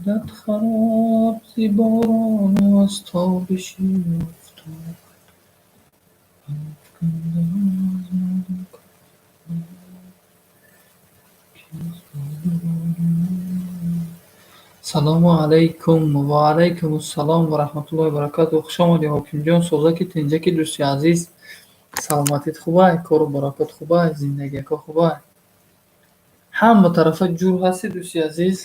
Гардад хароб зи борону аз тобиши офтоб. Афкандам аз нодон. Салому алайкум ва алайкум ассалом ва раҳматуллоҳи ва баракатуҳ. Хуш омадӣ, Ҳокимҷон. Созаки, тинҷаки, дӯсти азиз. Саломатит хубай, кору баракот хубай, зиндагиако хубай. Ҳама тарафа ҷур ҳастӣ, дӯсти азиз.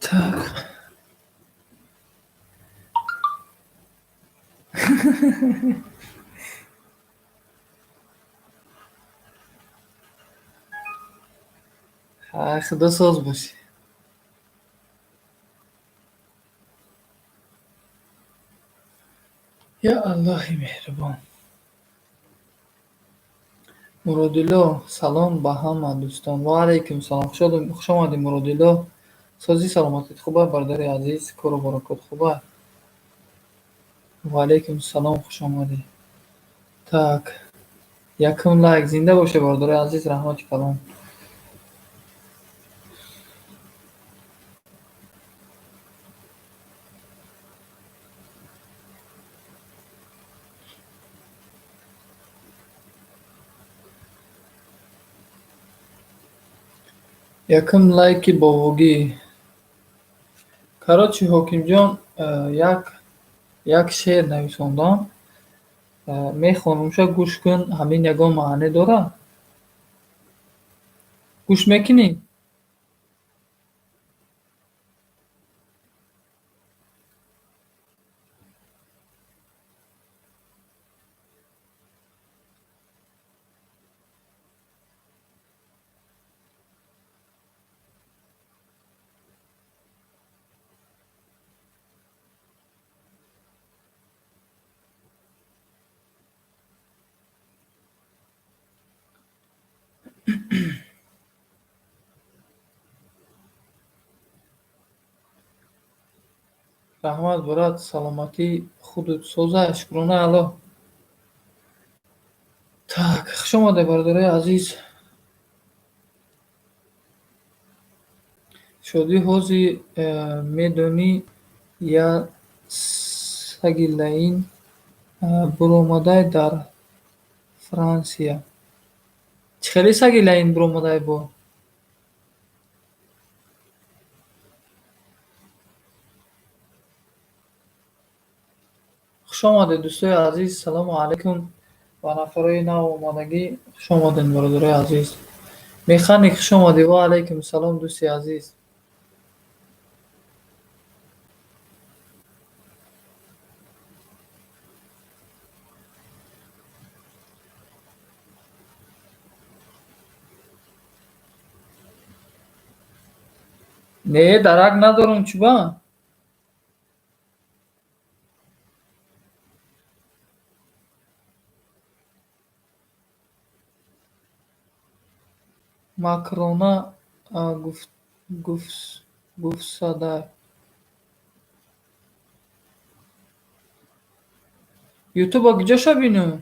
Так. Ҳай, худо соз бошӣ. Я Аллоҳи меҳрубон. Муродилло, салом ба ҳама дӯстон. Ва алайкум салом. Хуш омадӣ, Муродилло. Созӣ, саломатит хубай, бародари азиз, кору баракот хубай. Ва алайкум салом, хуш омадӣ. Так. Якум лайк, зинда бошед, бародари азиз, раҳмати калон. Якум лайки бовогӣ. Короче, Ҳокимҷон, як шеър нависондам. Мехонумша, гӯш кун, ҳамин ягон маъне дорад? Гӯш мекунӣ? Раҳмат, брат, саломатии худут соза, шукрона Аллоҳ. Так, хуш омадед, бародарои азиз. Шодӣ, ҳозир медонӣ, я саги лаин буромадай дар Франсия. Чӣ хеле саги лаин буромадай бо? Хуш омадед, дӯстои азиз. Салому алайкум ба нафарои нав омадагӣ. Хуш омадед, бародарои азиз. Механик, хуш омадӣ. Ва алайкум салом, дӯсти азиз. Не, дарак надорам, чӯба? Макрона гуфтсадай. Ютуба куҷоша бинам?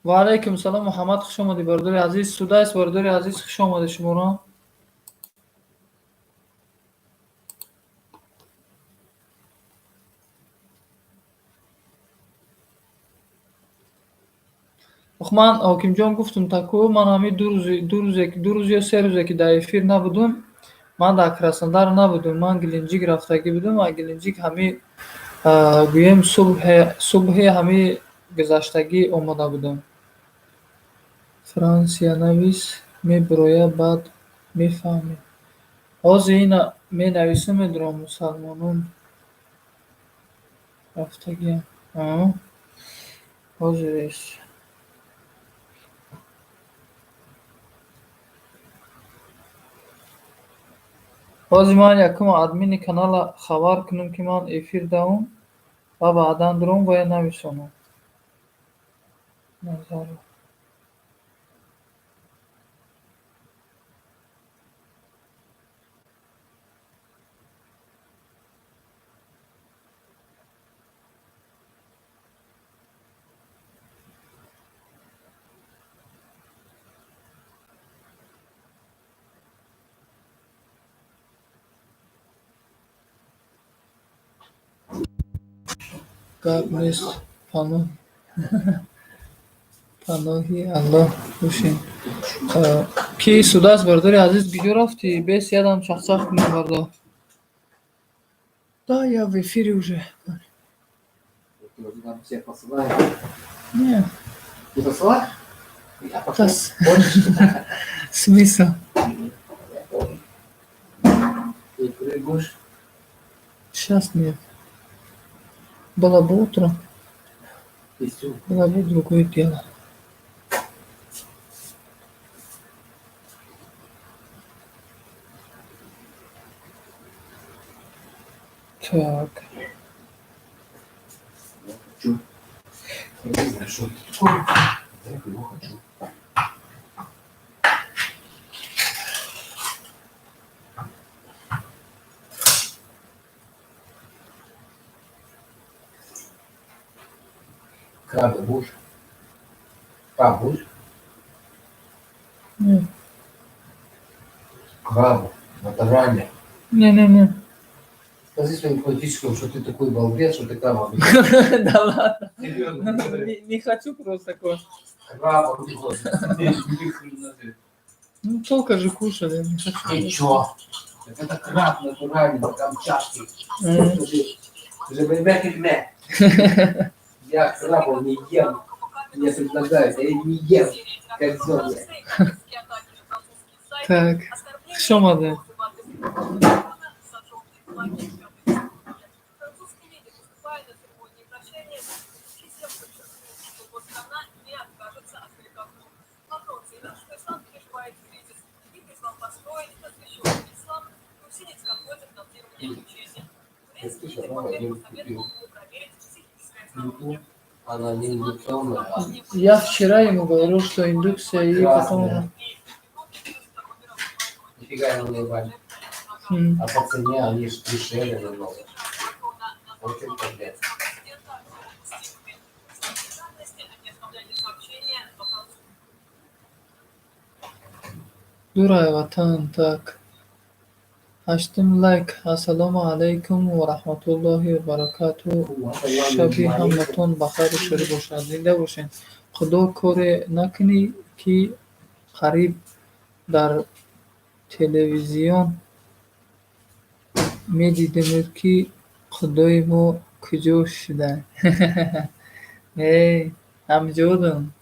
Ва алайкум салом, Муҳаммад, хуш омадӣ, бародари азиз. Судайс, бародари азиз, хуш омадед шуморо. Ох, ман, Ҳокимҷон, гуфтум таку, ман ҳамин 2 рӯз ё 3 рӯзе ки дар эфир набудум, ман дар Краснодар набудум, ман Геленджик рафтагӣ будум ва Геленджик ҳами гӯем субҳи ҳами гузаштагӣ омада будам. Франсия навис, мебироя, баъд мефаҳмед. Ҳозир ина менависам, медурам, мусалмонон рафтагиам. Ҳозир. Ҳозир ман якум админи канала хабар кунам, ки ман эфир давом ва баъдан дуром ва нависонам. Назаров. Гап нест, паноҳи Аллоҳ бошем. Ки судааст, бародари азиз, куҷо рафтӣ? Бес ядам чахчах кунем, бародар. Да, я в эфире уже. Нам всех посылают. Не. Не посылаешь? Я пошел. Смысл? Ты прыгнешь? Сейчас нет. Было бы утро, было бы другое дело. Так. Я хочу. Я не знаю, что это такое. Я его хочу. Краба будешь? Краб будешь? Нет. Крабу натурально. Не-не-не. Скажи своим подписчикам, что ты такой балбес, что ты краба. Да ладно. Не хочу просто такое. Краба не хочешь. Ну, только же кушали, я не хочу. И чё? Это краб натуральный, камчатский. Я крабов не ем. Мне предлагают, я не ем, как зомби. Так, что надо? Она не индукционная. Я вчера ему говорил, что индукция и потом... Нифига его наебали. А по цене они ж дешевле намного. Очень подлец. Дурай ватан, так. Ҳаштум лайк. Ассалому алайкум ва раҳматуллоҳи ва баракатуҳ. Шаби ҳаматон ба хайру шодӣ бошад. Зинда бошед. Худо коре накунӣ, ки қариб дар телевизион медидемед, ки худои мо куҷо шуда. Эй, ҳамҷодум.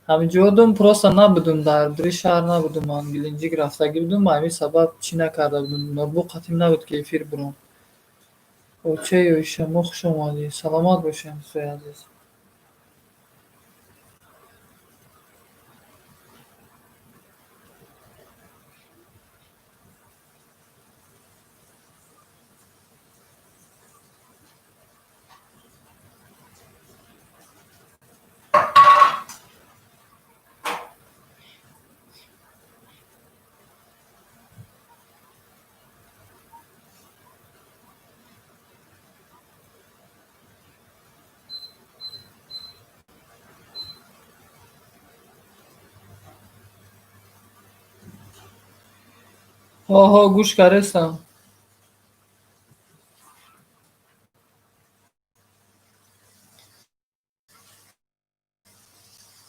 Ҳамҷодум, просто набудум, дар дури шаҳр набудум, ман Геленджик рафтагӣ будум, ба ҳамин сабаб чӣ накарда будум, ноутбук қатим набуд, ки эфир бурам. Очаи Оиша, мо хуш омадӣ. Саломат бошед, дӯстои азиз. Ҳо, гӯш карестам.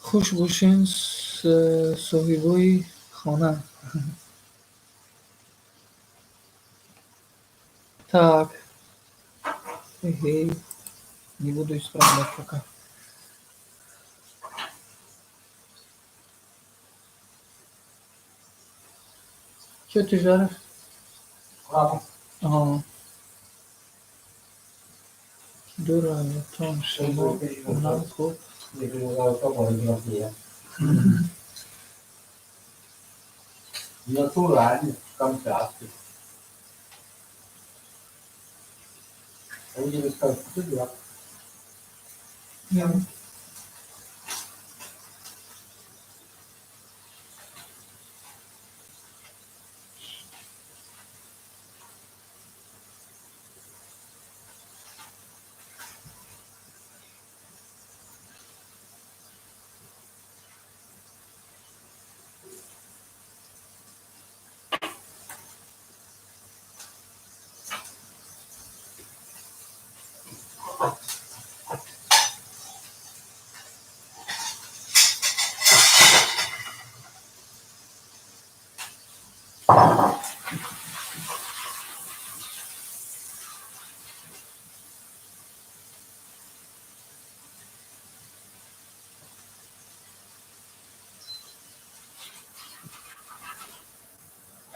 Хуш бошен, соҳибои хона. Так. Эй, не буду исправлять пока. Что ты жаришь? Краб. Ага. Дура, том, шимо, нахуй. Не предлагаю кого, не. Натуральный, камчатский. Они тебе скажут, ты дурак.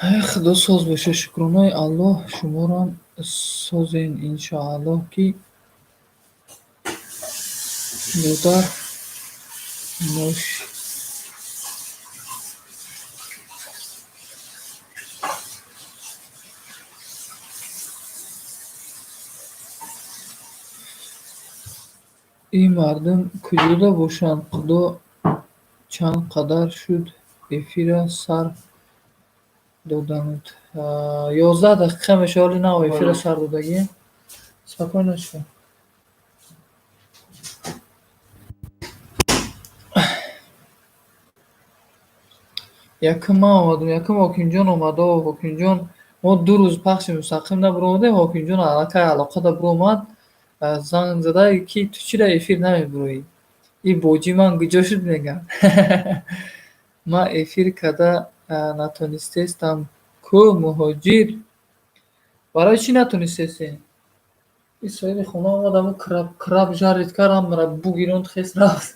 Ай, Худо соз боша, шукронаи Аллоҳ, шуморам созен, иншоаллоҳ, ки модар нош. Ин мардум куҷода бошанд, Худо, чанд қадар шуд эфира сар доданут? 11 дақиқа мешавад, ҳоли нав эфира сар додагӣ. Спокойно шуд. Якум ман омадам, якум Ҳокимҷон омад. О, Ҳокимҷон, мо 2 рӯз пахши мустақим набуромадем, Ҳокимҷон аллакай алоқада буромад, занг зада, ки ту чира эфир намебуроӣ? И боҷи ман куҷо шуд, мегӯям. Ман эфир карда натонистестам ку, муҳоҷир. Барои чӣ натонистестем? И соҳиби хона омад, ҳамун краб жарить кард, ҳамаро бугиронд, хес рафт.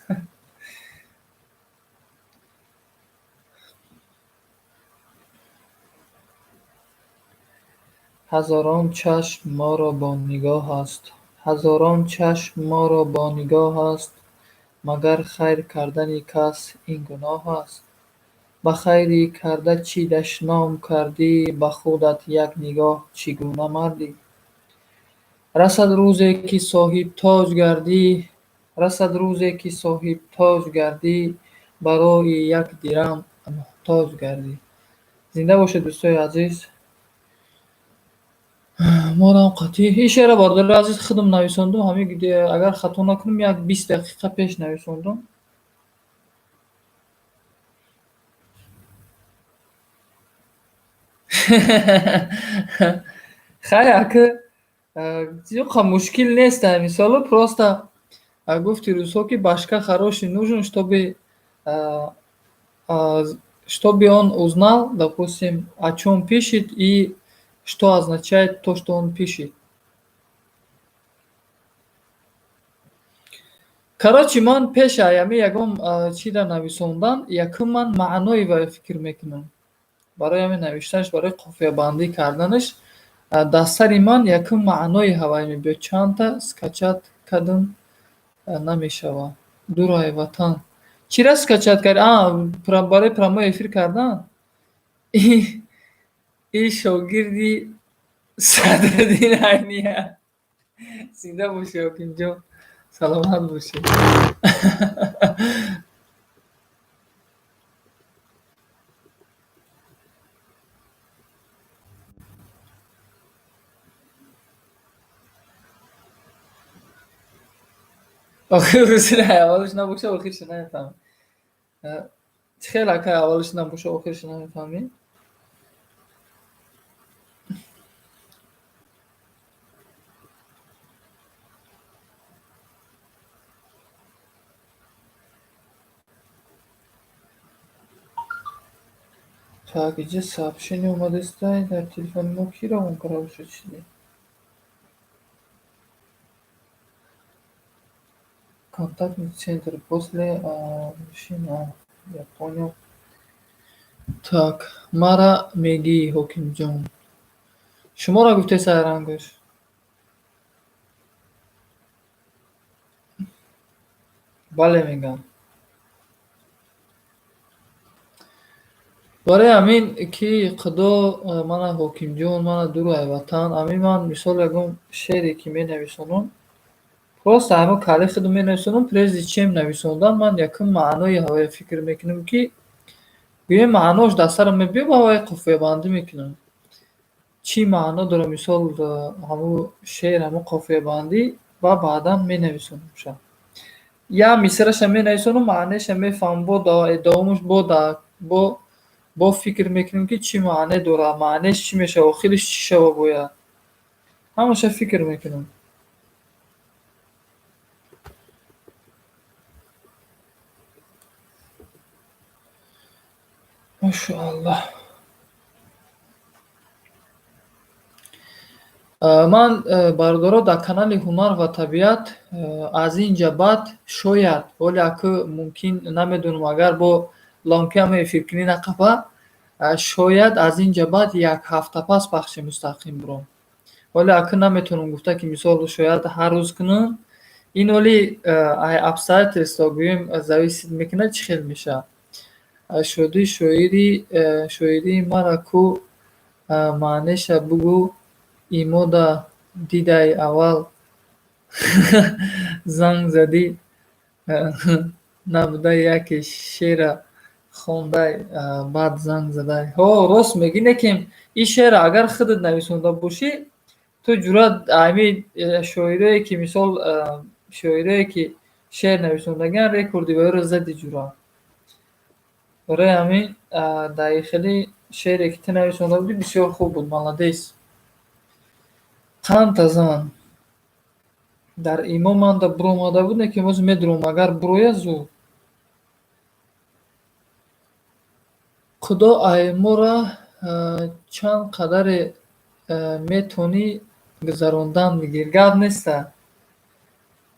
Ҳазорон чашм моро бо нигоҳ аст, ҳазорон чашм моро бо нигоҳ аст, магар хайр кардани кас ин гуноҳ аст? Ба хайри карда чӣ дашном кардӣ, ба худат як нигоҳ, чӣ гуна мардӣ? Расад рӯзе, ки соҳибтоҷ гардӣ, расад рӯзе, ки соҳибтоҷ гардӣ, барои як дирам муҳтоҷ гардӣ. Зинда бошед, дӯстои азиз. Морам қатъӣ. Ин шеъра, бародари азиз, худам нависондум, ҳамин, агар хато накунам, як 20 дақиқа пеш нависондум. Хай, ака, қа мушкил нест, мисолу просто гуфти рӯзҳо, ки башка хороший нужен, чтобы он узнал, допустим, о чём пишет и что означает то, что он пишет. Короче, ман пеш аями ягон чиза нависондан, якум ман маънои вай фикр мекунам. Барои ҳамин навиштанаш, барои қофиябандӣ карданаш дар сари ман якум маънои ҳавай мебиёд. Чандта скачать кардам, намешавад. Дурай ватан. Чира скачать кард? А, барои прямой эфир кардан? И шогирди Садриддин Айния. Зинда бошӣ, Ҳокимҷон, саломат бошӣ. Охир рӯзи аввалаш набоша, охирша намефаҳмӣ. Чӣ хел, ака, аввалаш набоша, охирша намефаҳмӣ? Так, иҷа сообщение омадааст дар телефони мо, кӣ равон карда бошад чизе? Контактный центр после машина, я понял. Так, мара мегӣ, Ҳокимҷон. Шуморо гуфтед, сайрангӯш. Бале, мегӯям. Барои ҳамин ки Худо мана Ҳокимҷон, мана дуру айватан, ҳамин ман мисол ягон шеъре ки менависонам, просто ҳамон калли худо менависонам, прежде чем нависондан ман якум маънои ҳавоя фикр мекунам, ки гӯем маънош дар сарам мебиёд, ба ҳавои қофиябандӣ мекунам. Чӣ маъно дорад, мисол, ҳамун шеър, ҳамун қофиябандӣ, ва баъдан менависонамша. Як мисраша менависонам, маънеша мефаҳмам, бо давомаш бо фикр мекунем, ки чӣ маъне дорад, маънеш чӣ мешавад, охириш чӣ шава бояд. Ҳамаша фикр мекунам. Машоаллоҳ. Ман, бародаро, дар канали Ҳунар ва табиат аз ин ҷа баъд шояд, ҳоле аку мумкин намедонам, агар бо ломкиам эфиркунӣ нақафа, шояд аз ин ҷа баъд як ҳафта пас пахши мустақим биром. Ҳоле аку наметавонам гуфта, ки мисол шояд ҳар рӯз кунам. Ин ҳоли ай обстоятельство гӯем зависит мекунад, чӣ хел мешавад. Шодӣ шоирии мара ку маънеша бугӯ, имода дидай аввал занг задӣ, набуда яке шеъра хондай, баъд занг задай. Ҳо, рост мегӯӣ, лекин ин шеъра агар худат нависонда бошӣ, ту ҷуръат ҳамин шоирое ки мисол шоирое ки шеър нависондагиан, рекорди ваёро зади ҷуръат. Барои ҳамин дар ин хели шеъре ки ту нависонда будӣ, бисёр хуб буд, молодец. Қандта зан дар имо манда буромада буд, лекин боз медурам, агар бурояд зуд. Худо ай моро чанд қадаре метавонӣ гузарондан бигир. Гап неста.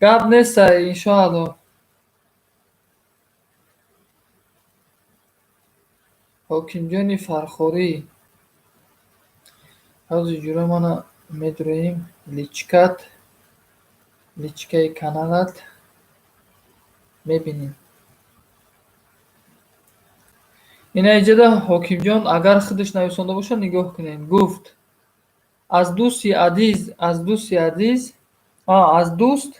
Гап неста, иншоаллоҳ. Ҳокимҷони Фархорӣ. Ҳозир ҷура мана медуроем личкат, личкаи каналат мебинем. Ина иҷода Ҳокимҷон агар худаш нависонда бошад, нигоҳ кунед. Гуфт: аз дӯсти азиз, аз дӯсти азиз, аз дӯст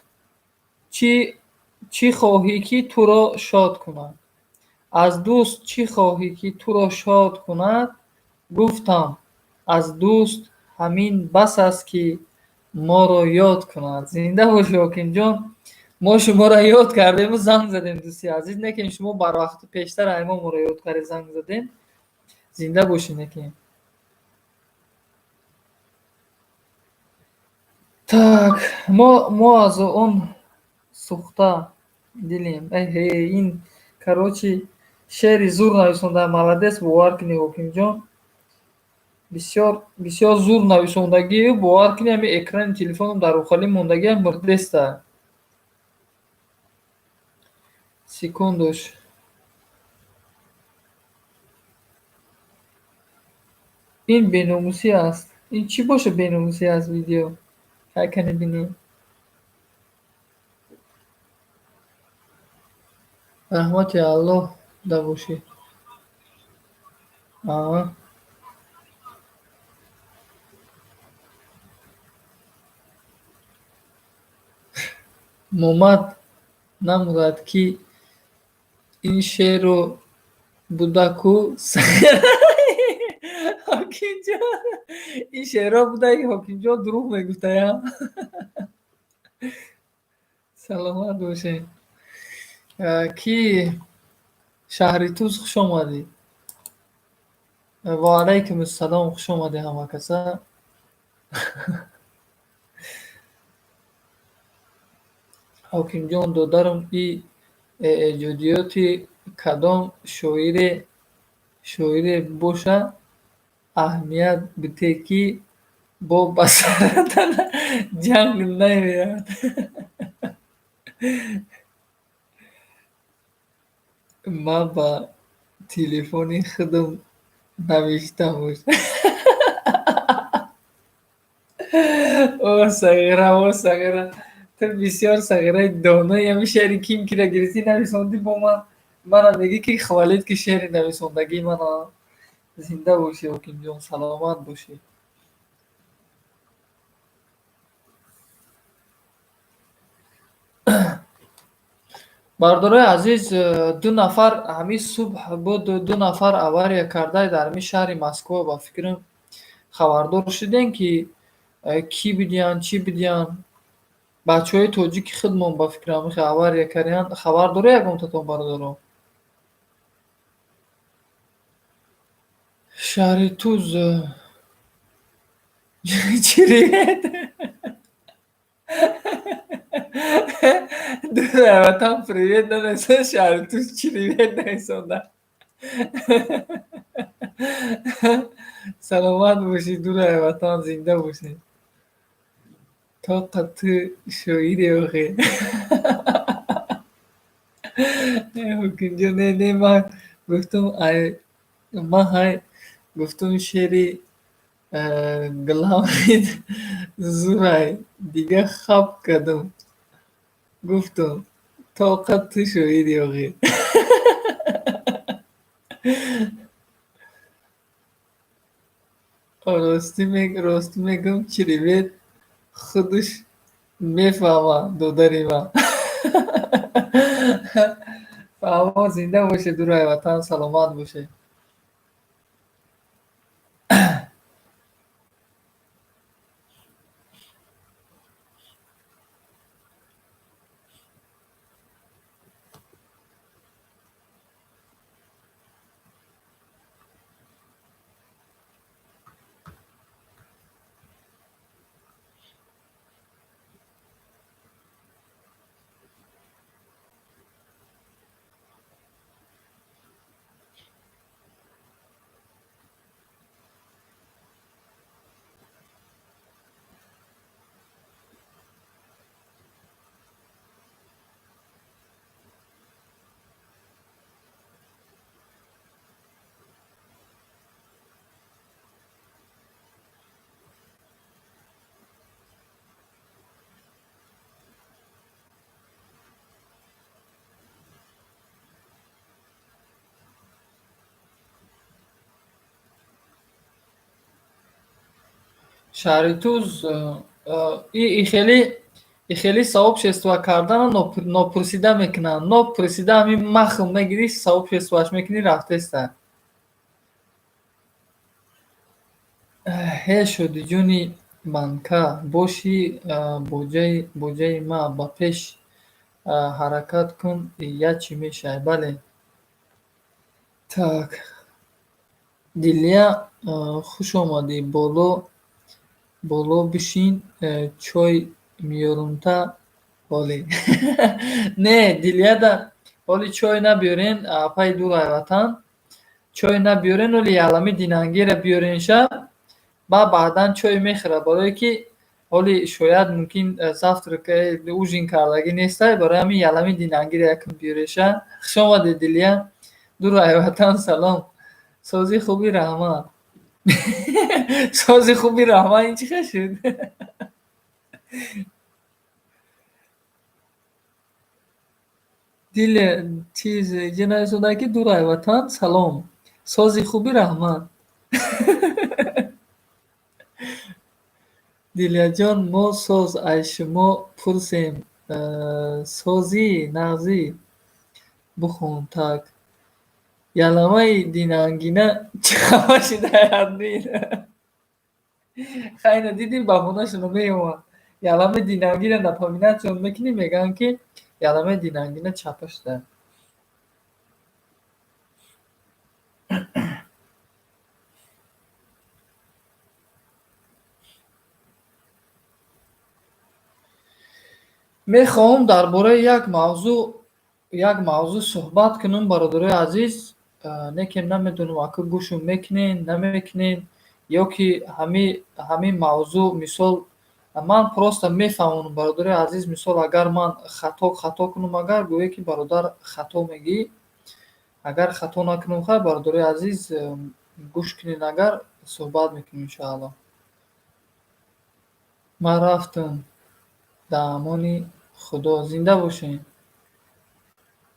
чӣ хоҳӣ ки туро шод кунад? Аз дӯст чӣ хоҳӣ ки туро шод кунад? Гуфтам: аз дӯст ҳамин бас аст, ки моро ёд кунад. Зинда бошӣ, Ҳокимҷон. Мо шуморо ёд кардему занг задем, дӯсти азиз, лекин шумо барвақт пештар ай мо моро ёд кардед, занг задем. Зинда бошӣ, лекин. Так, мо аз он сӯхта дилем. Эҳе, ин короче шеъри зур нависонда, молодец, бовар кунӣ, Ҳокимҷон. Бисёр бисёр зур нависондагӣ, бовар кунӣ, ҳамин экрани телефоном дар рӯхалӣ мондагиам мурдеста. Секундуш. Ин беномусӣ аст. Ин чӣ боша беномусӣ аст видео? Ҳай кани бинем. Раҳмати Аллоҳ да бошӣ. Аа. Момад намурад, ки ин шеърро буда ку Ҳокимҷон, ин шеърро буда, Ҳокимҷон дурӯғ мегуфтая. Саломат бошед. Ки шаҳри Тӯс, хуш омадӣ. Ва алайкум ассалом, хуш омадӣ ҳама каса. Ҳокимҷон додарам, и эҷодиёти кадом шоире боша, аҳамият бите, ки бо ба саратана ҷанг намеяд. Ман ба телефони худам навиштам. О сағира, о сағира, ту бисёр сағираи донои. Ҳамин шеъри ким кира гирифтӣ, нависондӣ, бо ман мана мегӯӣ, ки хвалит, ки шеъри нависондагии мана. Зинда бошӣ, Ҳокимҷон, саломат бошӣ. Бародарои азиз, ду нафар ҳамин субҳ буд, ду нафар авария карда дар ҳамин шаҳри Москва. Ба фикрам, хабардор шудем, ки кӣ бидиҳанд, чӣ бидиҳанд. Бачаҳои тоҷики худмон, ба фикрам, авария кардиянд. Хабар доред ягонтатон, бародаро? Шаҳри Туз чирет Ватан привет нанависа, шаҳри Туз чиревет нависонда. Саломат бошӣ, дураи ватан, зинда бошӣ. Тоқа ту шоире охе. Ҳокимҷон, не, не, ман гуфтум, ай ман ҳай гуфтум, шери главный зурай, дига хап кардум. Гуфтум, тоқа ту шоири охе. Ростӣ мегӯм, чиревет худаш мефаҳмад, додари ман. Фаҳмо, зинда бошед, дураи ватан, саломат бошед. Шаҳри Туз и хеле сообщество кардана нопурсида мекунанд. Нопурсида ҳамин махм мегирӣ, сообществоаш мекунӣ, рафтеста. Ҳе, шодиҷони манка бошӣ, боҷаи ма, ба пеш ҳаракат кун, ячи мешавӣ. Бале. Так. Дилия, хуш омадӣ. Боло боло бишин, чой меёрумта ҳоле. Не, Дилияда ҳоли чой набиёрен, апаи дурай ватан. Чой набиёрен, оли ялами динангера биёренша, ба баъдан чой мехӯрад, барое ки ҳоли шояд мумкин завтрак, ужин кардагӣ нестай, барои ҳамин ялами динангира якм биёреша. Хуш омадед, Дилия. Дурай ватан, салом. Сози хуби, раҳмат. Сози хуби, раҳмат, ин чӣ хел шуд? Дилия чиз иҷа нависонда, ки дурай ватан, салом. Сози хуби, раҳмат. Дилияҷон, мо соз, ай шумо пурсем, созӣ нағзӣ бухон. Так. Яламаи динангина чӣ шуда админ? Хайна дидим, баҳонашонро меёванд. Яламаи динангина напоминатьшон мекунӣ, мегӯянд, ки яламаи динангина чапа шуда. Мехоҳам дар бораи як мавзӯъ суҳбат кунам, бародарои азиз, лекин намедонам, ака гӯшум мекунен, намекунен, ё ки ҳамин мавзӯъ, мисол, ман просто мефаҳмонам, бародарои азиз, мисол, агар ман хато кунам, агар гӯе, ки бародар, хато мегӯӣ, агар хато накунам, хай, бародарои азиз, гӯш кунед, агар суҳбат мекунем, иншоаллоҳ. Ман рафтам, дар амони Худо, зинда бошед.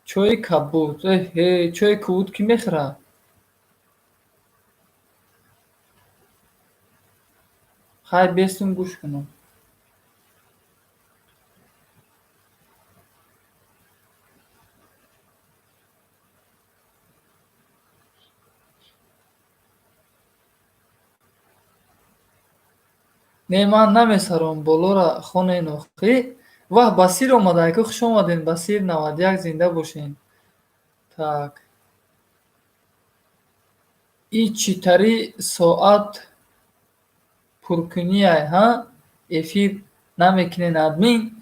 Чойи кабуд, эҳе, чойи кабуд кӣ мехӯрад? Хай, бестум, гӯш кунам. Не, ман намесаром, болора хонен охӣ. Ваҳ, Басир омада, ку, хуш омадем, Басир 91, зинда бошен. Так. И чӣ тари соат пуркунияй, ҳа? Эфир намекунен, админ?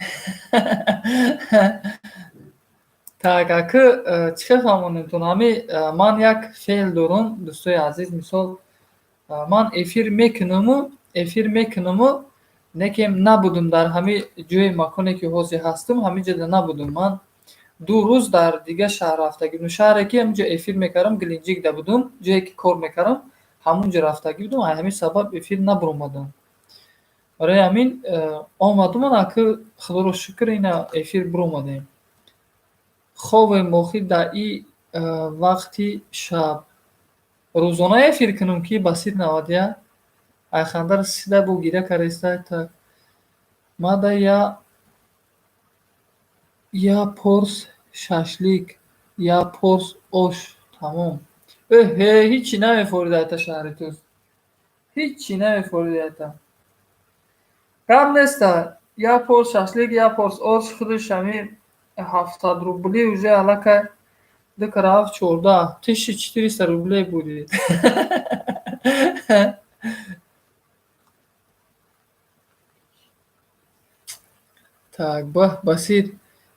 Так, акы чӣ хел фаҳмонемтон? Ҳами ман як феъл дорум, дӯстои азиз, мисол, ман эфир мекунуму, некем набудум дар ҳами ҷои маконе, ки ҳозир ҳастум, ҳамин ҷода набудум. Ман 2 рӯз дар дигар шаҳр рафтагӣ будум. Шаҳре, ки ҳаминҷо эфир мекардам, Геленджикда будум, ҷое ки кор мекардам, ҳамунҷо рафтагӣ будум, ай ҳамин сабаб эфир набуромадам. Барои ҳамин омадум, акы худоро шукр, ина эфир буромадем. Ховем охи дар и вақти шаб. Рӯзона эфир кунум, ки Басир 91 айхандар сида бо гиря кардаиста. Так. Мада я порс шашлик, я порс ош, тамом. Эҳе, ҳичи намефорид айта шаҳри Туз. Ҳичи намефорид айта. Гап неста. Я порс шашлик, я порс ош, худаш ҳами 70 рубли уже аллакай ду кара ҳафт 14, 1400 рублей будет. Так, баҳ, Басир.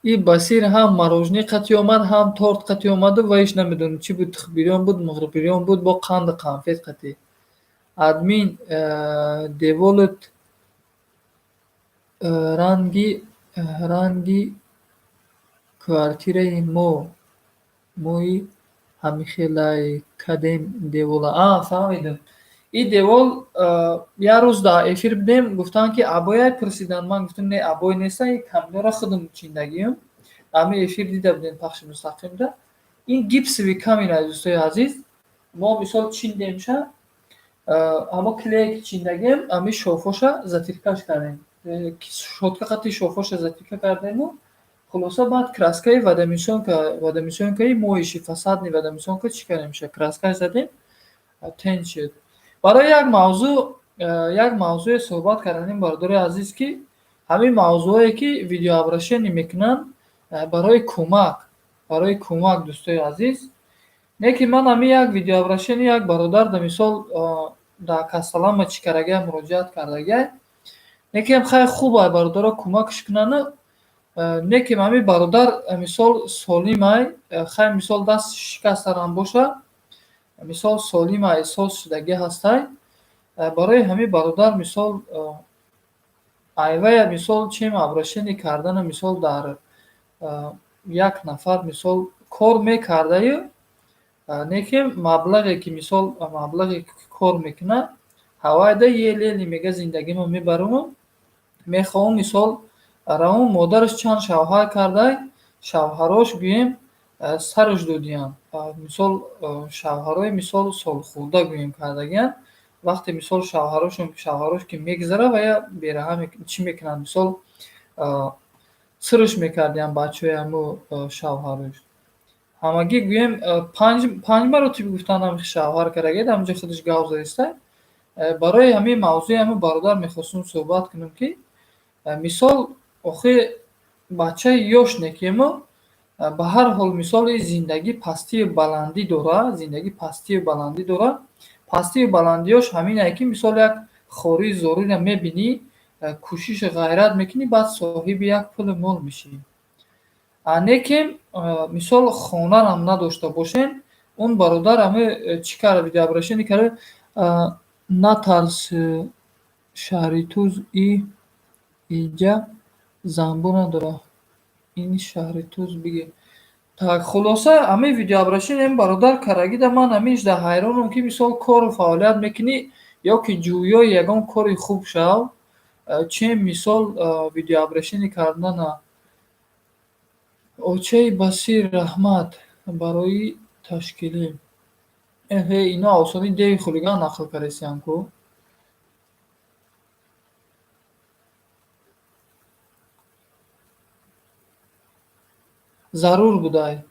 И Басир ҳам мороженое қатӣ омад, ҳам торт қатӣ омаду ва иш намедонам чӣ буд, тухбирён буд, муғрибирён буд, бо қанду конфет қатӣ. Админ, деволат ранги квартираи мо мои ҳамихелай кадем девола. А, фаҳмидам. И девол як рӯз дар эфир будем, гуфтанд, ки обояй пурсиданд. Ман гуфтам, не, обой неста, и каминора худам чиндагиам. Ҳамин эфир дида будем пахши мустақимда. Ин гипсовый камин ай, дӯстои азиз. Мо мисол чиндемша, ҳамо клей ки чиндагием, ҳамин шофоша затиркаш кардем. Щётка қати шофоша затирка кардему, хулоса, баъд краскаи водоэмульсионкаи моющий фасадный водоэмульсионка чӣ кардем, краскаш задем, тен шуд. Барои як мавзӯе суҳбат карданем, бародарои азиз, ки ҳамин мавзӯое, ки видеообращение мекунанд барои кӯмак, дӯстои азиз. Не ки ман ҳамин як видеообращение як бародар да мисол дар Касталама чӣ кардагиам, муроҷиат кардагиай. Некиам хай хуб ай бародаро кӯмакш кунану, неким ҳамин бародар мисол солимай, хай мисол даст шикастарам боша, мисол солимай, соз шудагӣ ҳастай. Барои ҳамин бародар мисол айвая мисол чем обращение кардана, мисол дар як нафар мисол кор мекардаю, неким маблағе ки мисол маблағе ки кор мекунад, ҳавайда еле-еле мега зиндагима мебараму, мехоҳам мисол равон. Модараш чанд шавҳар кардай, шавҳарош гӯем сараш додиянд. Мисол шавҳарои мисол солхӯрда гӯем кардагиянд. Вақте мисол шавҳарош ки мегзара, вая бераҳам чӣ мекунанд, мисол сирш мекардиянд бачаҳои ҳамун шавҳарош. Ҳамагӣ гӯем панҷ маротиба гуфтанд ҳам шавҳар кардагиед, ҳаминҷо худаш гав заиста. Барои ҳамин мавзӯи ҳамин бародар мехостум суҳбат кунам, ки мисол охи бачаи ёш некему, ба ҳар ҳол мисол зиндагӣ пастию баландӣ дорад, зиндагӣ пастию баландӣ дорад. Пастию баландиёш ҳаминае, ки мисол як хории зориро мебинӣ, кӯшишу ғайрат мекунӣ, баъд соҳиби як пулу мол мешавӣ. Лекин мисол хонарам надошта бошем, он бародар ҳами чӣ кард, видеообращение кард: «Натарс, шаҳри Туз иҷа занбӯр надорад, ин шаҳри Туз бигир». Так, хулоса, ҳамин видеообращение ин бародар кардагида ман ҳамин ҳайронам, ки мисол кору фаъолият мекунӣ ё ки ҷӯёи ягон кори хуб шав, чем мисол видеообращение кардана. Очаи Басир, раҳмат барои ташкилӣ. Эҳе, ино осони деви хулиган нақл кардесиян ку. Зарур будай.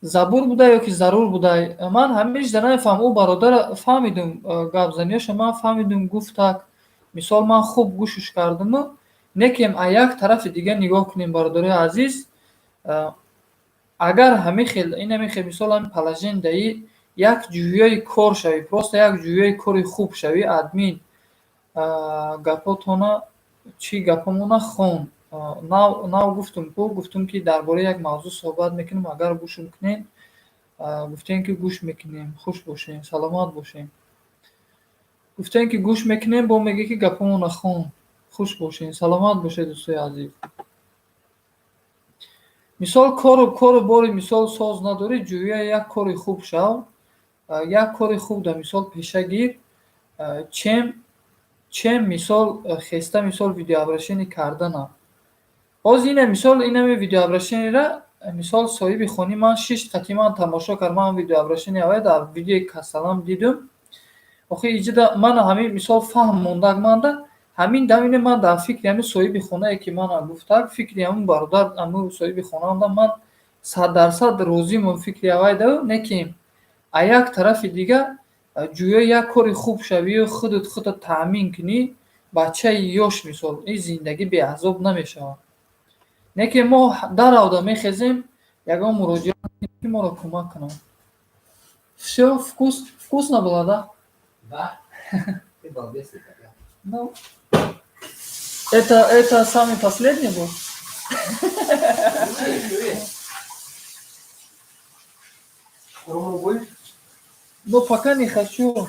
Забур будай ё ки зарур будай. Ман ҳамеша намефаҳмам. Ӯ бародара фаҳмидум, гапзаниёша ман фаҳмидум, гуфт так. Мисол, ман хуб гӯшш кардуму, некем а як тарафи дига нигоҳ кунем, бародарои азиз, агар ҳамин хел инами хел, мисол, ҳамин положение як ҷӯёи кор шавӣ, просто як ҷӯёи кори хуб шавӣ, админ гапотона чӣ, гапомона хон. Нав гуфтум ку, гуфтум, ки дар бораи як мавзӯъ суҳбат мекунем, агар гӯш кунем, гуфтем, ки гӯш мекунем. Хуш бошем, саломат бошем. Гуфтем, ки гӯш мекунем, бо мегӯ, ки гапомона хон. Хуш бошем, саломат бошед, дӯстои азиз. Мисол, кору бори, мисол, соз надорӣ, ҷӯя як кори хуб шав, як кори хуб да, мисол, пеша гир, чем мисол хеста, мисол, видеообращение кардана. Ҳозир ина, мисол, инами видеообращение ра, мисол, соҳиби хони ман шишт қати ман тамошо кард. Ман видеообращение аввал дар видеои касалам дидум. Охи иҷода ман ҳамин, мисол, фаҳм мондак манда ҳамин дам. Ине ман дар фикри ҳамин соҳиби хонае, ки мана гуфтак, фикри ҳамин бародар, ҳамин соҳиби хонаам, ман 100% розимам фикри аввайда, не ки а як тарафи дига ҷӯё як кори хуб шавию худат худат таъмин кунӣ, бачаи ёш, мисол, ин зиндагӣ беазоб намешавад. Не ки мо даравда мехезем, ягон муроҷиат, ки моро кӯмак кунанд. Всё, вкус, вкусно было, да? Да. Ты балбес. Ну, это самый последний был? Ну, еще есть. Хурму будешь? Ну, пока не хочу.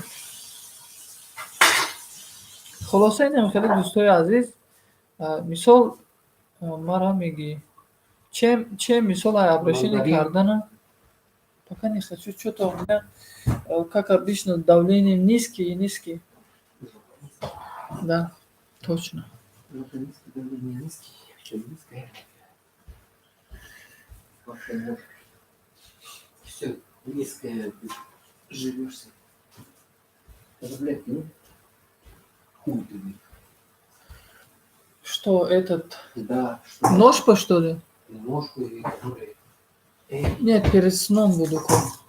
Хулоса, инам хеле, дӯстои азиз, мисол, мара мегӣ, чем, мисол, обращение Мандарин. кардана. Пока не хочу, что-то у меня, как обычно, давление низкий и низкий. Да, точно. Ну, это низкий, давление низкий, все низкое. Вообще, все низкое, ты живешься. Таблетки, ну? Хуй ты, блин. Что этот? Да, что? Но-шпа, что ли? Но-шпу и которые. Эй, Нет, перед сном буду кушать.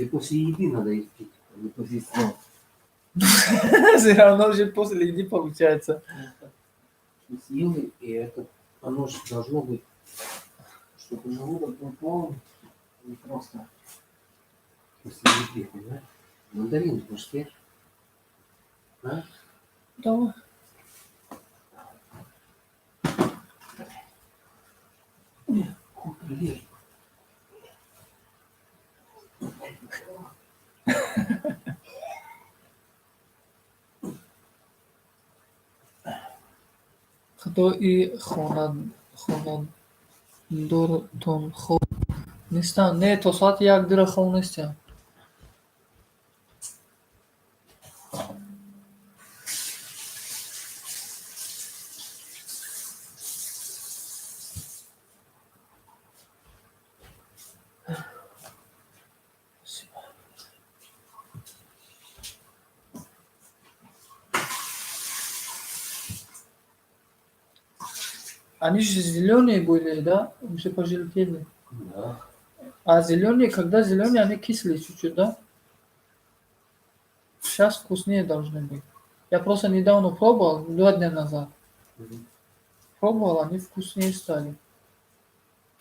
тебе после еды надо их пить, а не после сна. Все равно же после еды получается. Ты съел, и это, оно же должно быть, чтобы желудок был полный, а не просто после еды, понимаешь? Мандарин будешь съешь? А? Давай. Хуй прилежь. Худои хонадортон хоб нестанд? Не, то соати як дура хоб нестам. Спасибо. Они же зеленые были, да? Уже пожелтели. Да. А зеленые, когда зеленые, они кислые чуть-чуть, да? Сейчас вкуснее должны быть. Я просто недавно пробовал, 2 дня назад. Мгм. Пробовал, они вкуснее стали.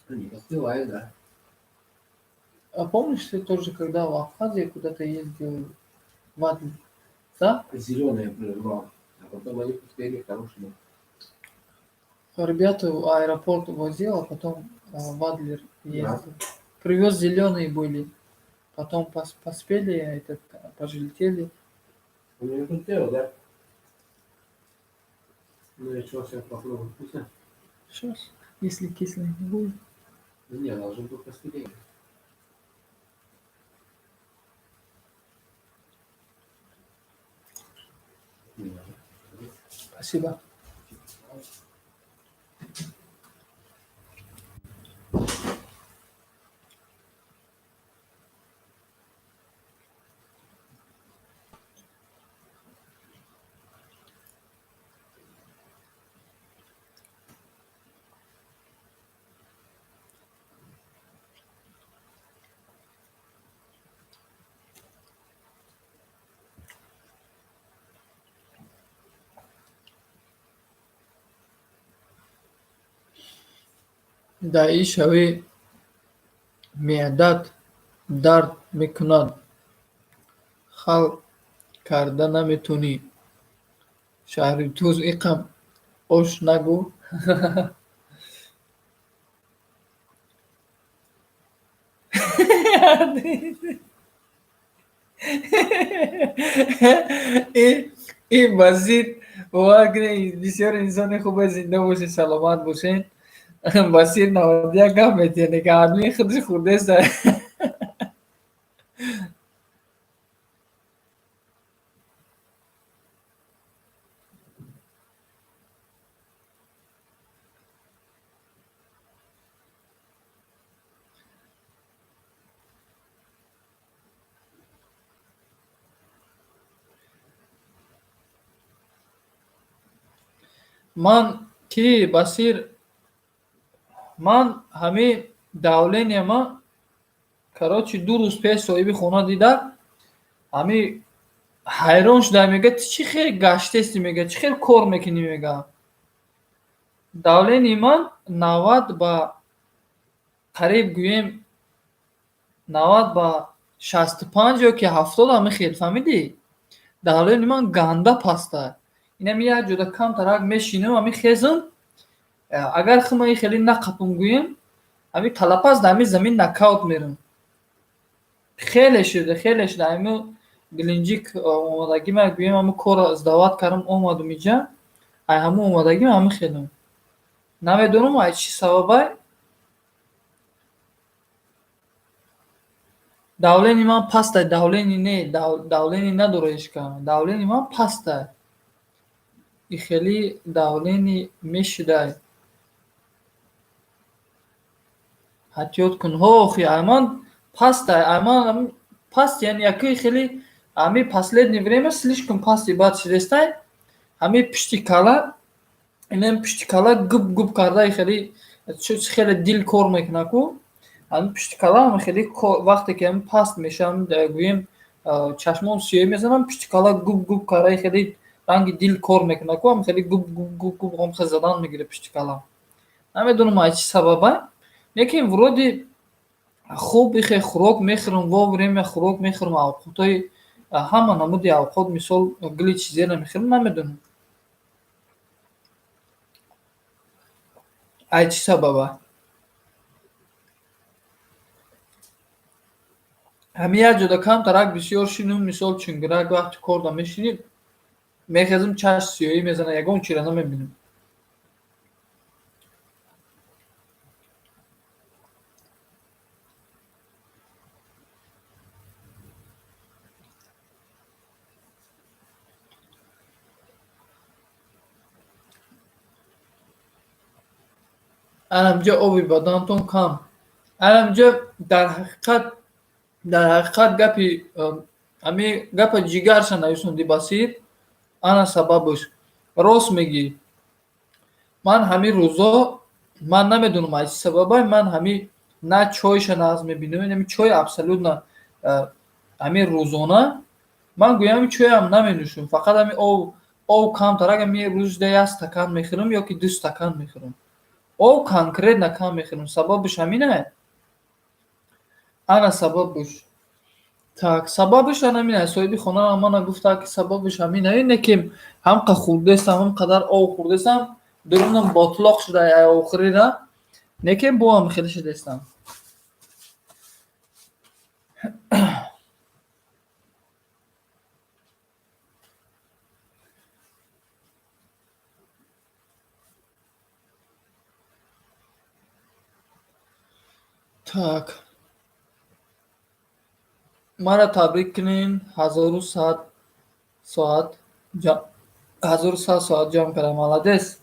Они поспевают, да. А помнишь, ты тоже, когда в Абхазии куда-то ездил, в Адлер, да? Зеленые брал. А потом они поспели хорошие. Ребята в аэропорт возил, а потом в Адлер ездил. Привез, зеленые были. Потом поспели, этот, пожелтели. Он не хотел, да? Ну и что, сейчас попробуем. Вкусно? Сейчас, если кислый не будет. Ну не, должен быть поспелее. Не надо. Спасибо. Даи шавӣ, меъдат дард мекунад, хал карда наметавонӣ. Шаҳри Тӯз иқам ош нагӯ. Ин Басир, бовар кунед, бисёр инсони хубе, зинда бошед, саломат бошед. Басир 91 гап метиҳад, ки адми худаш хурдеста. Ман ки Басир, ман ҳамин давления ма, короче, 2 рӯз пеш соҳиби хона дида, ҳами ҳайрон шуда, мега, ту чӣ хел гаштести, мега, чӣ хел кор мекунӣ, мега. Давление ман 90 ба қариб гӯем 90 ба 65 ё ки 70, ҳами хел, фаҳмидӣ? Давление ман ганда паста. Инами як ҷода камтарак мешинам, ҳами хезам, агар химаи хеле нақапам гӯем, ҳами талапас дар ҳами замин нокаут мерам. Хеле шуда, хеле шуда. Ҳами Геленджик омодагӣ ман гӯем, ҳами корро сдавать кардам, омадам иҷа, ай ҳамун омодагӣ ҳами хелам. Намедонам, ай чӣ сабабай. Давление ман пастай, давление не, давление надора ҳеҷ кам. Давление ман пастай. И хеле давление мешудай. Ҳатиёт кун. Ҳо, охи, ай ман пастай, ай ман паст, яъне якои хеле ҳами последнее время слишком пасти бад шудестай. Ҳами пушти кала, инам пушти кала губ губ карда, хеле хеле дил кор мекунад ку. Ҳами пушти кала ҳами хеле вақте ки ҳами паст мешавам, гӯем, чашмон сиёҳӣ мезанам, пушти кала губ губ карда, хеле ранги дил кор мекунад ку, ҳами хеле губ губ губ губ ҳам задан мегирад пушти кала. Намедонам, ай чӣ сабабай, лекин вроде хуб ихе хӯрок мехӯрам, вовремя хӯрок мехӯрам, авқотҳои ҳама намуди авқот, мисол, гили чизеро мехӯрам, намедонам. Ай чӣ сабаба? Ҳами як ҷода камтарак бисёр шинум, мисол, чунгирак вақти корда мешинӣ, мехезам, чашм сиёҳӣ мезанад, ягон чиро намебинам. Анамҷа оби бадантон кам. Анамҷа дар ҳақиқат гапи ҳами гапа ҷигарша нависонди Басир, ана сабабаш. Рост мегӣ. Ман ҳамин рӯзо ман намедонам, аз чӣ сабабай, ман ҳами на чойша нағз мебинам, ҳами чой абсолютно ҳамин рӯзона ман гӯям чойам наменӯшам, фақат ҳами об камтарак, ҳами рӯзда як стакан мехӯрам ё ки 2 стакан мехӯрам. Об конкретно кам мехӯрам. Сабабаш ҳаминае? Ана сабабаш. Так, сабабаш ҳаминае. Соҳиби хона мана гуфта, ки сабабаш ҳаминае, не ки ҳамқа хӯрдестам, ҳамқадар об хӯрдестам, дурунам ботлоқ шуда ай охирира, лекин бо ҳам хеле шудестам. Так. Маро табрик кунед, 1100 соат 1100 соат ҷамъ кардам. Молодец.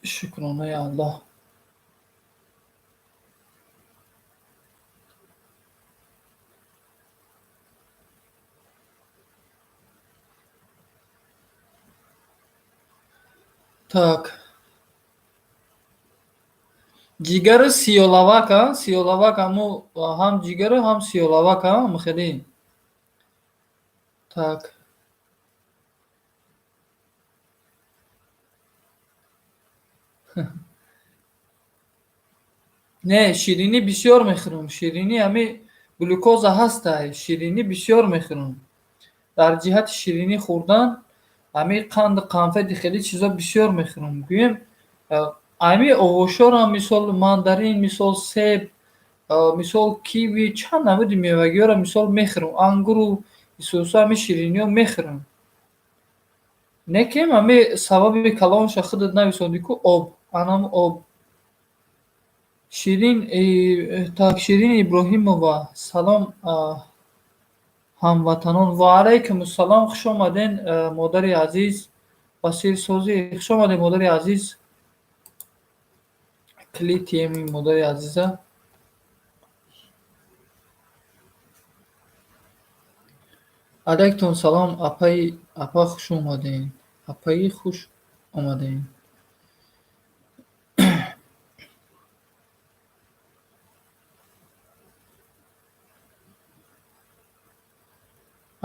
Шукронаи Аллоҳ. Так. Ҷигару сиёлавак, а? Сиёлавак ҳаму ҳам ҷигару ҳам сиёлавак, а? Хеле. Так. Не, ширинӣ бисёр мехӯрам. Ширинӣ ҳами глюкоза ҳастай, ширинӣ бисёр мехӯрам. Дар ҷиҳати ширинӣ хӯрдан ҳами қанду қанфеди хеле чизо бисёр мехӯрам. Гӯем, ҳами овошҳоро, мисол мандарин, мисол себ, мисол киви, чанд намуди мевагиҳоро мисол мехӯрам. Ангуру исусу ҳами шириниҳо мехӯрам. Не ки ҳами сабаби калонша худат нависондӣ ку об, анам об. Ширин, так, Ширин Иброҳимова, салом, ҳамватанон. Ва алайкум ассалом, хуш омаден, модари азиз. Василсозӣ, хуш омадед, модари азиз. Клитиеми модари азиза. Алайкум салом, апаи, апа, хуш омаден. Апаи, хуш омаден.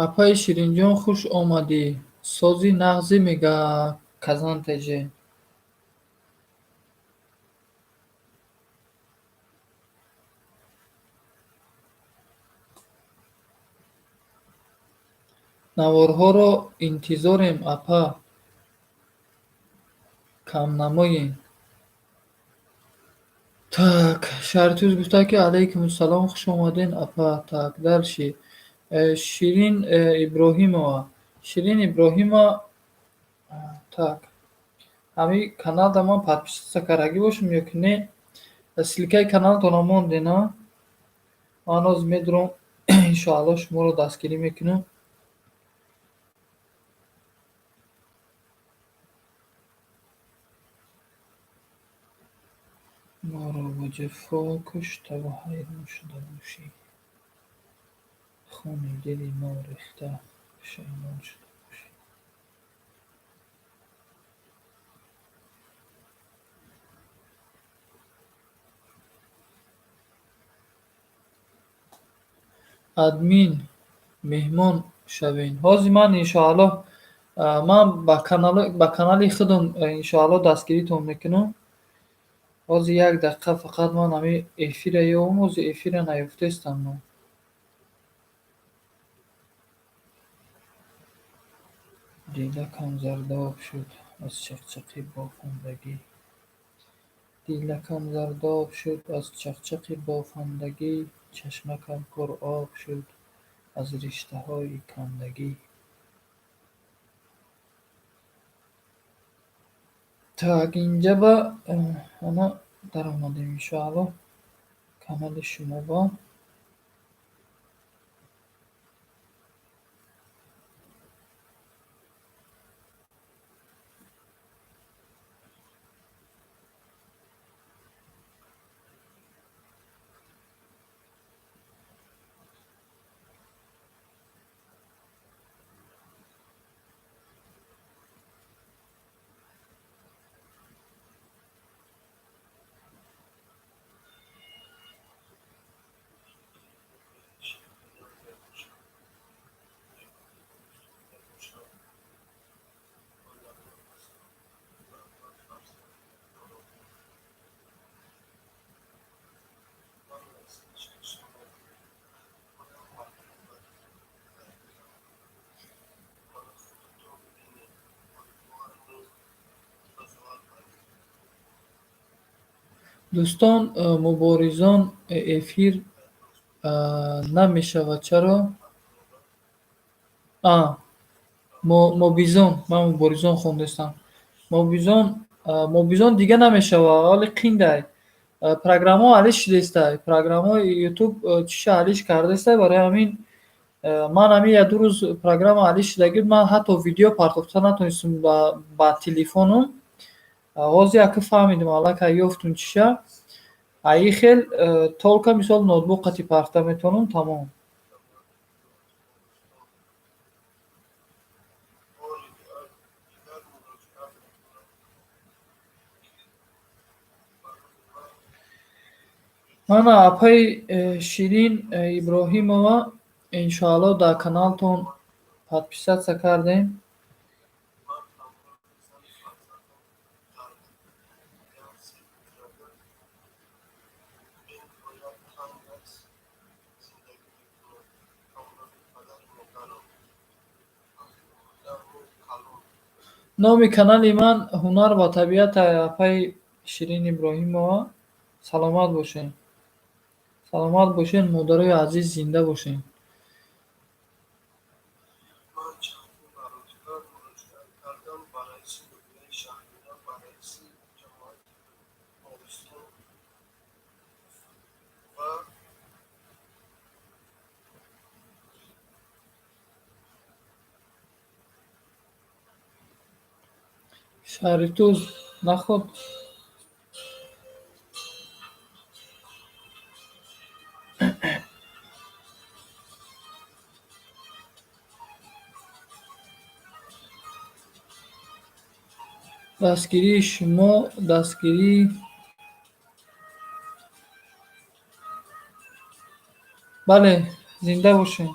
Апаи Ширинҷон, хуш омадӣ. Сози нағзӣ мега Казан ТЖ. Наворҳоро интизорем, апа. Камнамоем. Так, Шаҳритуз гуфта ки алайкум ассалом, хуш омаден, апа. Так, дальше. Ширин Иброҳимова. Ширин Иброҳимова, так. Ҳами каналда ман подписаться кардагӣ бошам ё ки не? Ссылкаи каналтонро монден, а? Ман ҳозир медурам, иншоаллоҳ, шуморо дастгирӣ мекунам. Моро бо ҷафо куштаву ҳайрон шуда бошӣ. Хуни дили мо рехта, пушаймон шуда бошӣ. Админ, меҳмон шавем. Ҳозир ман иншоаллоҳ, ман ба канали худам иншоаллоҳ дастгиритон мекунам. Ҳозир як дақиқа фақат ман ҳамин эфира ёбам, ҳозир эфира наёфтаистам ман. Дилакам зардоб шуд аз чақчақи бофандагӣ. Дилакам зардоб шуд аз чақчақи бофандагӣ, чашмакам пуроб шуд аз риштаҳои кандагӣ. Так, инҷа ба ана даромадем, иншоаллоҳ, канали шумо ба. Дӯстон, муборизон, эфир намешавад, чаро? Мобизон, ман муборизон хондастам. Мобизон, мобизон дига намешавад, ҳоли қиндай. Программаҳо алиш шудестай. Программаҳои Ютуб чиша алиш кардестай, барои ҳамин ман ҳамин як ду рӯз программа алиш шудагӣ, ман ҳатто видео партофта натонистам ба телефонум. Ҳозир яке фаҳмидам, аллакай ёфтум чиша. Аи хел только мисол ноутбук қати партофта метавонам, тамом. Мана апаи Ширин Иброҳимова, иншоаллоҳ, дар каналтон подписаться кардем. Номи канали ман «Ҳунар ва табиат», апаи Ширин Иброҳимова. Саломат бошед. Саломат бошед, модарои азиз, зинда бошед. Ман чандин маротиба муроҷиат кардам ба раиси ноҳияи Шаҳринав, ба раиси ҷамоати Бовистон ва Шаҳритуз наход. Дастгирии шумо дастгирии бале, зинда бошед.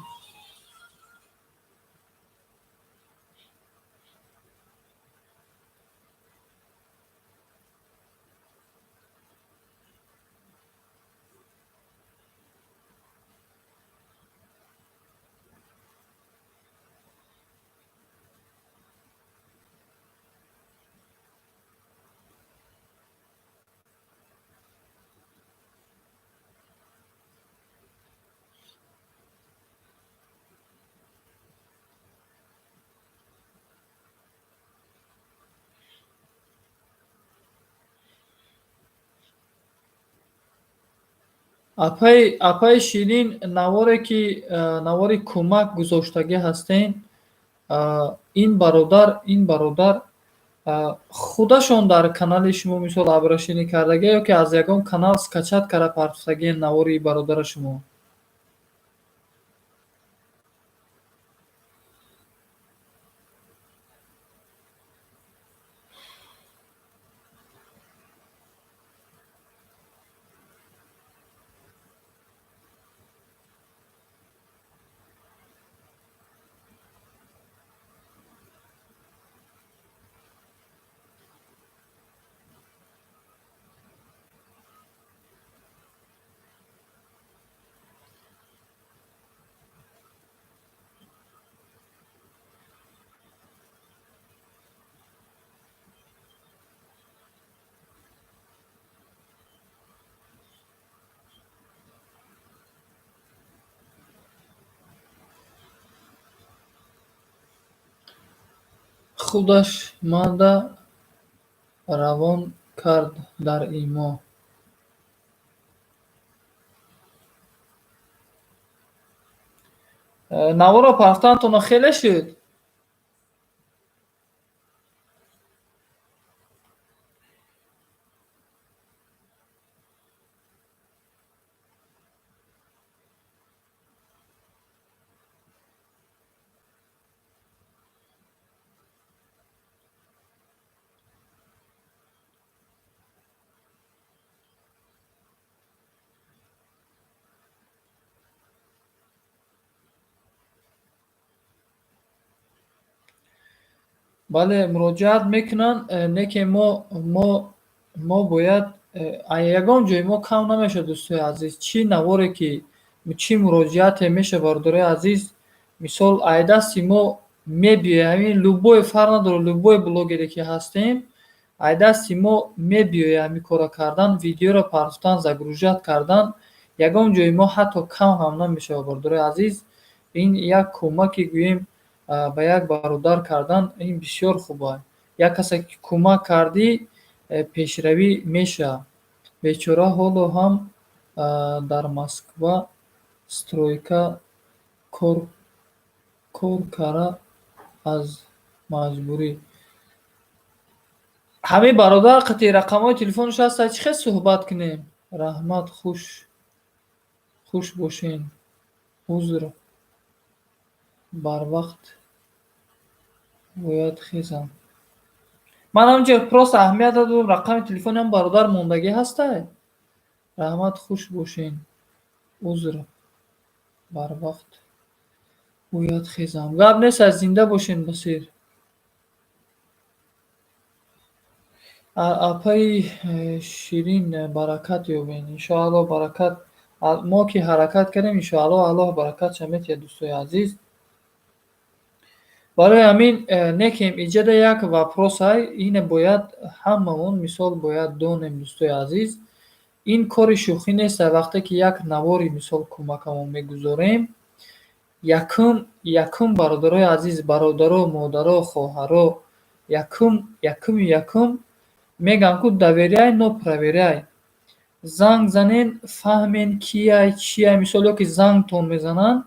Апаи Ширин, наворе ки навори кӯмак гузоштагӣ ҳастен, ин бародар худашон дар канали шумо мисол обращение кардагӣ ё ки аз ягон канал скачать карда партофтагӣ навори бародари шумо? Худаш манда равон кард дар имо. Наворро партофтантон хеле шуд? Бале, муроҷиат мекунанд, не ки мо бояд ягон ҷои мо кам намешавад, дӯстои азиз. Чӣ наворе ки, чӣ муроҷиате мешавад, бародарои азиз, мисол, ай дасти мо мебиёяд, ҳамин любой, фарқ надорад, любой блогере ки ҳастем, ай дасти мо мебиёяд ҳамин корро кардан, видеоро партофтан, загружать кардан, ягон ҷои мо ҳатто кам ҳам намешавад, бародарои азиз. Ин як кӯмаке гӯем ба як бародар кардан, ин бисёр хуб аст. Як касе ки кӯмак кардӣ, пешравӣ мешавад. Бечора ҳоло ҳам дар Москва стройка кор кара аз маҷбурӣ. Ҳамин бародар қати рақамҳои телефонаш ҳаста, чӣ хел суҳбат кунем? Раҳмат, хуш бошен. Узр, барвақт бояд хезам. Ман ҳаминҷо просто аҳамият додам, рақами телефони ҳам бародар мондагӣ ҳастай? Раҳмат, хуш бошен. Узр, барвақт бояд хезам. Гап нест, зинда бошен, Басир. Апаи Ширин, баракат ёбед. Иншоалло, баракат. Мо ки ҳаракат кардем, иншоалло, Аллоҳ баракатша метиҳад, дӯстои азиз. Барои ҳамин некем иҷода як вопрос ай, ине бояд ҳамаон мисол бояд донем, дӯстои азиз, ин кори шӯхӣ нест. Вақте ки як навори мисол кӯмакамон мегузорем, якум бародарои азиз, бародаро, модаро, хоҳаро, якуми якум мегӯям, ку доверяй, но проверяй. Занг занен, фаҳмен кияй, чияй, мисол, ё ки зангтон мезананд,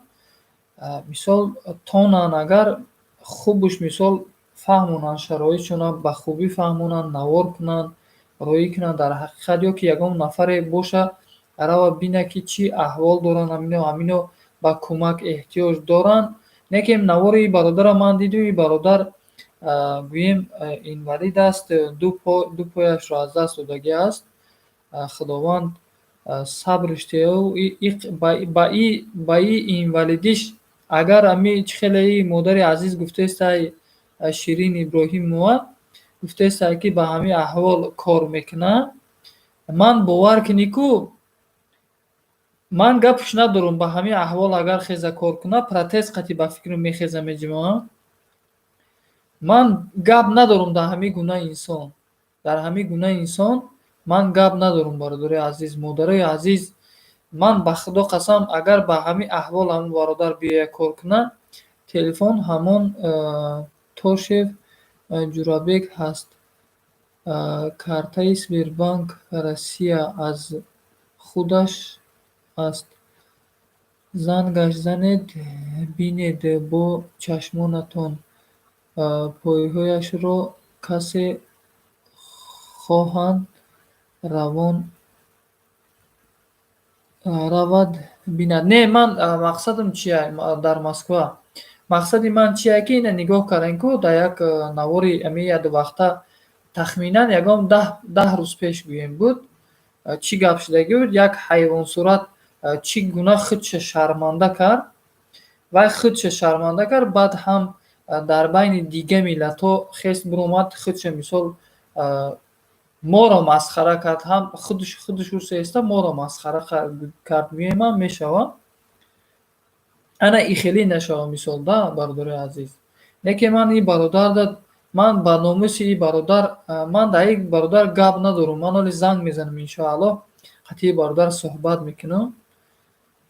мисол, тонанд, агар хубуш, мисол, фаҳмонанд шароитшона, ба хубӣ фаҳмонанд, навор кунанд, роӣ кунанд дар ҳақиқат, ё ки ягон нафаре боша, рава бина, ки чӣ аҳвол доранд ҳамино, ҳамино ба кӯмак эҳтиёҷ доранд. Лекин навори ин бародарам ман дидум, ин бародар, гӯем, инвалид аст, ду пояшро аз даст додагӣ аст. Худованд сабрш диҳу ба и инвалидиш, агар ами чӣ хеле модари азиз гуфтаестай, Ширин Иброҳимова гуфтаестай, ки ба ҳамин аҳвол кор мекунад, ман бовар кунӣ ку, ман гапш надорам, ба ҳамин аҳвол агар хеза кор кунад, протез қати ба фикрам мехеза меҷимоа. Ман гап надорам дар ҳамин гуна инсон, дар ҳамин гуна инсон ман гап надорам. Бародарои азиз, модарои азиз, ман ба Худо қасам, агар ба ҳамин аҳвол ҳамин бародар биёяд кор кунад. Телефон ҳамон Тошев Ҷурабек ҳаст, картаи Сбербанк Россия аз худаш аст, зангаш занед, бинед бо чашмонатон пойҳояшро, касе хоҳанд равон равад бинад. Не, ман мақсадам чия, дар Москва мақсади ман чия, ки ина нигоҳ кардем ку, дар як навори ами яквақта, тахминан ягон 10 рӯз пеш гӯем буд, чӣ гап шудагӣ буд, як ҳайвонсурат чӣ гуна худша шарманда кард, вай худша шарманда кард, баъд ҳам дар байни дига миллатҳо хест биромад, худша, мисол, моро масхара кард, ҳам худаш сеста моро масхара кард гӯем ҳам мешавад. Ана ихелӣ нашава, мисол, да, бародарои азиз. Лекин ман ин бародарда, ман ба номуси ин бародар, ман дар ин бародар гап надорам. Ман ҳоли занг мезанам, иншоаллоҳ, қатъи бародар суҳбат мекунам.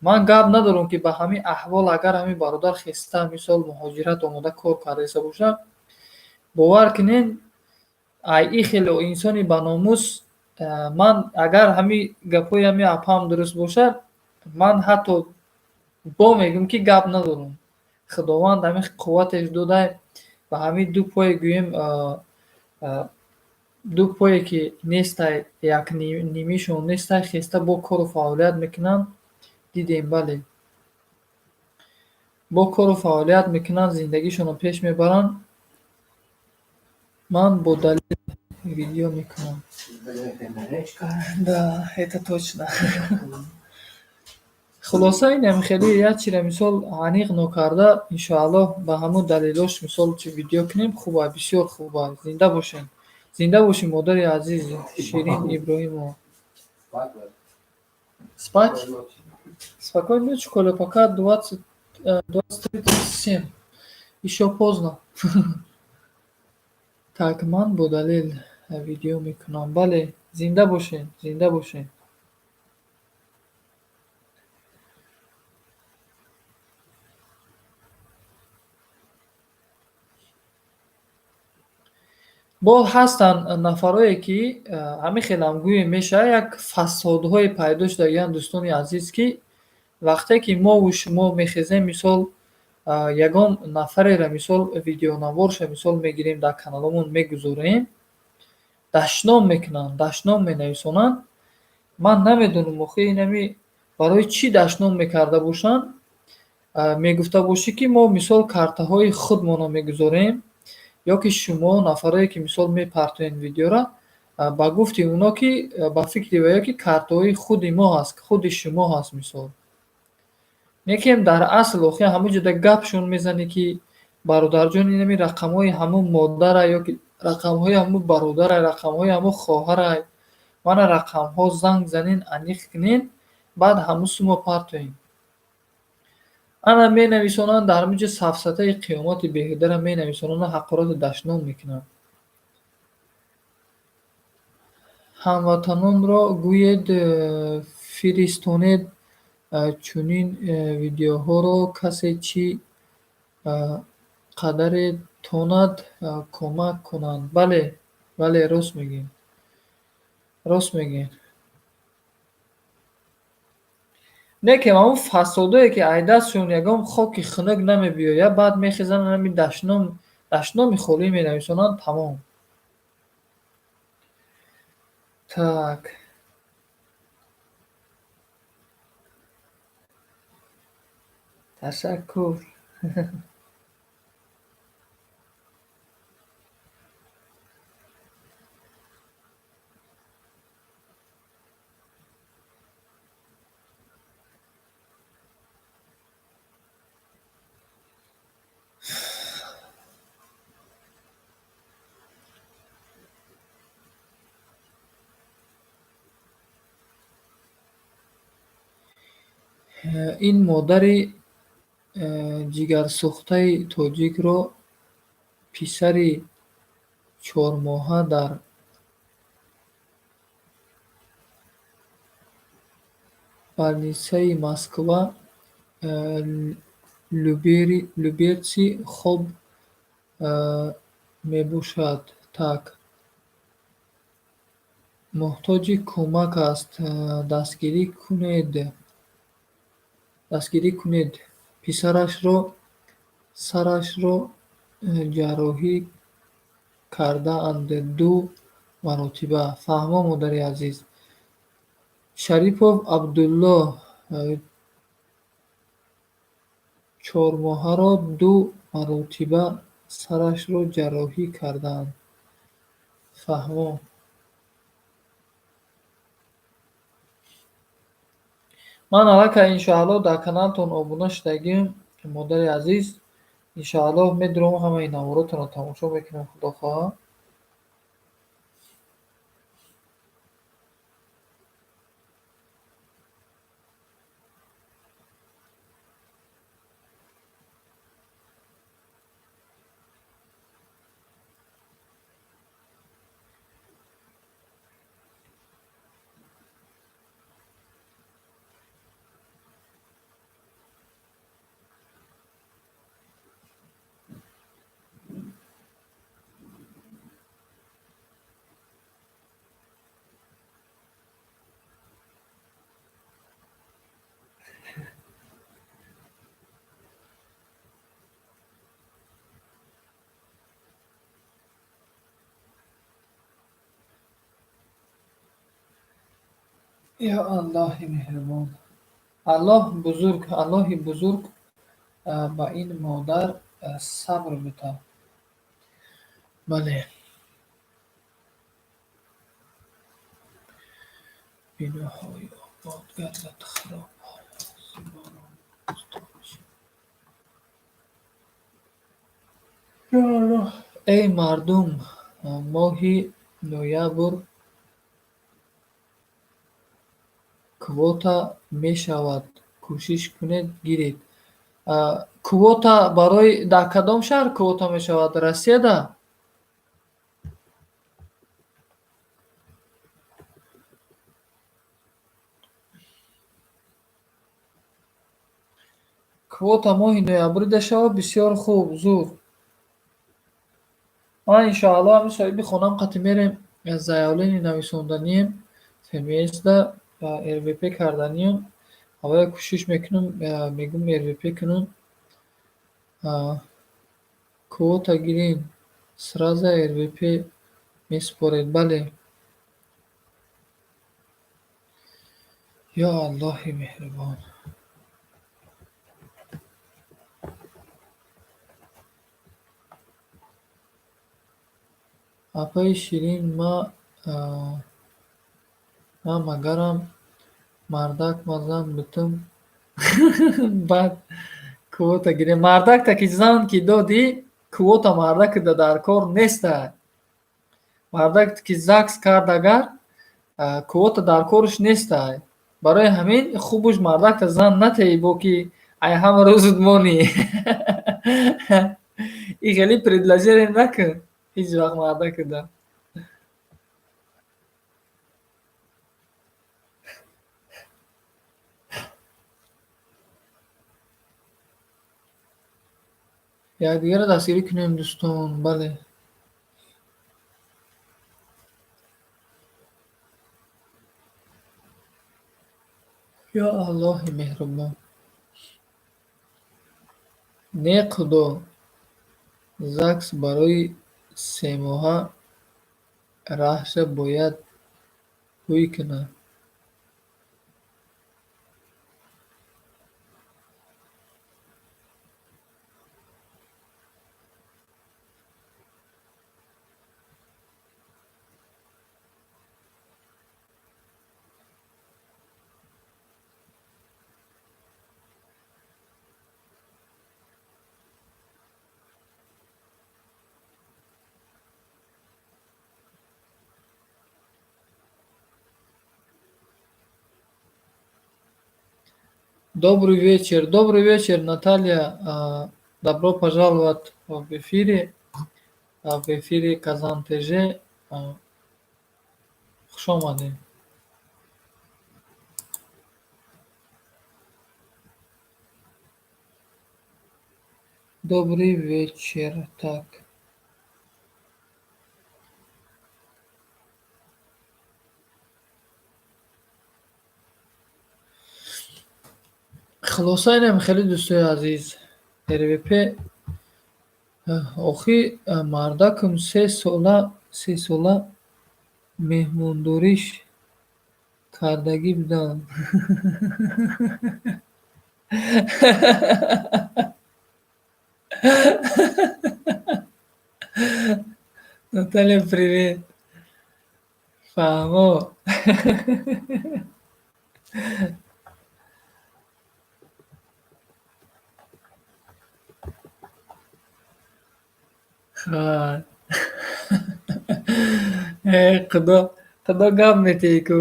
Ман гап надорам, ки ба ҳамин аҳвол агар ҳамин бародар хеста, мисол, муҳоҷират омода кор кардаиста бошад, бовар кунед, ай ин хеле инсони баномус, ман агар ҳамин гапҳои ҳамин апаам дуруст бошад, ман ҳатто бо мегӯям, ки гап надорам. Худованд ҳамин қувватеш додай, ба ҳамин ду пое, гӯем, ду пое ки нестай, як нимишон нестай, хеста бо кору фаъолият мекунанд. Дидем, бале, бо кору фаъолият мекунанд, зиндагишонро пеш мебаранд. Ман бо далел видео мекунам. Да, это точно. Хулоса, инам хеле як чиро, мисол, аниқ нокарда, иншоаллоҳ, ба ҳамун далелош, мисол, чи видео кунем, хуба, бисёр хуба. Зинда бошем, зинда бошем, модари азиз Ширин Иброҳимова. Спать, спокойной ночи, Коля, пока 23:37, ещё поздно. Так, ман бо далел видео мекунам, бале. Зинда бошем, зинда бошем. Боз ҳастанд нафарое, ки ҳамин хелам гӯем мешавад, як фасодҳое пайдо шудагианд, дӯстони азиз, ки вақте ки мову шумо мехезем, мисол, ягон нафареро, мисол, видеонаворша, мисол, мегирем, дар каналомон мегузорем, дашном мекунанд, дашном менависонанд. Ман намедонам, охи, инами барои чӣ дашном мекарда бошанд. Мегуфта бошӣ, ки мо, мисол, картаҳои худмонро мегузорем, ё ки шумо нафарое, ки, мисол, мепартоед видеора, ба гуфти оно, ки ба фикри ваё, ки картаҳои худи мо ҳаст, худи шумо ҳаст, мисол. Лекин дар асл, охи, ҳамон ҷода гапшон мезанӣ, ки бародарҷон, инами рақамҳои ҳамун модара, ё ки рақамҳои ҳамун бародара, рақамҳои ҳамун хоҳарай, мана рақамҳо, занг занен, аниқ кунен, баъд ҳамун сумо партоем. Ана менависонанд, дар ҳамин ҷо сафсатаи қиёмати беҳудара менависонанд, ҳақорату дашном мекунанд. Ҳамватанонро гӯед, фиристонед чунин видеоҳоро, касе чӣ қадаре тонад кӯмак кунанд. Бале, бале, рост мегӯед. Рост мегӯед. Не ки ҳамон фасодое ки ай дастшон ягон хоки хунук намебиёяд, баъд мехезанд ҳамин дашном, дашноми холӣ менависонанд, тамом. Так. Ташаккур. Ин модари ҷигарсӯхтаи тоҷикро писари чормоҳа дар больницаи Москва Люберцы хоб мебошад. Так. Муҳтоҷи кӯмак аст. Дастгирӣ кунед. Дастгирӣ кунед. Писарашро сарашро ҷарроҳӣ кардаанд ду маротиба. Фаҳмо, модари азиз. Шарипов Абдулло чормоҳаро ду маротиба сарашро ҷарроҳӣ кардаанд. Фаҳмо. Ман аллакай иншоаллоҳ дар каналтон обуна шудагим, модари азиз. Иншоаллоҳ медурам, ҳамаи наворотонро тамошо мекунам, худо хоҳад. Ё Аллоҳи меҳрубон! Аллоҳ бузург, Аллоҳи бузург ба ин модар сабр бита. Бале. Биноҳои обод гардад хароб. Ё Аллоҳ! Эй мардум, моҳи ноябр квота мешавад, кӯшиш кунед гиред. Квота барои дар кадом шаҳр квота мешавад? Россияда? Квота моҳи ноябрида шавад, бисёр хуб, зуд. Ман иншоаллоҳ ҳамин соҳиби хонам қати мерем, заявление нависонданием, ФМСда РВП карданием. Аввал кӯшиш мекунам, мегӯм РВП кунам. Квота гирем, сразу РВП месупоред. Бале. Ё Аллоҳи меҳрубон! Апаи Ширин, ма магарам мардак ма зан битум, баъд квота гирем. Мардакта ки зан ки додӣ, квота мардакда дар кор неста. Мардак ки ЗАГС кард агар, квота дар корш неста. Барои ҳамин хубуш мардакта зан натеӣ, бо ки Ай ҳама рӯзут монӣ. И хеле предложение накун. Ҳеҷ вақт мардакуда. Якдигарро дастгирӣ кунем, дӯстон, бале. Ё Аллоҳи меҳрубон. Не, Худо, ЗАГС барои семоҳа раҳша бояд ҳуй кунад. Добрый вечер. Добрый вечер, Наталья. Добро пожаловать в эфире. В эфире Казан ТЖ. Хуш омадед. Добрый вечер. Так. Хулоса, инам хеле, дӯстои азиз. РВП охи мардакум 3 сола меҳмондориш кардагӣ будам. Наталья, привет. Фаҳмо. Хай. Э, Худо, Худо, гап метиҳӣ ку.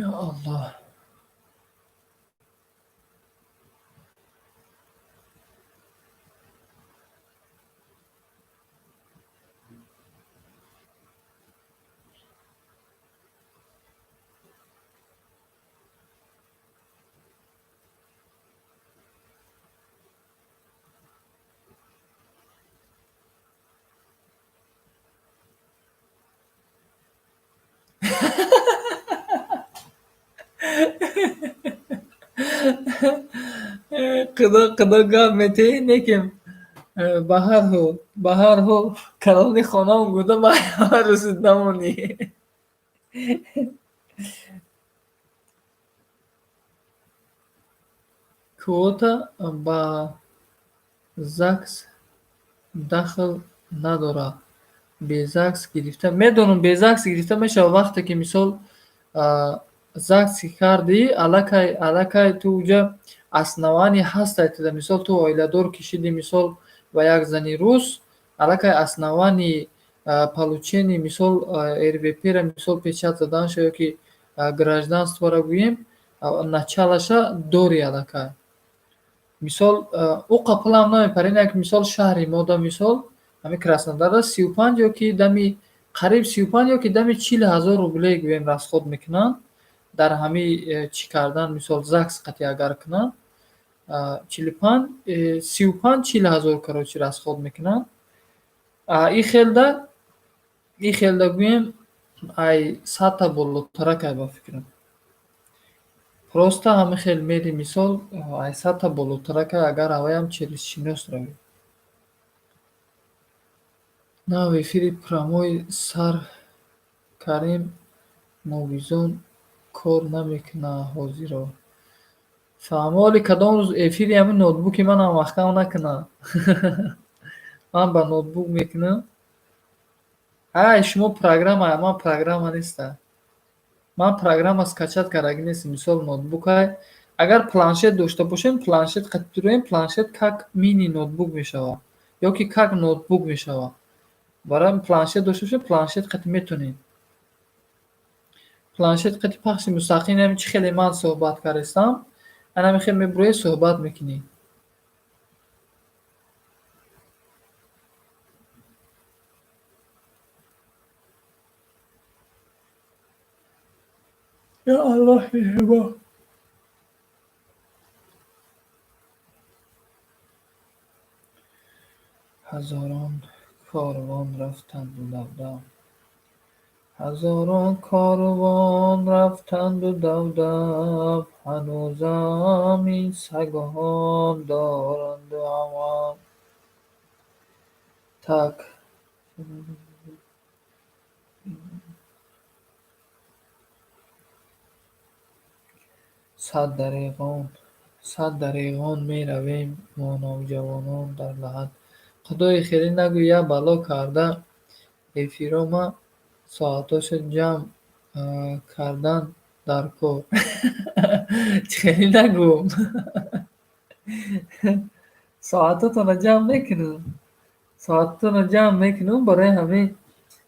Ё Аллоҳ. Худо, Худо, гап метиҳӣ, лекин ба ҳар ҳол калони хонаам гуфта, ба рӯзут намонӣ. Квота ба ЗАГС дахл надорад. Бе ЗАГС гирифта медонам, бе ЗАГС гирифта мешавад, вақте ки, мисол, ЗАГС кардӣ, аллакай ту уҷа основание ҳастай туда. Мисол, ту оиладор ки шидӣ, мисол, ба як зани рус, аллакай основание получения, мисол, РВП-ра, мисол, печать заданша ё ки гражданство ро гӯем, начало ша дорӣ аллакай. Мисол, ӯ қапулам намепарад. Ин як мисол, шаҳри мода, мисол, ҳамин Краснодарда 35 ё ки дами қариб 35 ё ки дами 40 000 рубле гӯем расход мекунанд дар ҳамин чӣ кардан, мисол, ЗАГС қатъи агар кунанд, 45, 35, 40 000, короче, расход мекунанд. И хелда гӯем, ай 100-та болотаракай, ба фикрам. Просто ҳамин хел мери, мисол, ай 100-та болотаракай, агар ҳаваям через шинос равӣ. Нав эфири прямой сар карем, мовизон кор намекунад ҳозиро. Фаҳмо, ҳоли кадом рӯз эфири ҳамин ноутбуки манам маҳкам накунад. Ман ба ноутбук мекунам. Ай, шумо программа, ман программа нестам. Ман программа скачать кардагӣ нестам. Мисол, ноутбукай. Агар планшет дошта бошем, планшет қатироем, планшет как мини ноутбук мешавад ё ки как ноутбук мешавад. Барои планшет дошта бошем, планшет қати метонем. Планшет қати пахши мустақим, ҳамин чӣ хеле ман суҳбат кардастам, анами хел мебуроӣ, суҳбат мекунӣ. Ё Аллоҳ меҳрубон. Ҳазорон корвон рафтанду давдав, ҳазорон корвон рафтанду давдав, ҳанӯзам ин сагҳо доранду ҳавҳав. Так. Сад дареғон, сад дареғон меравем мо навҷавонон дар лаҳат. Худои хеле нагӯ, як бало карда эфирома соатҳошо ҷамъ кардан дар кор. Чӣ хеле нагӯ. Соатотонро ҷамъ мекунам. Соатотонро ҷамъ мекунам, барои ҳамин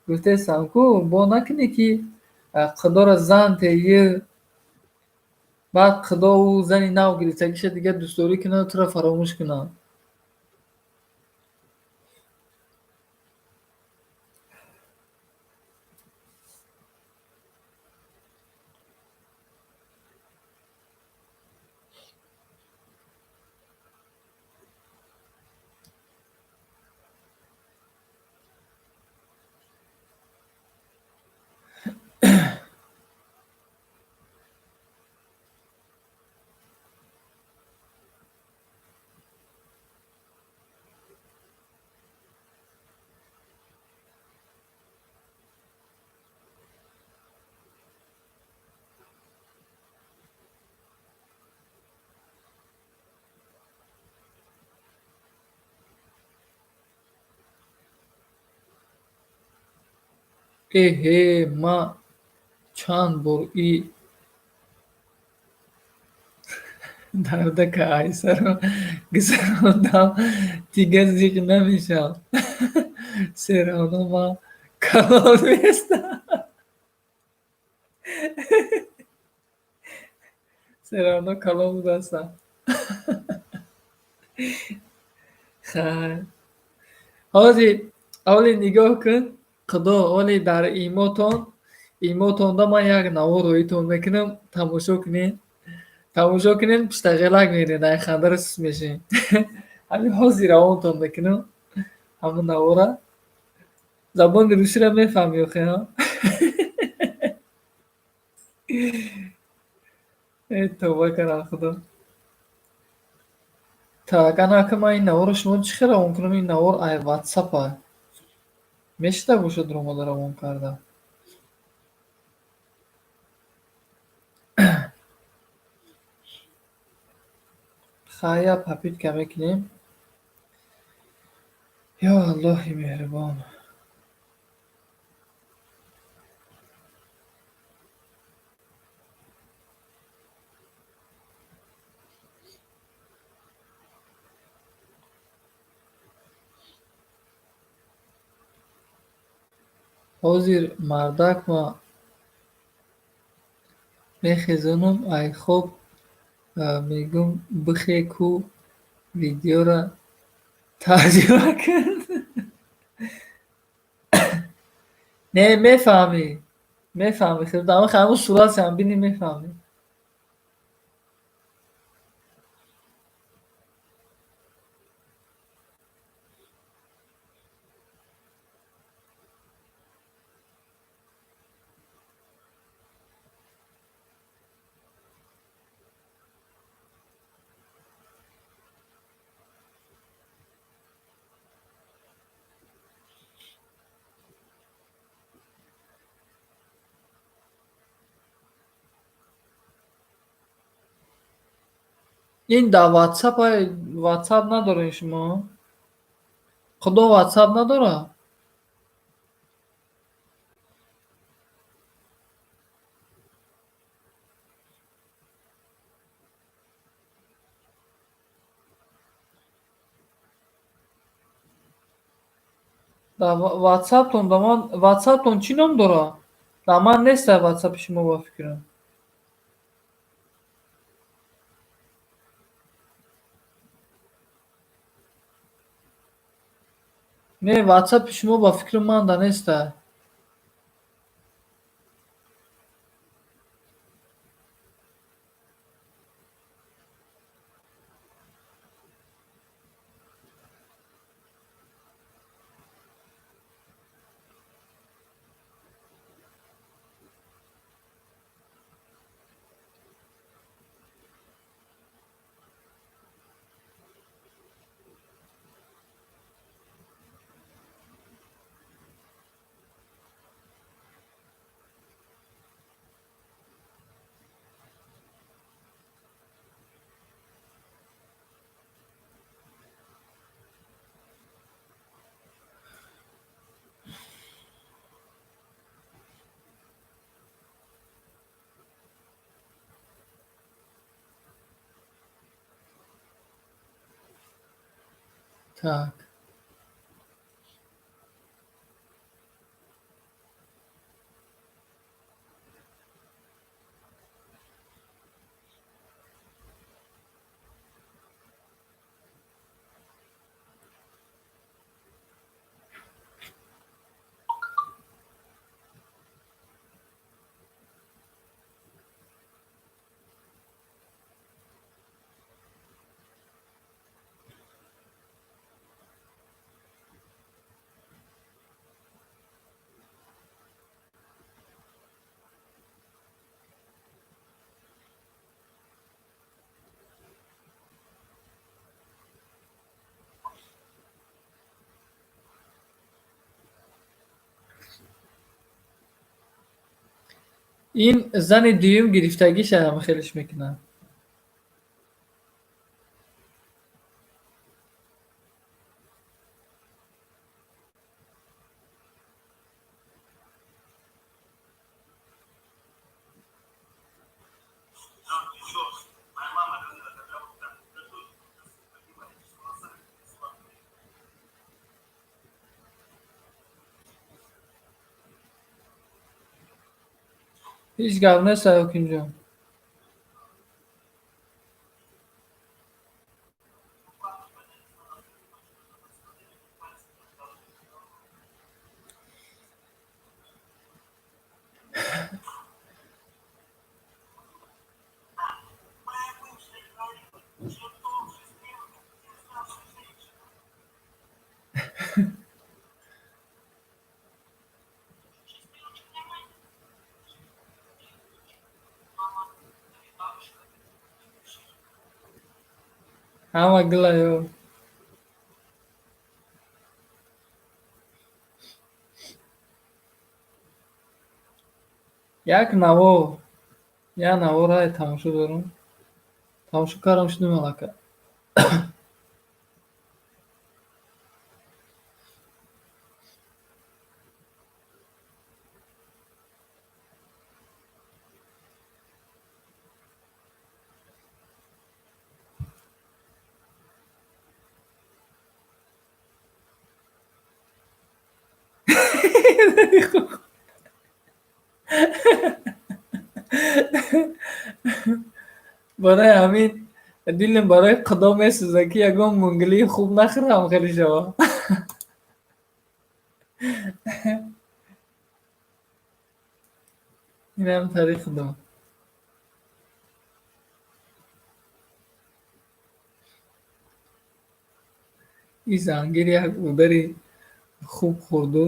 гуфтаестам, ку бо накунӣ, ки Худоро зан теи, баъд Худо ӯ зани нав гирифтагиша дигар дӯстдорӣ кунаду туро фаромӯш кунад. Эҳе, ман чанд бор и дардака айсаро гузарондам, дигар зиқ намешавам. Всё равно ман калон нестам. Всё равно калон будастам. Хайр. Ҳозир оли нигоҳ кун, Худо, оли дар имотонда ман як навор роитон мекунам, тамошо кунед. Тамошо кунед, пиштағелак меред, ай хандаро сус мешавед. Ҳамин ҳозир равонтон мекунам ҳамун навора. Забони русиро мефаҳмӣ охе, ҳа? Э, тавба кардам, Худо. Так, ана ака, ман ин наворро шумо чӣ хел равон кунам? Ин навор ай ватсапа. Мешида бошад ромада равон карда? Хай, як попытка мекунем. Ё Аллоҳи меҳрубон. Ҳозир мардакма мехезонам ай хоб, мегӯм, бихе ку видеоро тарҷума кун. Не, мефаҳмӣ. Мефаҳмӣ. Ҳамун суратшам бинӣ, мефаҳмӣ. Ин дар ватсап, ватсап надоред шумо? Худо ватсап надорад? Дар ватсаптон да ман ватсаптон чӣ ном дорад? Дар ман нест ватсапи шумо ба фикрам. Не, ватсапи шумо ба фикри ман да неста. Так. Ин зани дуюм гирифтагиша хелеш мекунад. Ҳеҷ гап нест, Ҳокимҷон. Ҳама гулаё. Як наво, як наворай тамошо дорам. Тамошо кардам, шудум аллакай. Барои ҳамин дилам барои Худо месӯзад, ки ягон мунгилии хуб нахӯрам хеле шава. Инам тари Худо. Ин зангир як удари хуб хӯрду.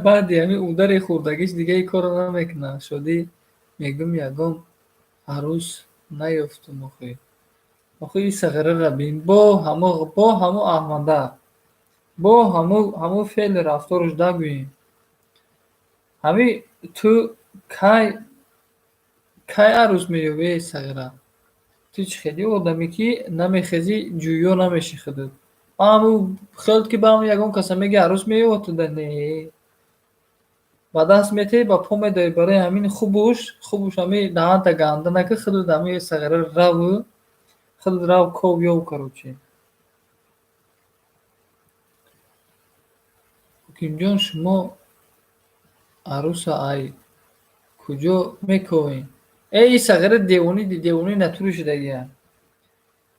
Баъди ҳамин удари хӯрдагиш дига ин корро намекунад. Шодӣ мегӯм, ягон арӯс наёфтум охи. Охи, ин сағираро бин, бо ҳамо Аҳмада, бо ҳамо феъли рафтораш дагӯем. Ҳами ту кай арӯс меёбӣ, эй сағира? Ту чӣ хели одаме, ки намехезӣ, ҷӯё намешӣ худат. Ҳамун хелт, ки ба ҳамун ягон каса меги, арӯс меёбад, туда не. Ба даст метаҳӣ, ба по медоӣ. Барои ҳамин хубуш ҳами даҳанта ганда накун, худат ҳами сағира раву, худат рав, ков ёв, короче. Ҳокимҷон, шумо арӯса ай куҷо мековед? Э, ин сағира девони, девони натури шудагия.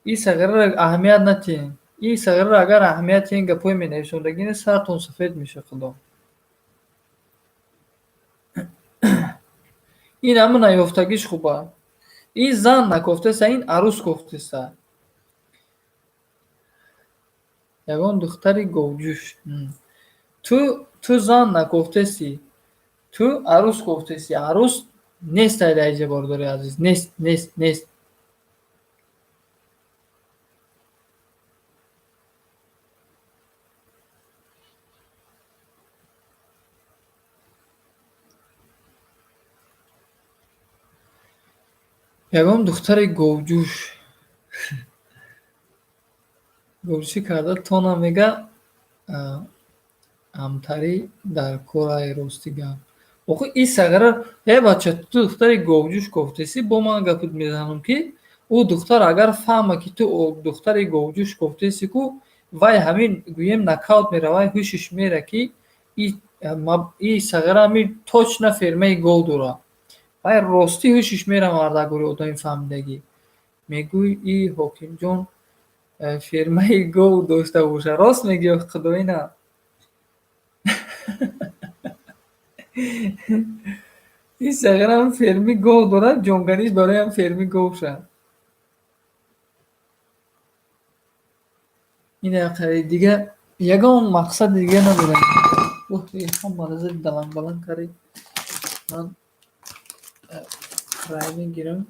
Ин сағираро аҳамият натиҳед. Ин сағираро агар аҳамият диҳед, гапҳои менависондагӣ саратон сафед мешавад, худо. Ин ҳама наёфтагиш хуба. Ин зан накофтеса, ин арӯс кофтеса. Ягон духтари говҷӯш. Ту зан накофтесӣ, ту арӯс кофтесӣ. Арӯс нест дар инҷа, бародари азиз, нест, нест, нест. Ягон духтари говҷӯш. Говҷӯшӣ карда тона мега, амтарӣ дар кор ай, рости гап. Охи, ин сағира, э бача, ту духтари говҷӯш кофтесӣ, бо ман гапат мезанам, ки ӯ духтар агар фаҳма, ки ту духтари говҷӯш кофтесӣ ку, вай ҳамин гӯем нокаут меравад, ҳушиш мера, ки и сағира ҳамин точно фермаи гов дорад. Вай ростӣ ҳушиш мера, мардакгори одами фаҳмидагӣ. Мегӯй, и Ҳокимҷон фермаи гов дошта бошад. Рост мегӯӣ, худоина. Ин сағирам ферми гов дорад, ҷонганиш бароям ферми гов шад. Ин дига ягон мақсади дига надорам. Ҳамаро зери даланг-баланг кард. Ман рай мегирам.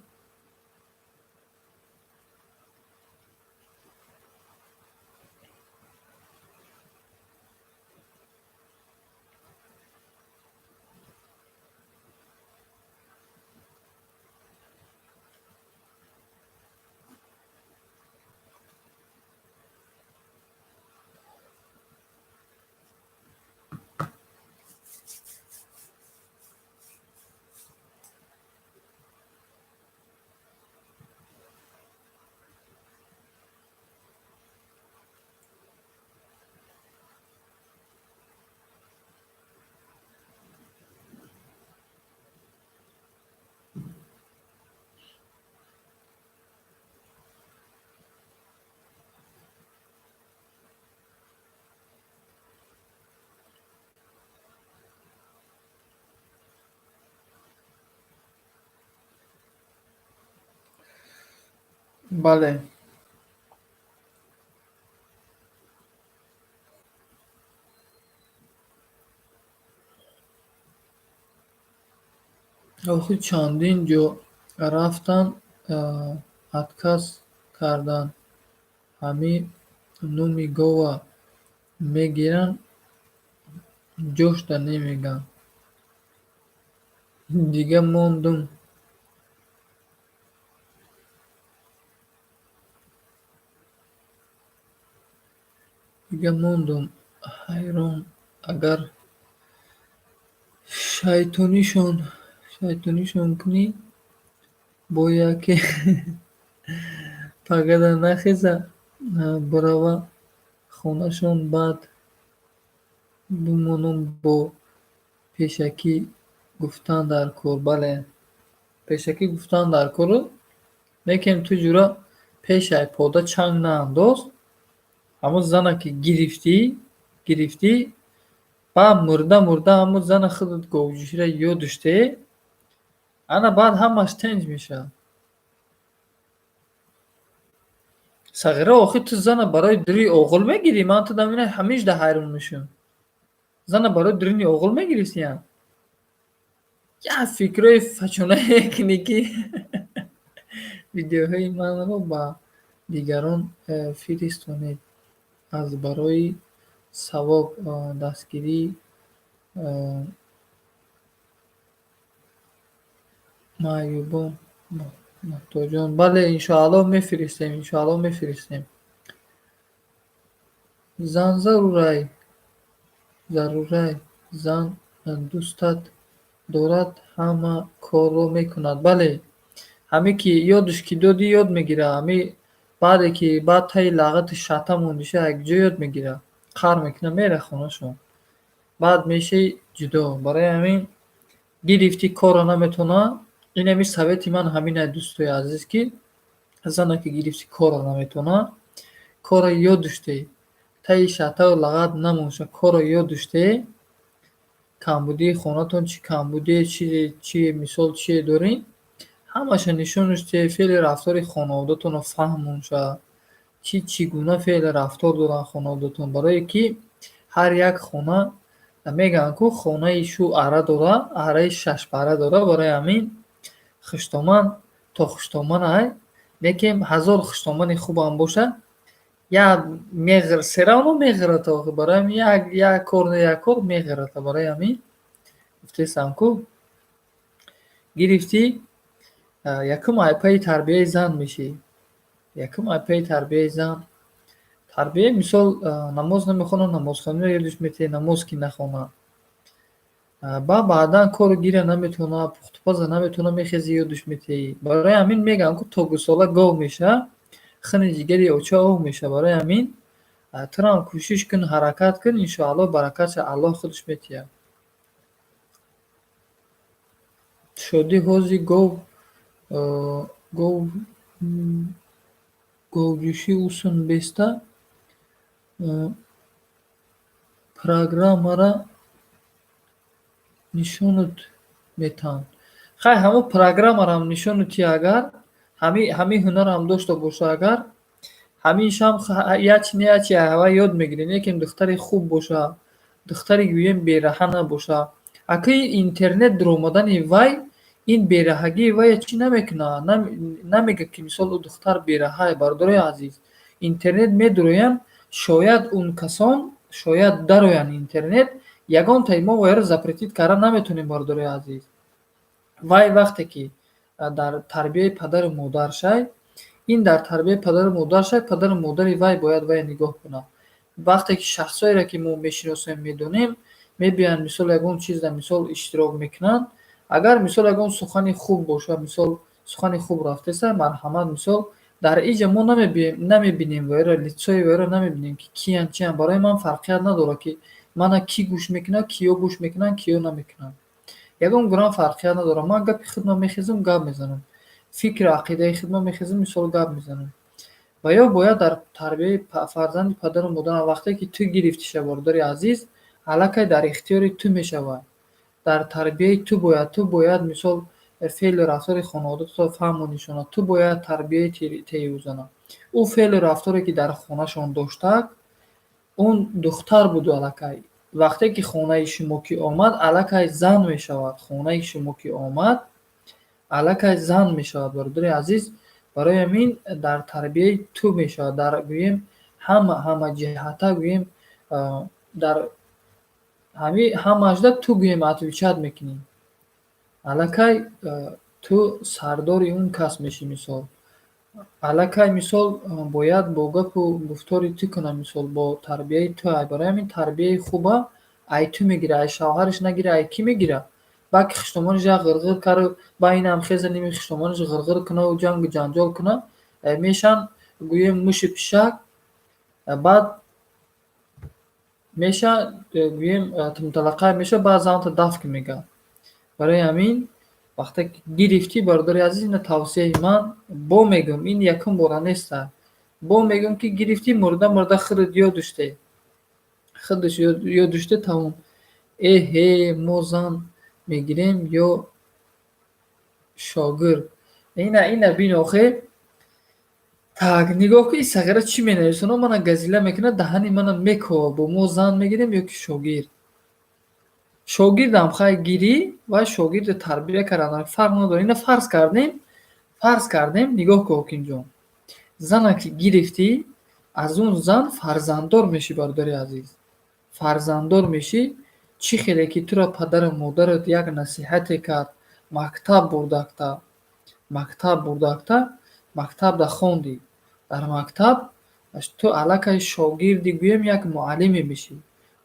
Бале. Охир чандин ҷо рафтан, отказ карданд. Ҳамин нуми гова мегиранд, ҷошда намегӯянд. Дига мондум. Дига мондум ҳайрон, агар шайтонишон кунӣ, бо яке пагада нахеза, бирава хонашон, баъд бимонам, бо пешакӣ гуфтан дар кор. Бале, пешакӣ гуфтан дар кору, лекин ту ҷура пешай пода чанг наандоз. Ҳамун зана ки гирифтӣ, баъд мурда мурда ҳамун зана худат говҷӯширо ёдуштӣ, ана баъд ҳамаш тинҷ мешавад. Сағира, охир ту зана барои дури оғил мегирӣ? Ман ту дар ҳамишда ҳайрон мешавам. Зана барои дуруни оғил мегирифтиян? Як фикрҳои фачонае кунӣ, ки видеоҳои манро ба дигарон фиристонед аз барои савоб, дастгирии маъюбон, муҳтоҷон. Бале, иншоаллоҳ мефиристем, иншоаллоҳ мефиристем. Зан зарурай, зарурай, зан дӯстат дорад, ҳама корро мекунад. Бале, ҳаме ки ёдаш ки додӣ, ёд мегира. Ҳами баъде ки баъд таи лағати шата мондиша, якҷо ёд мегира. Қар мекуна, мера хонашон. Баъд мешавӣ ҷудо. Барои ҳамин гирифтӣ, корро наметавона. Ин ҳами совети ман ҳаминай, дӯстои азиз, ки зане ки гирифтӣ, корро наметавона, корро ёдаш деҳ. Таи шатаву лағат намонша, корро ёдаш деҳ. Камбудии хонатон чӣ камбудие, чизе чи, мисол, чие дорем, ҳамаша нишонаш деҳ, феъли рафтори хонаводатонро фаҳмонша, чӣ чӣ гуна феъли рафтор доранд хонаводатон. Барое ки ҳар як хона, мегӯянд ку, хонаи шу ара дора, араи шашпара дора. Барои ҳамин хуштоман то хуштоманай, лекин ҳазор хуштомани хубам бошад, як меғир, всё равно меғирад охи. Барои ҳамин як кор не, як кор меғирад. Барои ҳамин гуфтесам ку, гирифтӣ, якум айпаи тарбияи зан мешӣ. Якум айпаи тарбияи зан. Тарбия, мисол, намоз намехонад, намозхониро ёдаш метиҳӣ, намоз ки нахонад. Ба баъдан кору гира наметавона, пухтупаза наметавона, мехезӣ, ёдаш метиҳӣ. Барои ҳамин мегӯянд ку, то гусола гов мешавад, хуни ҷигари оча об мешавад. Барои ҳамин турам кӯшиш кун, ҳаракат кун, иншоаллоҳ, баракатша Аллоҳ худаш метиҳад. Шодӣ ҳози гов гов говҷӯшӣ усун беста программара нишонат метаҳанд. Хай, ҳамун программарам нишонат тиҳ, агар ҳамин ҳунарам дошта боша, агар ҳаминшам ячи не ячи ҳава ёд мегирӣ. Лекин духтари хуб боша, духтари, гӯем, бераҳа набоша. Акаи интернет дуромадани вай ин бераҳагии вая чӣ намекунад, намегӯяд, ки, мисол, ӯ духтар бераҳае. Бародарои азиз, интернет медуроянд, шояд он касон, шояд дароянд интернет, ягонтаи мо вайро запретить карда наметавонем, бародарои азиз. Вай вақте ки дар тарбияи падару модар шай, ин дар тарбияи падару модар шай, падару модари вай бояд вая нигоҳ кунад. Вақте ки шахсҳоеро, ки мо мешиносем, медонем, мебиёянд, мисол, ягон чизда, мисол, иштирок мекунанд, агар, мисол, ягон сухани хуб бошад, мисол, сухани хуб рафтеса, марҳамат. Мисол, дар иҷа мо намебинем вайро, лицои вайро намебинем, ки киянд, чиянд. Барои ман фарқият надорад, ки мана кӣ гӯш мекунад, киё гӯш мекунанд, киё намекунанд. Ягон гурам фарқият надорад. Ман гапи худро мехезам, гап мезанам. Фикру ақидаи худро мехезам, мисол, гап мезанам. Ва ё бояд дар тарбияи фарзанди падару модарам. Вақте ки ту гирифтиша, бародари азиз, аллакай дар ихтиёри ту мешавад. Дар тарбияи ту бояд, ту бояд, мисол, феълу рафтори хонаводатро фаҳму нишона, ту бояд тарбияи теюзана. Ӯ феълу рафторе, ки дар хонашон доштак, он духтар буду аллакай. Вақте ки хонаи шумо ки омад, аллакай зан мешавад. Хонаи шумо ки омад, аллакай зан мешавад, бародари азиз. Барои ҳамин дар тарбияи ту мешавад. Дар, гӯем, ҳама ҳамаҷиҳата, гӯем, дар ҳами ҳамаашда ту, гӯем, отвечать мекунӣ. Аллакай ту сардори он кас мешӣ, мисол. Аллакай, мисол, бояд бо гапу гуфтори ту кунад, мисол, бо тарбияи ту. Барои ҳамин тарбияи хуба ай ту мегира, ай шавҳараш нагира, ай кӣ мегира? Баъд ки хуштомонаш як ғирғир кард, ба инам хеза, ними хуштомонаш ғирғир кунаву ҷангу ҷанҷол кунад, мешаванд, гӯем, мушу пишак, баъд мешавад, гӯем, тумталақай мешавад, баъд занато даф ки мегӯяд. Барои ҳамин вақте ки гирифтӣ, бародари азиз, ина тавсияи ман, бо мегӯям, ин якум бора неста. Бо мегӯям, ки гирифтӣ, мурда мурда худат ёдаш деҳ. Худаш ёдаш деҳ, тамом. Эҳе, мо зан мегирем ё шогирд? Ина бин охе. Так, нигоҳ кун, ин сағира чӣ менависонад, мана газила мекунад, даҳани мана мекова, бо мо зан мегирем ё ки шогирд. Шогирдам хай гирӣ ва шогирда тарбия кардан фарқ надорад. Ина фарз кардем, нигоҳ кун, Ҳокимҷон. Зана ки гирифтӣ, аз он зан фарзанддор мешӣ, бародари азиз. Фарзанддор мешӣ, чӣ хеле ки туро падару модарат як насиҳате кард, мактаб бурдакта, мактабда хондӣ. Дар мактаб ту аллакай шогирди, гӯем, як муаллиме мешӣ.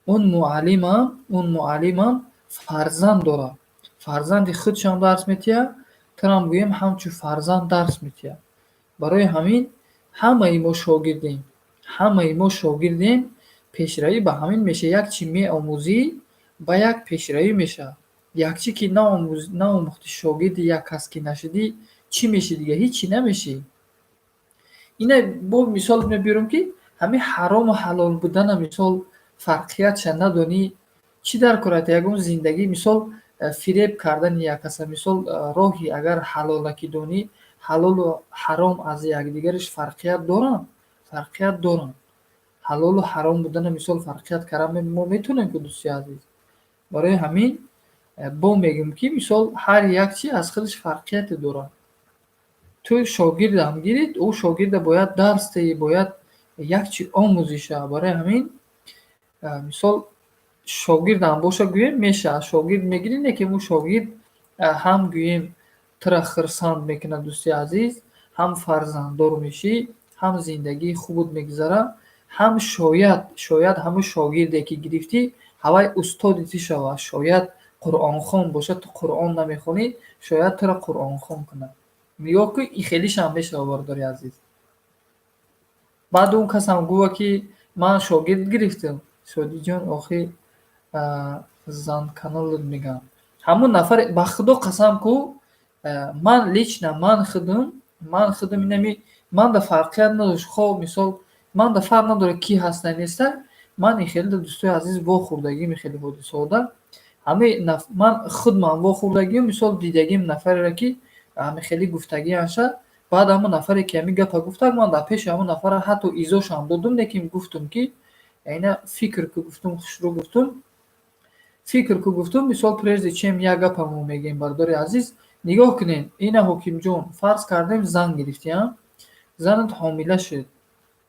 Он муаллимам фарзанд дорад. Фарзанди худшам дарс метиҳад, турам, гӯем, ҳамчун фарзанд дарс метиҳад. Барои ҳамин ҳамаи мо шогирдем. Ҳамаи мо шогирдем. Пешравӣ ба ҳамин мешавад. Як чӣ меомӯзӣ, ба як пешравӣ мешавад. Якчӣ ки наомӯхтӣ, шогирди як кас ки нашудӣ, чӣ мешӣ дига? Ҳичӣ намешӣ. Ина бо мисол мебиёрам, ки ҳамин ҳарому ҳалол будана, мисол, фарқиятша надонӣ, чӣ дар корат? Ягон зиндагӣ, мисол, фиреб кардани як каса, мисол, роҳи агар ҳалола ки донӣ, ҳалолу ҳаром аз якдигараш фарқият доранд? Фарқият доранд. Ҳалолу ҳаром будана, мисол, фарқият кардан мо метавонем ку, дӯсти азиз. Барои ҳамин бо мегӯем, ки, мисол, ҳар як чиз аз худаш фарқияте дорад. Ту шогирдам гирид, ӯ шогирда бояд дарс диҳӣ, бояд як чиз омӯзиша. Барои ҳамин, мисол, шогирдам боша, гӯем, мешавад. Шогирд мегирӣ, не ки ӯ шогирд ҳам, гӯем, тура хурсанд мекунад, дӯсти азиз, ҳам фарзанддор мешӣ, ҳам зиндагии хубут мегузарад, ҳам шояд ҳамун шогирде ки гирифтӣ, ҳавай устоди ту шавад. Шояд қуръонхон бошад, ту Қуръон намехонӣ, шояд туро қуръонхон кунад. Нигоҳ кун, ин хелишам мешавад, бародари азиз. Баъд он касам гӯяд, ки ман шогирд гирифтам. Шодиҷон, охир занканалут мегӯям. Ҳамун нафаре, ба Худо қасам ку, ман лично ман худам инами манда фарқият надошт. Хоб, мисол, манда фарқ надорад, ки ҳаста, неста. Ман ин хеле, дӯстои азиз, вохӯрдагим хеле ҳодисаода. Ҳамаи ман худман вохӯрдагим, мисол, дидагим нафареро, ки ҳами хеле гуфтагиаша. Баъд ҳамон нафаре ки ҳамин гапа гуфтак, ман дар пеши ҳамон нафара ҳатто изошам додум, лекин гуфтум, ки ина фикр ку, гуфтум, хушрӯ гуфтум, фикр ку, гуфтум. Мисол, прежде чем як гапа мо мегӯем, бародари азиз, нигоҳ кунед. Ина, Ҳокимҷон, фарз кардем, зан гирифтӣ, занат ҳомила шуд.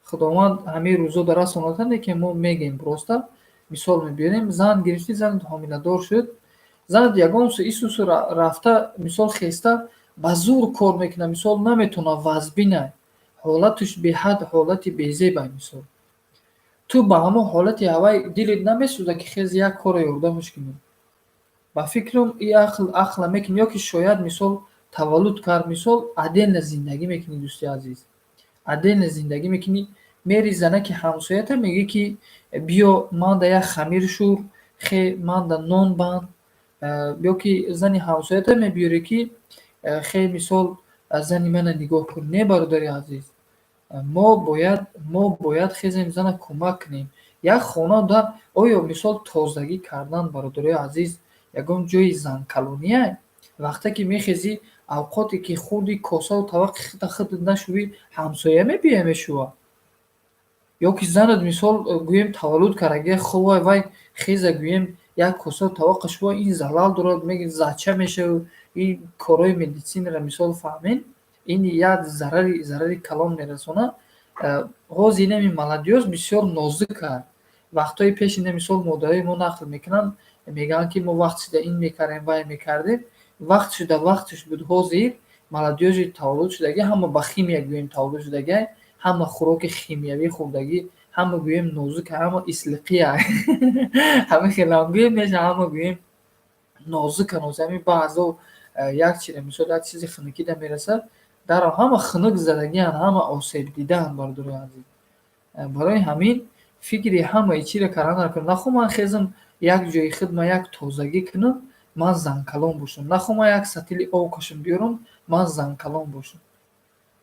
Худованд ҳамин рӯзо расонад, лекин мо мегӯем, просто мисол мебиёрем. Зан гирифтӣ, занат ҳомиладор шуд, занат ягон су исусу рафта, мисол, хеста ба зӯр кор мекунад, мисол, наметавонад, вазбина, ҳолаташ беҳад ҳолати безебай. Мисол, ту ба ҳамон ҳолати ҳавай дилет намесӯзад, ки хез, як корро ёрдамаш кунӣ? Ба фикрам, и ақл ақла мекунӣ. Ё ки шояд, мисол, таваллуд кард, мисол, отдельно зиндагӣ мекунӣ, дӯсти азиз, отдельно зиндагӣ мекунӣ. Мери занаки ҳамсоята мегӯӣ, ки биё, манда як хамир шӯр, хе, манда нон банд, ё ки зани ҳамсоята мебиёрӣ, ки хе, мисол, зани мана нигоҳ кун. Не, бародари азиз, мо бояд хезем, зана кӯмак кунем. Як хона да оё, мисол, тозагӣ кардан, бародарои азиз, ягон ҷои занкалония? Вақте ки мехезӣ, авқоте ки хӯрдӣ, косаву табақи худат нашӯӣ, ҳамсоя мебиёя, мешӯвад? Ё ки занат, мисол, гӯем, таваллуд кардагия, хобай, вай хеза, гӯем, як косаву табақа шӯва, ин залал дорад, зача мешавад. Ин корҳои медицинаро, мисол, фаҳмед, ин як зарари калон мерасонад. Ҳозир инами молодёжь бисёр нозук аст. Вақтҳои пеш ина, мисол, модарои мо нақл мекунанд, мегӯянд, ки мо вақт шуда ин мекардем, вай мекардем. Вақт шуда вақташ буд. Ҳозир молодёжь и таваллуд шудагӣ ҳама ба химия, гӯем, таваллуд шудагӣ, ҳама хӯроки химиявӣ хӯрдагӣ, ҳама, гӯем, нозука, ҳама ислиқия, ҳама хелам, гӯем, меша, ҳама, гӯем, нозукан. Ҳамин баъзо як чизе, мисол, як чизи хунукида мерасад, дарҳол ҳама хунук задагианд, ҳама осебдидаанд, бародарои азиз. Барои ҳамин фикри ҳамаи чиро кардан накун. Нахоҳ ман хезам, як ҷои хидма, як тозагӣ кунам, ман занкалон бошам. Нахоҳ ман як сатили об кашам биёрам, ман занкалон бошам.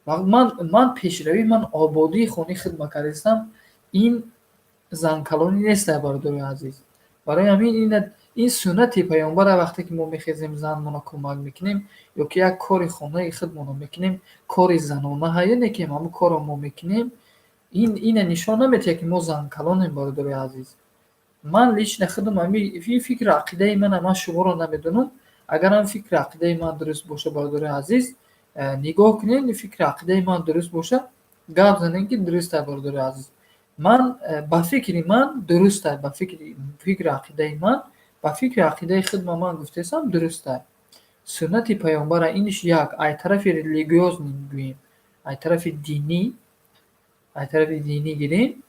Ман пешравӣ, ман ободии хонаи хидма кардистам, ин занкалонӣ нест, бародарои азиз. Барои ҳамин ин суннати паёмбара. Вақте ки мо мехезем, занмонро кӯмак мекунем ё ки як кори хонаи худмонро мекунем, кори занона ҳая, не ки ҳамон корро мо мекунем, ин ина нишон наметиҳад, ки мо занкалонем, бародарои азиз. Ман лично худам ҳами фикру ақидаи мана, ман шуморо намедонам. Агар ҳам фикру ақидаи ман дуруст боша, бародарои азиз, нигоҳ кунед, фикру ақидаи ман дуруст боша, гап занем, ки дуруст аст, бародарои азиз. Ман ба фикри ман дуруст аст, ба фикру ақидаи ман, ба фикру ақидаи худам ман гуфтаистам, дуруст аст. Суннати паёмбара иниш як, ай тарафи религиозный гӯем, ай тарафи динӣ, ай тарафи динӣ гирем,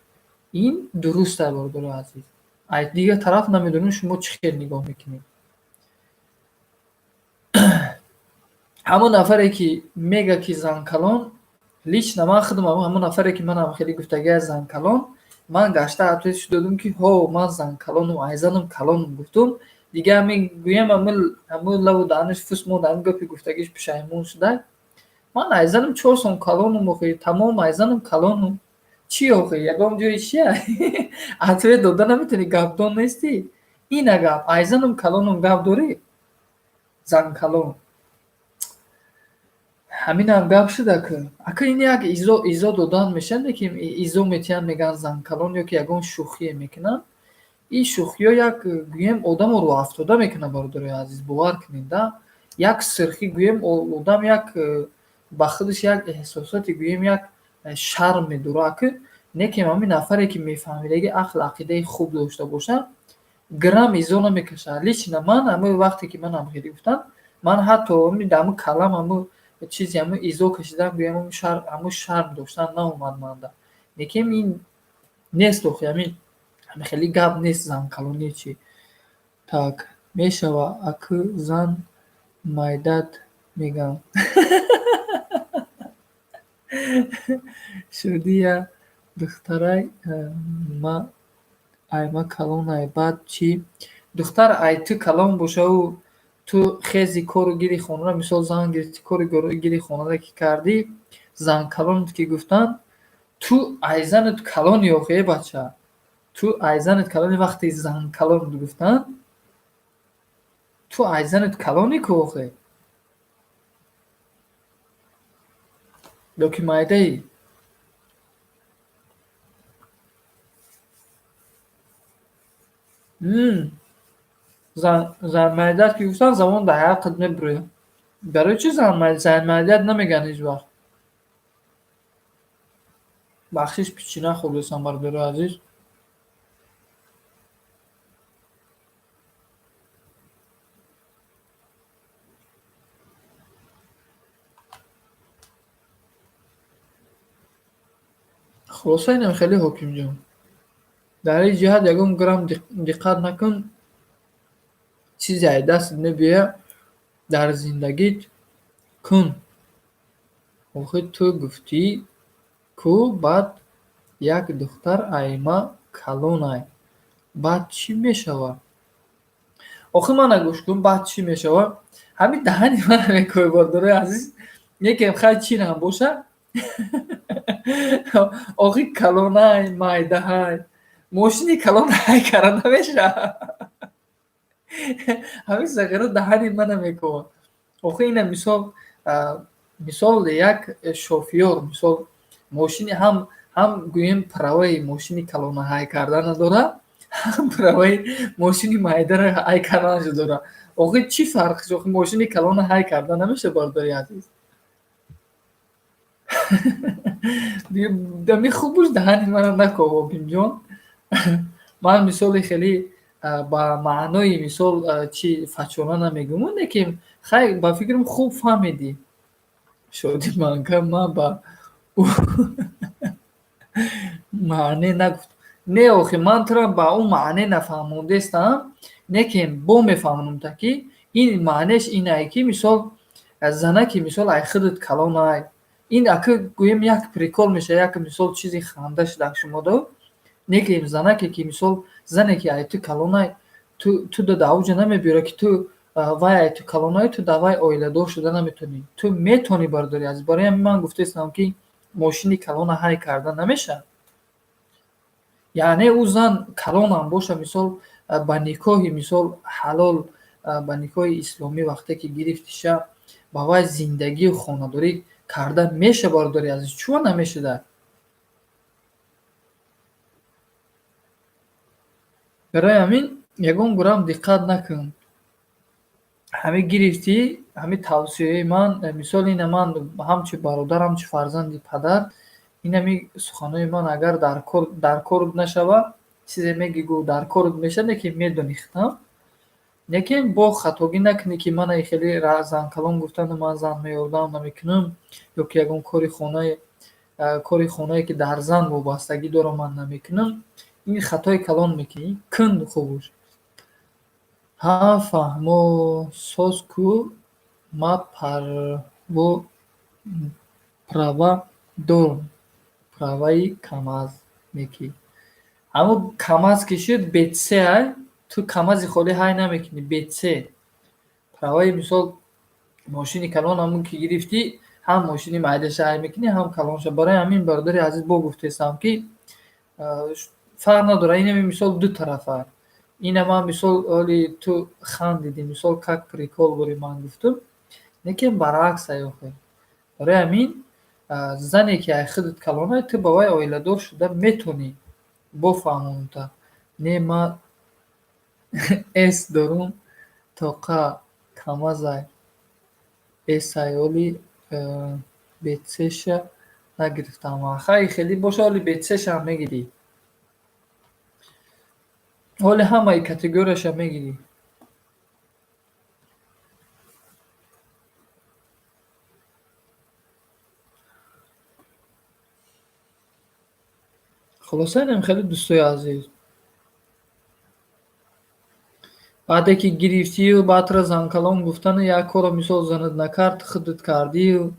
ин дуруст аст, бародарои азиз. Ай дигар тараф намедонем, шумо чӣ хел нигоҳ мекунед. Ҳамон нафаре ки мега, ки занкалон, лично ман худам ҳамон нафаре ки манам хеле гуфтагиа занкалон, ман гашта ответ ш додум, ки ҳо, ман занкалонум, айзанам калонум гуфтум. Дига ҳамин гӯям, ҳамун лаву даҳанаш фус монд, ҳамин гапи гуфтагиш пушаймон шуда. Ман айзанам 4 сом калонум, охи, тамом, айзанам калонум. Чӣ, охи, ягон ҷои чия ответ дода наметавонӣ, гапдон нестӣ. Ина гап, айзанам калонум, гап дорӣ? Занкалон. Ҳаминам гап шуда ку. Ака, ин як изо додан мешавад, ки изо метиҳанд, мегӯянд занкалон ё ки ягон шӯхие мекунанд. Ин шӯхиҳо як, гӯем, одамо рӯҳафтода мекунад, бародарои азиз, бовар кунед, да. Як сирхӣ, гӯем, одам як ба худаш як эҳсосоти, гӯем, як шарм медорад. Ака, не ки ҳамин нафаре ки мефаҳмидаги, ақл ақидаи хуб дошта бошад, грам изо намекашад. Лично ман ҳамин вақте ки манам хеле гуфтанд, ман ҳатто дар ҳамин калам ҳамун чизи ҳамун изо кашидан, гӯям, ҳамун шарм доштан наомад манда. Лекин ин нест, охи, ҳамин хеле гап нест, занкалонӣ чӣ. Так, мешава, акы зан майдат мегӯям. Шудӣ я духтарай айма калонай, баъд чӣ? Духтар ай ту калон бошаву ту хези кору гири хонаро, мисол, зан гирифтӣ, кору гири хонаро ки кардӣ, занкалонат ки гуфтанд, ту айзанат калони, охи, э бача. Ту айзанат калони, вақте занкалонат гуфтанд, ту айзанат калони ку, охи? Ё ки майдаӣ? Занмайдат ки гуфтанд, забон дар ҳаққат мебурӯяд. Барои чӣ занмайдат намегӯянд ҳеҷ вақт? Бахшиш, пичина хӯрдастам, бародарои азиз. Хулоса, инам хеле, Ҳокимҷон. Дар ин ҷиҳат ягон грамм диққат накун, чизе ай дастат мебиёяд, дар зиндагит кун. Охир ту гуфтӣ ку, баъд як духтар айма калонай. Баъд чӣ мешавад? Охир мана гӯш кун, баъд чӣ мешавад? Ҳамин даҳани мана мекӯбед, бародарои азиз, некем хай чӣ боша? Охир калонай, майдаҳай. Мошини калон ҳай карда намешавад. Ҳамин сағира даҳани мана мекӯбад. Охир ина мисол, як шофёр, мисол, мошини ҳам, гӯем, права и мошини калона ҳай кардана дорад, ҳам права и мошини майдаро ҳай карданашо дорад. Охир чӣ фарқш? Охир мошини калона ҳай карда намешавад, бародари азиз. Ами хуб буш, даҳани мана накӯб, Ҳокимҷон. Ман мисоли хеле ба маънои мисол чи фачона намегӯм, лекин хай, ба фикрам, хуб фаҳмидӣ. Шоди манка ман ба ӯ маъне нагуфтам. Не, охи, ман туро ба ӯ маъне нафаҳмондестам, лекин бо мефаҳмонам, ки ин маънеш инае, ки мисол, занаки, мисол, ай худат калонай. Ин ака, гӯем, як прикол мешавад, як мисол чизи ханда шуда шумодо. Лекин занаке ки, мисол, зане ки ай ту калонай, ту да авҷа намебиёрад, ки ту вай ай ту калонай, ту да вай оиладор шуда наметавонӣ. Ту метавонӣ, бародари азиз. Барои ҳамин ман гуфтаистам, ки мошини калона ҳай карда намешавад. Яъне ӯ зан калонам боша, мисол, ба никоҳи, мисол, ҳалол, ба никоҳи исломӣ вақте ки гирифтиша, ба вай зиндагию хонадорӣ карда меша, бародари азиз. Чӯ намешуда? Барои ҳамин ягон гурам диққат накун. Ҳамин гирифтӣ, ҳамин тавсияи ман, мисол ина ман ҳамчун бародар, ҳамчун фарзанди падар, инами суханои ман агар дар кор нашава, чизе мегӣ гӯ дар кор мешавад, лекин медонӣ худам. Лекин бо хатогӣ накунӣ, ки мана хеле занкалон гуфтану ман зан меёрдам намекунам, ё ки ягон кори хонае, ки дар зан вобастагӣ дорам, ман намекунам. Ин хатои калон мекунӣ. Кун хубуш. Ҳа, фаҳмо, соз ку, ма права дорам, праваи КамАЗ некӣ. Ҳамун КамАЗ ки шуд БЦ ай, ту КамАЗи холӣ ҳай намекунӣ, БЦ. Праваи мисол мошини калон ҳамун ки гирифтӣ, ҳам мошини майдаша ҳай мекунӣ, ҳам калонша. Барои ҳамин, бародари азиз, бо гуфтестам, ки фарқ надорад, инами мисол ду тарафа. Ина ман мисол оли ту хандидӣ, мисол как прикол бори ман гуфтум, лекин баръакс ай охир. Барои ҳамин зане ки ай худат калонай, ту ба вай оиладор шуда метавонӣ. Бофаҳмонта. Не, ман С дорум, тоқа КамАЗай С-ай оли БЦ-ша нагирифтам. Хай, хеле боша, оли БЦ-шам мегирӣ. Ҳоли ҳамаи категорияша мегирӣ. Хулоса, инам хеле, дӯстои азиз. Баъде ки гирифтию баъд туро занкалон гуфтану як корро мисол занат накард, худат кардию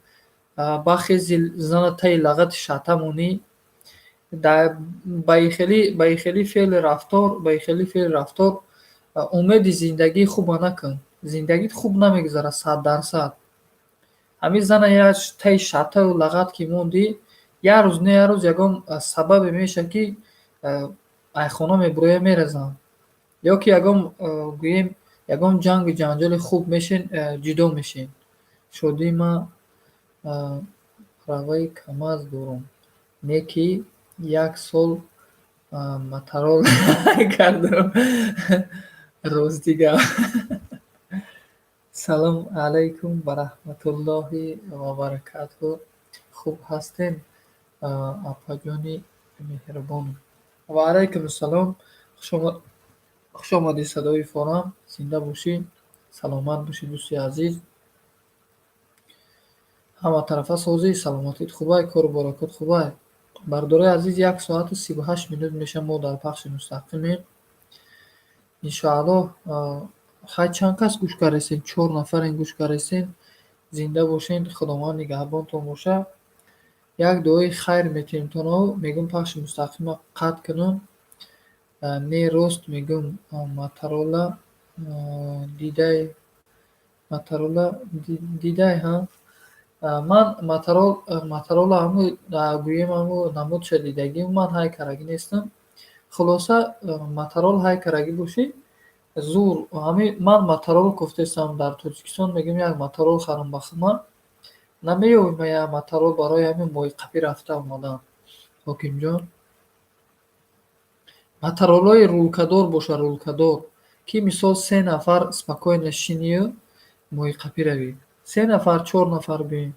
бахези занат таи лағати шата монӣ, ба ихели феълу рафтор, ба ихели феълу рафтор умеди зиндагии хуба накун. Зиндагит хуб намегузарад 100%. Ҳамин зана таи шатаю лағат ки мондӣ, як рӯз не як рӯз ягон сабабе мешавад, ки ай хона мебуроя, меразанд. Ё ки ягон, гӯем, ягон ҷангу ҷанҷоли хуб мешен, ҷудо мешем. Шодӣ, ман праваи КамАЗ дорам, не ки як сол моторол кардам. Рости гап. Салом алайкум ва раҳматуллоҳи ва баракатуҳ. Хуб ҳастем, апаҷони меҳрубон? Ва алайкум ассалом. Хуш омадӣ, садои форам. Зинда бошӣ, саломат бошӣ, дӯсти азиз. Ҳама тарафа созӣ, саломатит хубай, кору баракот хубай? Бародарои азиз, 1 соату 38 минут мешавад, мо дар пахши мустақимем. Иншоаллоҳ, хай, чанд кас гӯш кардастем? Чор нафарем гӯш кардастем. Зинда бошед, Худованд нигаҳбонтон бошад. Як дуои хайр метиҳем тоно, мегӯм пахши мустақимро қатъ кунам. Не, рост мегӯм, Моторола дидай, Моторола дидай, ҳа? Ман Моторола ҳамун, гӯем, ҳамун намудша дидагим, ман ҳай карагӣ нестам. Хулоса, Моторол ҳай карагӣ бошӣ, зур. Ҳамин ман Моторол гуфтестам дар Тоҷикистон, мегӯям, як Моторол харам ба худман. Намеёбем ман як Моторол барои ҳамин моҳиқапӣ рафта омадан. Ҳокимҷон. Моторолҳои рулкадор боша, рулкадор, ки мисол се нафар спокойно шинию моҳиқапӣ равӣ. Се нафар, чор нафар биёем.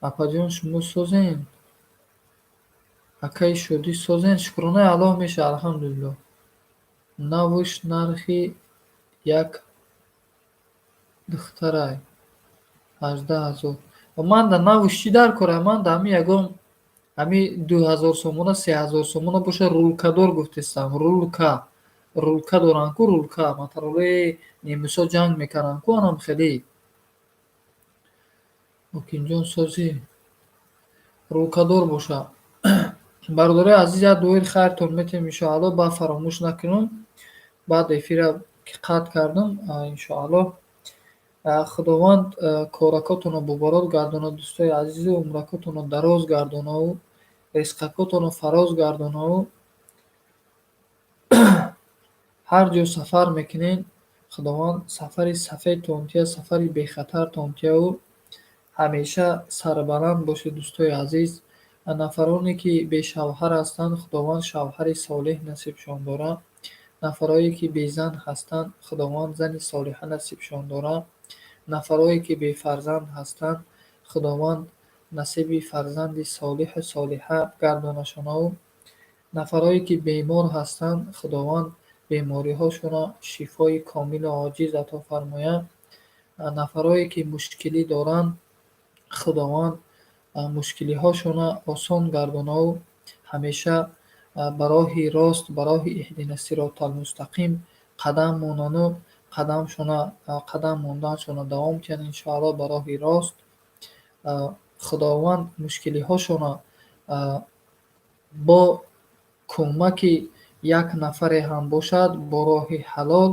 Апаҷон, шумо созен? Акаи Шодӣ, созен? Шукронаи Аллоҳ, мешавад, алҳамдулиллоҳ. Навуш нархи як духтарай 18 000. Ман да навуш чӣ дар корам? Ман да ҳамин ягон ҳамин 2000 сомона, 3000 сомона боша, рулкадор гуфтестам. Рулка. Рулка доранд ку, рулка. Моторолои немисҳо ҷанг мекарданд ку, анам хеле. Ҳокимҷон, созӣ? Рулкадор боша. Бародарои азиз, як дуои хайртон метиҳем, иншоаллоҳ, баъд фаромӯш накунам. Баъд эфира ки қатъ кардам, иншоаллоҳ, Худованд коракотонро бобарот гардонад, дӯстои азизу, умракотонро дароз гардонаву ризқакотонро фароз гардонаву ҳар ҷо сафар мекунед, Худованд сафари сафедтон тиҳад, сафари бехатартон тиҳаву ҳамеша сарбаланд бошед, дӯстои азиз. Нафароне ки бешавҳар ҳастанд, Худованд шавҳари солеҳ насибшон дорад. Нафарое ки безан ҳастанд, Худованд зани солиҳа насибшон дорад. Нафарое ки бефарзанд ҳастанд, Худованд насиби фарзанди солиҳу солиҳа гардонашонаву. Нафарое ки бемор ҳастанд, Худованд бемориҳошонро шифои комилу оҷиз ато фармояд. Нафарое ки мушкилӣ доранд, Худованд мушкилиҳошонро осон гардонаву ҳамеша ба роҳи рост, ба роҳи иҳдина сироталмустақим қадам монану қадам монданшонро давом диҳанд, иншоаллоҳ, ба роҳи рост. Худованд мушкилиҳошонро бо кӯмаки як нафаре ҳам бошад, бо роҳи ҳалол,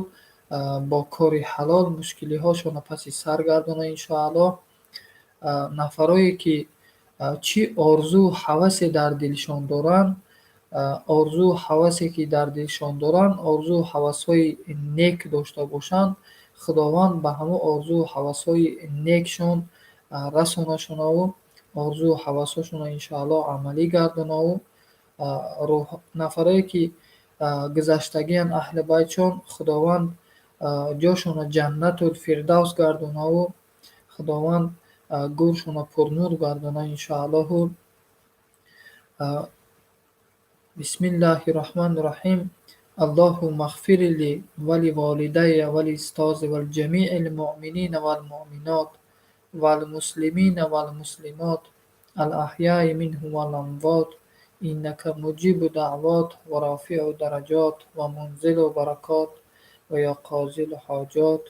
бо кори ҳалол мушкилиҳошонро паси сар гардонад, иншоаллоҳ. Нафарое ки чӣ орзу ҳавасе дар дилшон доранд, орзу ҳавасе ки дар дилшон доранд, орзу ҳавасҳои нек дошта бошанд, Худованд ба ҳамон орзу ҳавасҳои некшон расонашонаву орзу ҳавасҳошонро иншоаллоҳ амалӣ гардонаву. Нафарое ки гузаштагиан аҳли байтшон, Худованд ҷошонро ҷаннатул фирдавс гардонаву Худованд гӯршонро пурнур гардона, иншоаллоҳу. Бисмиллаҳи раҳмони раҳим. Аллоҳумма ғфир ли ва ли волидайя ва ли устози ва ли ҷамиил муъминина вал муъминот вал муслимина вал муслимот ал аҳяи минҳум вал амвот иннака муҷибу даъвот ва рофиу дараҷот ва мунзилу баракот ва ё қозил ҳоҷот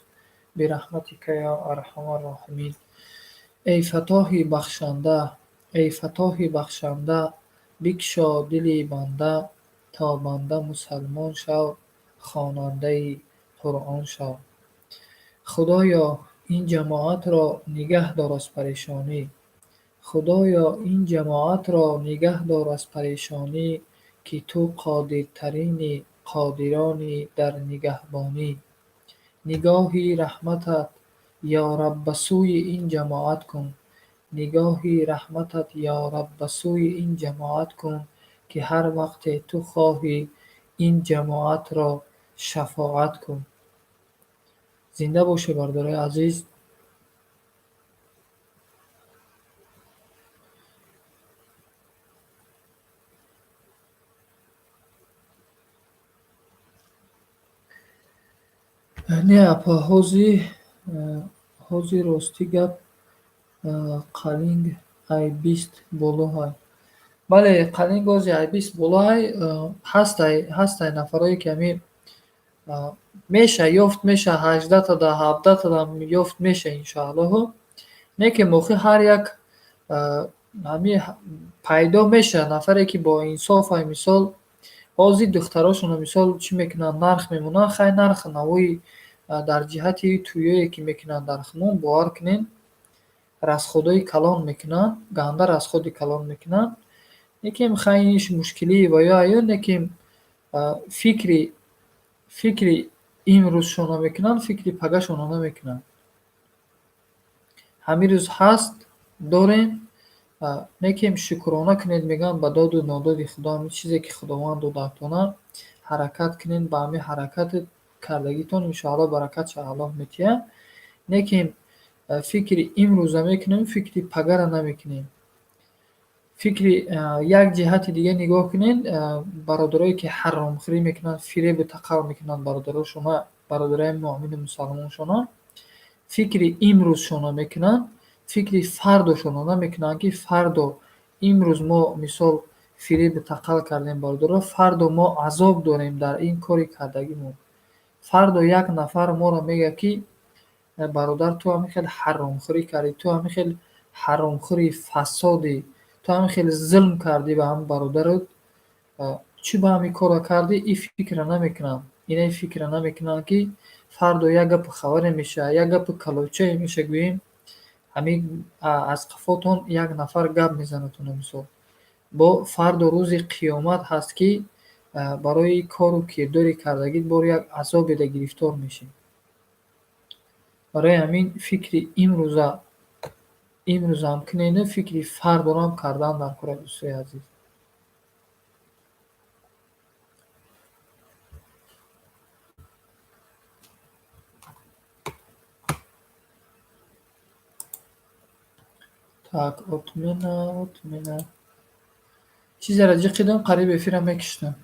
бираҳматика ё арҳамар роҳимин. Эй Фаттоҳи бахшанда, эй Фаттоҳи бахшанда, бикшо дили банда, то банда мусалмон шав, хонандаи Қуръон шав. Худоё, ин ҷамоатро нигаҳ дор аз парешонӣ. Худоё, ин ҷамоатро нигаҳ дор аз парешонӣ, ки ту қодиртарини қодирони дар нигаҳбонӣ. Нигоҳи раҳматат, ё Раб, ба сӯи ин ҷамоат кун. Нигоҳи раҳматат, ё Раб, ба сӯи ин ҷамоат кун, ки ҳар вақте ту хоҳӣ ин ҷамоатро шафоат кун. Зинда бошед, бародарои азиз. Не, апа, ҳозир рости гап, қалинг ай 20 болоҳай. Бале, қалинг ҳозир ай 20 болоҳай, ҳастай нафарое ки ҳами меша ёфт меша, 18-тада, 17-тада ёфт меша, иншоаллоҳу. Не ки мохи ҳар як ҳами пайдо меша нафаре ки бо инсоф ай, мисол ҳозир духтарошонро мисол чӣ мекунанд, нарх мемонанд, хай нарх навои дар ҷиҳати тӯёе ки мекунанд дар хумон, бовар кунед, расходҳои калон мекунанд, ганда расходи калон мекунанд. Лекин хай ин мушкилии ва ё аю, лекин фикри имрӯзшонро мекунанд, фикри пагашонро намекунанд. Ҳамин рӯз ҳаст, дорем, лекин шукрона кунед, мегӯянд, ба доду нододи Худо, ҳамин чизе ки Худованд додатона, ҳаракат кунед, ба ҳамин ҳаракати кардагитон иншоаллоҳ баракатша Аллоҳ метиҳад. Лекин фикри имрӯза мекунем, фикри пагара намекунем. Фикри як ҷиҳати дига нигоҳ кунед, бародарое ки ҳаромхӯрӣ мекунанд, фиребу тақал мекунанд бародарошона, бародарои муъмину мусалмоншона, фикри имрӯзшона мекунанд, фикри фардошона намекунанд, ки фардо имрӯз мо мисол фиребу тақал кардем бародаро, фардо мо азоб дорем дар ин кори кардагимон. Фардо як нафар моро мегӯяд, ки бародар, ту ҳамин хел ҳаромхӯрӣ кардӣ, ту ҳамин хел ҳаромхӯри фасодӣ, ту ҳамин хел зулм кардӣ ба ҳамин бародарат, чӣ ба ҳамин корро кардӣ? Ин фикрро намекунанд. Ина ин фикрро намекунанд, ки фардо як гапу хабаре мешавад, як гапу калочае мешавад, гӯем ҳамин аз қафотон як нафар гап мезанад мисол. Бо фардо рӯзи қиёмат ҳаст, ки барои кору кирдори кардагит бор як азобеда гирифтор мешавӣ. Барои ҳамин фикри имрӯза имрӯзам кунену фикри фардорам кардан дар кора, дӯстои азиз. Так, отмена, отмена. Чизеро ҷиқидам, қариб эфира мекиштам.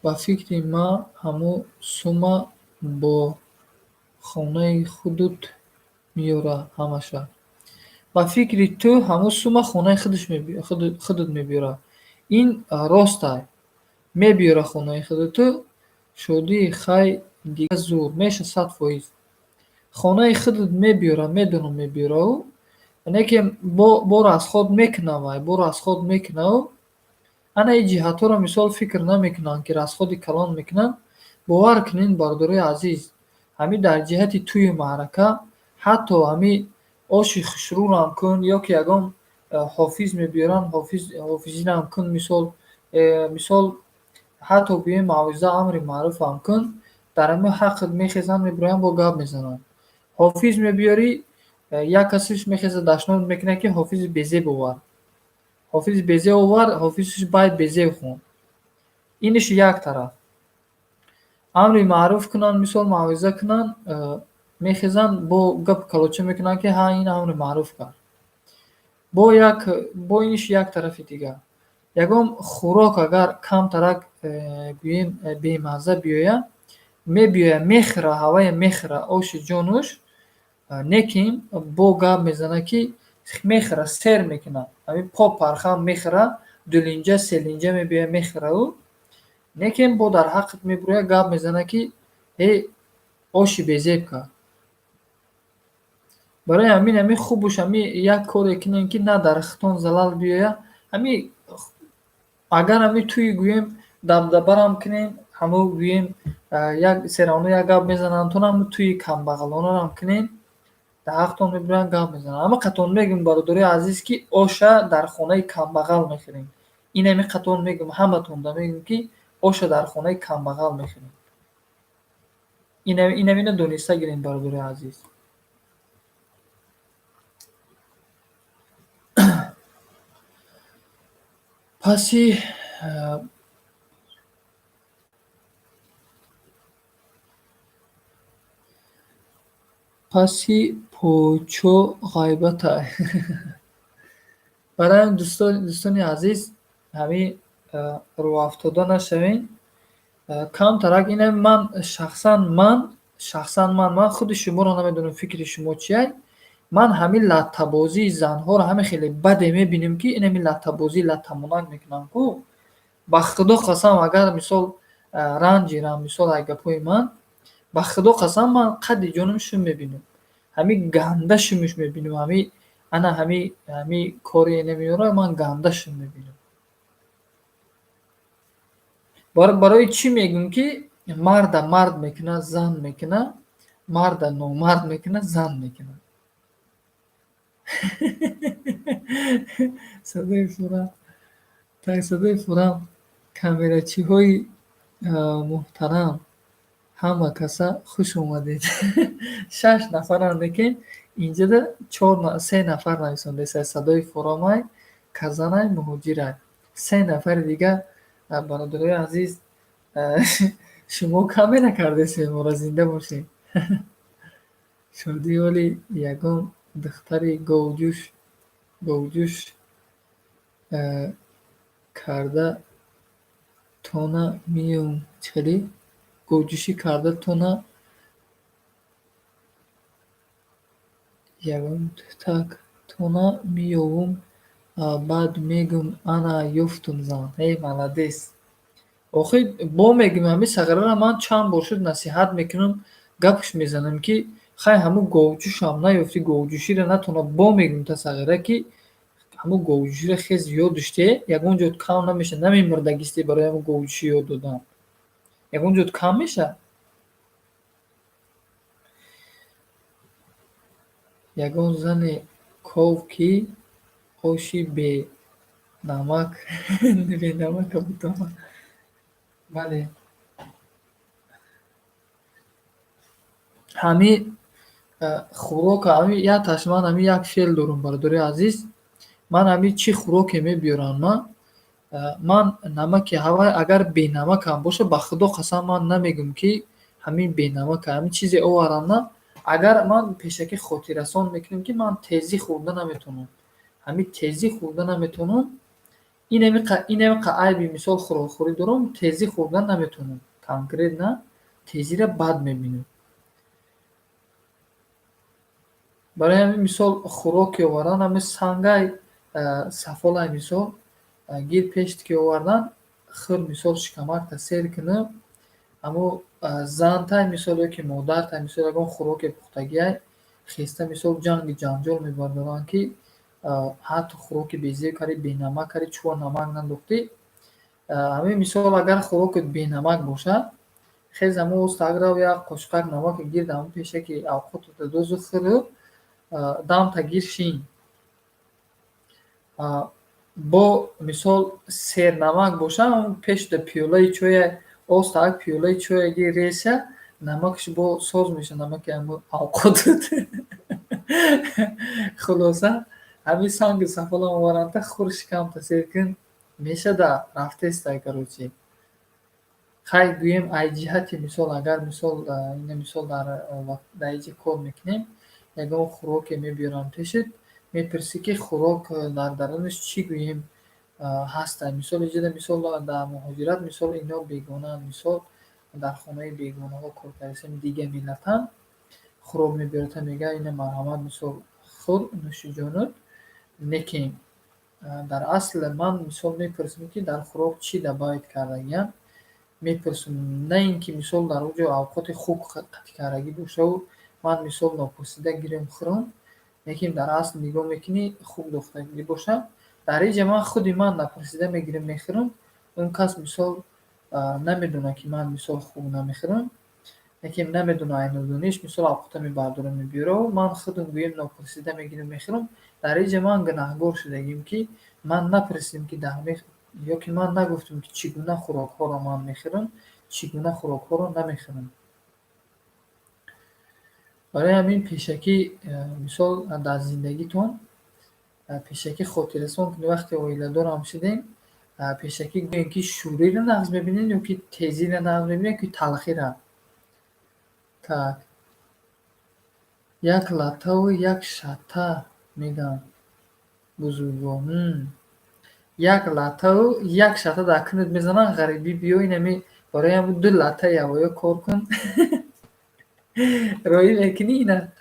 Ба фикри ман ҳамун сумма бо хонаи худут меёра ҳамаша. Ба фикри ту ҳамун сумма хонаи худут мебиёра. Ин ростай. Мебиёра хонаи худуту, шодии хай дига зур, меша 100%. Хонаи худут мебиёра, медонам мебиёраву, лекин бо расход мекуна вай, бо расход мекунаву. Ана ин ҷиҳатҳоро мисол фикр намекунанд, ки расходи калон мекунанд. Бовар кунед, бародарои азиз, ҳамин дар ҷиҳати тӯю маърака, ҳатто ҳамин оши хушрӯрам кун ё ки ягон ҳофиз мебиёранд, ҳофизинам кун, мисол ҳатто гӯем мавъиза амри маъруфам кун, дар ҳамин ҳаққат мехезанд, мебироянд, бо гап мезананд. Ҳофиз мебиёрӣ, як касиш мехезад, дашном мекунад, ки ҳофизи безеб овар. Ҳофизи безеб овар, ҳофизиш байт безеб хонд. Иниш як тараф. Амри маъруф кунанд, мисол мавъиза кунанд, мехезанд, бо гап калоча мекунанд, ки ҳа ин амри маъруф кард. Бо иниш як тарафи дигар. Ягон хӯрок агар камтарак гӯем бемазза биёяд, мебиёяд, мехӯра, ҳавая мехӯра, оши ҷонуш, лекин бо гап мезанад, ки мехӯра, сер мекунад. Ҳамин по пархам мехӯра, дулинҷа, селинҷа мебиёяд, мехӯраву, лекин бо дар ҳаққат мебирояд, гап мезанад, ки э оши безеб кард. Барои ҳамин ҳамин хубуш ҳамин як коре кунем, ки на дар хитон залал биёяд, ҳамин агар ҳамин тӯи гӯем дабдабарам кунем, ҳамун гӯем як серавно як гап мезананд, то ҳамун тӯи камбағалонарам кунем, дар ҳақтон мебироянд, гап мезананд. Ҳама қатон мегӯм, бародарои азиз, ки оша дар хонаи камбағал мехӯрем. Ин ҳамин қатон мегӯм, ҳаматонда мегӯм, ки оша дар хонаи камбағал мехӯрем. Ин ҳамина дониста гирем, бародарои азиз. Паси почо ғайбатай. Барои ҳамин дӯстони азиз, ҳамин рӯафтода нашавем. Камтарак ина ман шахсан ман худи шуморо намедонам, фикри шумо чиай. Ман ҳамин латтабозии занҳоро ҳамин хеле баде мебинем, ки ин ҳамин латтабозӣ латтамонанд мекунанд ку. Ба худо қасам, агар мисол ранҷирам, мисол ай гапҳои ман, ба худо қасам ман қадди ҷонам шум мебинам. Ҳамин ганда шумуш мебинам, ҳамин ана ҳамин кори намеёра ман ганда шум мебинам. Барои чӣ мегӯм, ки марда мард мекунад, зан мекунад, марда номард мекунад, зан мекунад. Садои фурам. Так, садои фурам. Камерачиҳои муҳтарам, ҳама каса хуш омадед. 6 нафаранд, лекин инҷода 3 нафар нависондаест. Садои фурамай, казанай, муҳоҷирай. 3 нафари дига, бародарои азиз, шумо камера кардесед, моро зинда бошед. Шодии оли ягон духтари говҷӯш карда тона миём. Чӣ хеле? Говҷӯшӣ карда тона ягон так тона меёвум, баъд мегӯм ана ёфтум зан. Эй молодец. Охир бо мегӯм, ҳамин сағираро ман чанд бор шуд насиҳат мекунам, гапш мезанам, ки хай ҳамун говҷӯшам наёфтӣ, говҷӯширо натона, бо мегӯм та сағира, ки ҳамун говҷӯширо хез ёдаш те, ягон ҷо кам намеша, намемурдагисте барои ҳамун говҷӯшӣ ёд додан. Ягон ҷо кам меша? Ягон зане ков, ки оши бенамак бенамака бутома. Бале. Ҳамин Хӯрока ҳами якташ ман ҳами як феъл дорам, бародари азиз. Ман ҳами чӣ хӯроке мебиёрам, ман намаки ҳавай агар бенамакам боша, ба худо қасам, ман намегӯм, ки ҳамин бенамака. Ҳамин чизе оварам, на агар ман пешакӣ хотиррасон мекунам, ки ман тезӣ хӯрда наметавонам, ҳамин тезӣ хӯрда наметавонам. Инамиқа айби, мисол, хӯрокхӯрӣ дорам, тезӣ хӯрда наметавонам, конкретно тезиро бад мебинам. Барои ҳамин, мисол, хӯроке овардан, ҳамин сангай сафолай, мисол, гир пешт ки овардан, хӯр, мисол, шикамакта сер кунӣ. Аммо зантай, мисол, ё ки модартай, мисол, ягон хӯроке пухтагиай, хеста, мисол, ҷанги ҷанҷол мебардоранд, ки ҳатто хӯроки безеб кардӣ, бенамак кардӣ, чӯва намак нандохтӣ. Ҳамин, мисол, агар хӯрокат бенамак бошад, хез, ҳамон остаграв як қошуқак намака гирд, ҳамон пешаки авқотата дозу хӯру дамта гир шин. Бо, мисол, сернамак боша, пешда пиёлаи чоя, остак пиёлаи чоя гир, реша, намакаш бо соз меша, намаки ҳамон авқотат. Хулоса, ҳамин санги сафолам оваранта, хӯр, шикамта сер кун, мешада рафтестай, короче. Хай, гӯем, ай ҷиҳати, мисол, агар, мисол, ина, мисол, дар иҷа кор мекунем, ягон хӯроке мебиёрам пешат, мепурсӣ, ки хӯрок дар дарунаш чӣ, гӯем, ҳастай. Мисол, иҷода, мисол, дар муҳоҷират, мисол, ино бегонаанд, мисол, дар хонаи бегонаҳо кор кардасем, дига миллатанд, хӯрок мебиёрата, мега: «Ина, марҳамат, мисол, хӯр, нӯши ҷонут». Лекин дар асл ман, мисол, мепурсам, ки дар хӯрок чӣ добавить кардагиам, мепурсам, на ин ки, мисол, дар он ҷо авқоти хуб қатъ кардагӣ бошаву ман, мисол, нопурсида гирем хӯрам, лекин дар асл нигоҳ мекунӣ, хуб дохтагӣ бошад. Дар инҷа ман худи ман напурсида мегирам, мехӯрам. Он кас, мисол, намедонад, ки ман, мисол, хуб намехӯрам, лекин намедонад, ай нодониш, мисол, авқота мебардорам, мебиёраву ман худам, гӯем, нопурсида мегирам, мехӯрам. Дар инҷа ман гунаҳгор шудагим, ки ман напурсидем, ки дар ё ки ман нагуфтам, ки чӣ гуна хӯрокҳоро ман мехӯрам, чӣ гуна хӯрокҳоро намехӯрам. Барои ҳамин пешакӣ, мисол, дар зиндагитон пешакӣ хотиррасон кунед, вақте оиладорам шудем, пешакӣ гӯем, ки шӯриро нағз мебинед ё ки тезиро нағз мебинед, ё ки талхиро. Так, як латтаву як шатта мегӯянд бузургвор. Як латтаву як шатта дар кунат мезананд, ғарибӣ биё, инами барои ҳамн ду латта явоё кор кун, роҳӣ мекунӣ, ина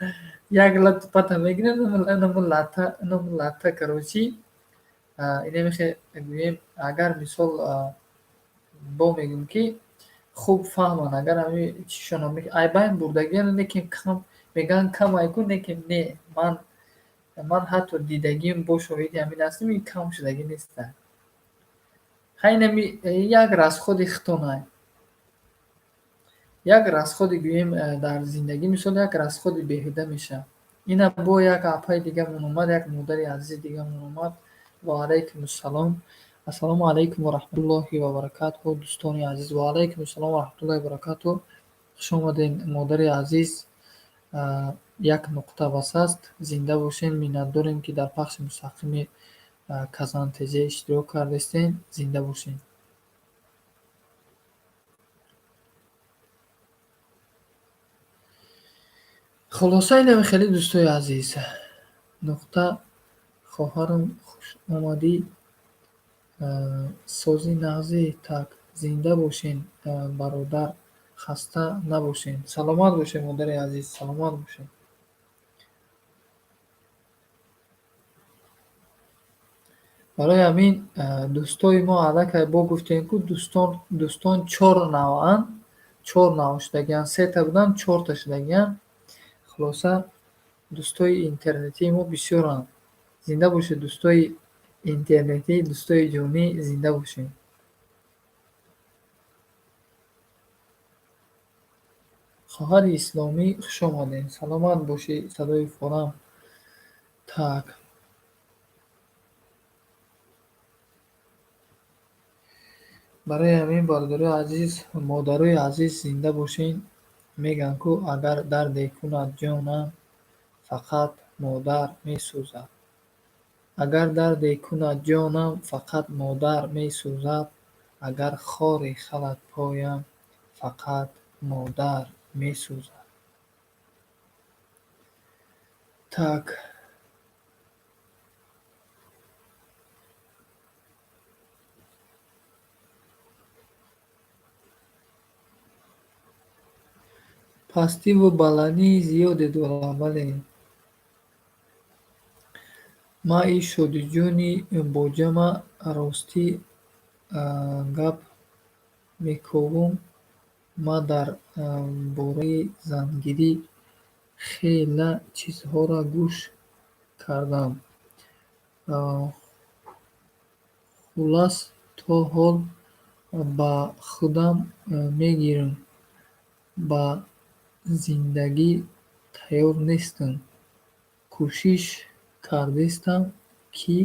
як латту пата мегиранд, инаму латта, инаму латта, короче, инамихе гӯем, агар, мисол, бо мегӯм, ки хуб фаҳманд, агар ҳами чишона айбайн бурдагиан, лекин кам мегӯянд, кам айку, лекин не, ман ҳатто дидагиам бо шоҳиди ҳамин ҳастам, ин кам шудагӣ неста. Хай, инами як расходи хитонай, як расходи, гӯем, дар зиндагӣ, мисол, як расходи беҳуда мешавад. Ина бо як апаи дигамон омад, як модари азизи дигамон омад. Ва алайкум ассалом. Ассалому алайкум ва раҳматуллоҳи ва баракатуҳ, дӯстони азиз. Ва алайкум ассалом ва раҳматуллоҳи ва баракатуҳ. Хуш омадед, модари азиз. Як нуқта бас аст. Зинда бошед, миннатдорем, ки дар пахши мустақими Казан ТЖ иштирок кардастед. Зинда бошед. Хулоса, инами хеле, дӯстои азиз. Нуқта, хоҳарам, хуш омадӣ. Сози нағзӣ, так, зинда бошед, бародар, хаста набошед. Саломат бошед, модари азиз, саломат бошед. Барои ҳамин дӯстои мо аллакай бо гуфтем, ку дӯстон чор навъанд, чор навъ шудагианд, сета буданд, чорта шудагианд. Хулоса, дӯстои интернетии мо бисёранд. Зинда бошед, дӯстои интернетӣ, дӯстои ҷонӣ, зинда бошед. Хоҳари исломӣ, хуш омадед. Саломат бошӣ, садои форам. Так. Барои ҳамин, бародарои азиз, модарои азиз, зинда бошед. Мегӯянд, ку агар дарде кунад ҷонам. фақат модар месӯзад. Агар дарде кунад ҷонам, фақат модар месӯзад. Агар хоре халад поям, фақат модар месӯзад. Так. Пастиву баландии зиёде дорад, бале. Ма и Шодиҷони боҷама ростӣ гап мековум. Ма дар бораи зангирӣ хела чизҳоро гӯш кардам. Хуллас, то ҳол ба худам мегирам. Ба зиндагӣ тайёр нестам. Кӯшиш кардестам, ки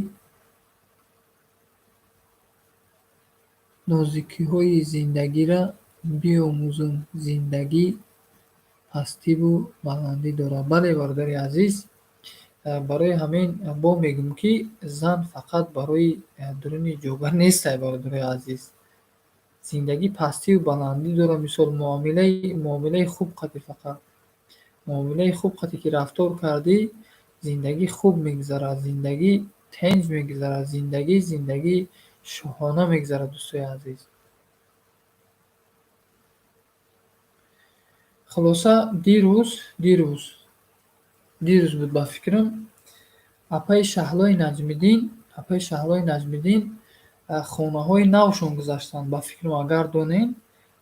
нозукиҳои зиндагиро биомӯзам. Зиндагӣ пастиву баландӣ дорад. Бале, бародари азиз, барои ҳамин бо мегӯм, ки зан фақат барои дуруни ҷоба нестай, бародарои азиз. Зиндагӣ пастиву баландӣ дорад. Мисол, муомилаи хуб қати, фақат муомилаи хуб қати ки рафтор кардӣ, зиндагӣ хуб мегузарад, зиндагӣ тинҷ мегузарад, зиндагӣ шоҳона мегузарад, дӯстои азиз. Хулоса, дирӯз буд ба фикрам, апаи Шаҳлои Наҷмиддин хонаҳои навшон гузаштанд. Ба фикрам, агар донем,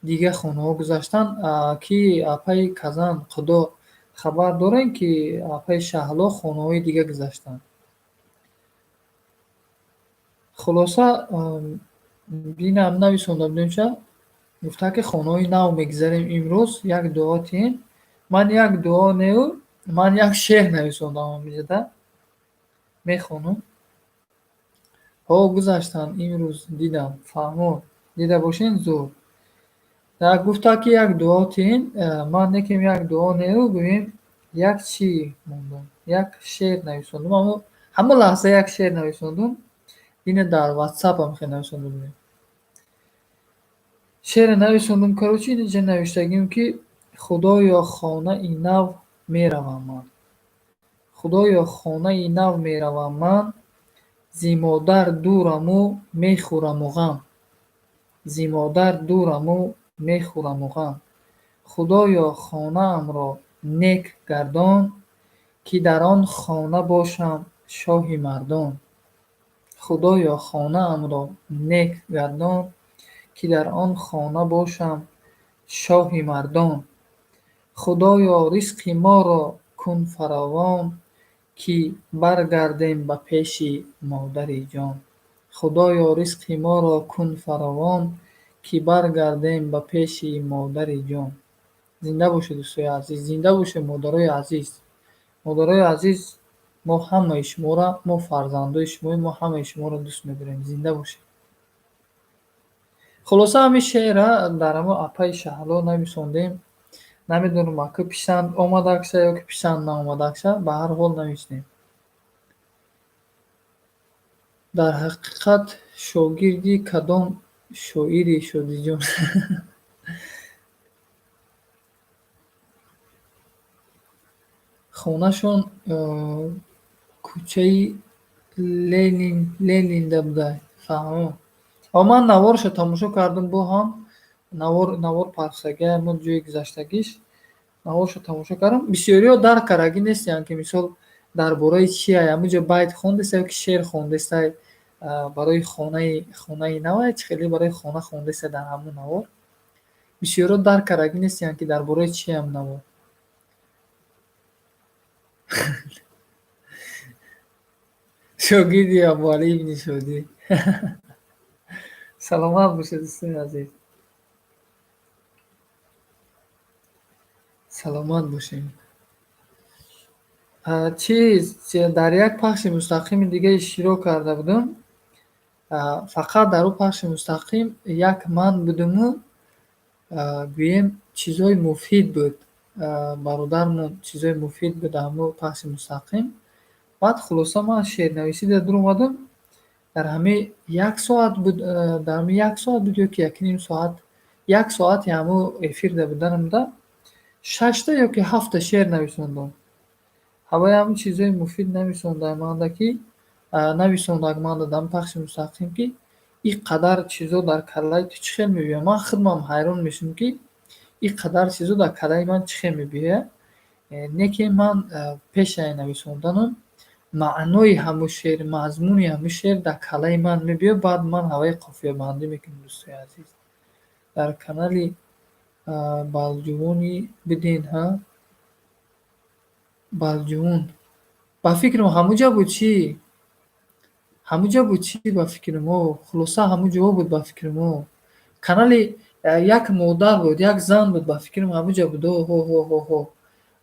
дигар хонаҳо гузаштанд, ки апаи Казан Худо хабар дорем, ки апаи Шаҳло хонаҳои дига гузаштанд. Хулоса, бинам нависонда будемша, гуфта ки хонаҳои нав мегузарем имрӯз, як дуо тиҳем. Ман як дуо неу, ман як шеър нависондам ҳаминҷода. Мехонам. Ҳо, гузаштанд имрӯз, дидам, фаҳмо, дида бошен зур. Гуфта ки як дуо тиҳем, ман некем як дуо неу, гӯем як чӣ мондам, як шеър нависондум, аммо ҳама лаҳза як шеър нависондум. Ина дар WhatsApp-ам хел нависонда будем. Шеъре нависондум, короче, инҷа навиштагим, ки Худоё, хонаи нав меравам ман. Худоё, хонаи нав меравам ман, зи модар дураму мехӯраму ғам. Зи модар дураму мехӯраму ғам. Худоё, хонаамро нек гардон, ки дар он хона бошам шоҳи мардон. Худоё, хонаамро нек гардон, ки дар он хона бошам шоҳи мардон. Худоё, ризқи моро кун фаровон, ки баргардем ба пеши модари ҷон. Худоё, ризқи моро кун фаровон, ки баргардем ба пеши модари ҷон. Зинда бошед, дӯстои азиз, зинда бошед, модарои азиз. Модарои азиз, мо ҳамаи шуморо, мо фарзандои шумоем, мо ҳамаи шуморо дӯст медорем. Зинда бошед. Хулоса, ҳамин шеъра дар ҳамон апаи Шаҳло нависондем. Намедонам, ака писанд омадакша ё ки писанд наомадакша, ба ҳар ҳол нависем. Дар ҳақиқат шогирди кадом шоири, Шодиҷон? Хонашон кӯчаи Ленинда буда, фаҳмо. Ман наворашо тамошо кардам, бо ҳам навор парсагия мо ҷои гузаштагиш наворашо тамошо кардам. Бисёриҳо дарк кардагӣ нестиянд, ки мисол дар бораи чия, ҳамунҷо байт хондеста ё ки шеър хондеста барои хонаи нав, чӣ хеле барои хона хондеста дар ҳамун навор. Бисёриҳо дарк кардагӣ нестиянд, ки дар бораи чия ҳамун навор. Шогирди Абуалӣ ибни Шодӣ. Саломат бошед, дӯстони азиз. Саломат бошем. Чиз дар як пахши мустақими дига иштирок карда будам. Фақат дар ӯ пахши мустақим як ман будуму, гӯем, чизҳои муфид буд. Бародармон чизои муфид буд ҳамун пахши мустақим. Баъд хулоса ман шеърнависӣ дар дуромадам. Дар ҳамин як соат буд, дар ҳамин як соат буд ё ки якним соат, як соати ҳамун эфирда буданамда шашта ё ки ҳафта шеър нависондам. Ҳавои ҳамун чизои муфид нависондай манда ки нависондак манда дар пахши мустақим, ки ин қадар чизо дар каллаи ту чӣ хел мебиёяд. Ман худмам ҳайрон мешавам, ки ин қадар чизо дар каллаи ман чӣ хел мебиёяд. Не ки ман пешаи нависонданам маънои ҳамун шеър, мазмуни ҳамун шеър дар каллаи ман мебиёяд, баъд ман ҳавои қофиябандӣ мекунам, дӯстои азиз. Дар канали Балҷувонӣ биден, ҳа? Балҷувон. Ба фикрам ҳамуҷа буд чӣ? Ҳамуҷа буд чӣ ба фикрам? О, хулоса ҳамун ҷо буд ба фикрам. О. Канали як модар буд, як зан буд, ба фикрам ҳамуҷа буд. О, ҳо, ҳо, ҳо, ҳо.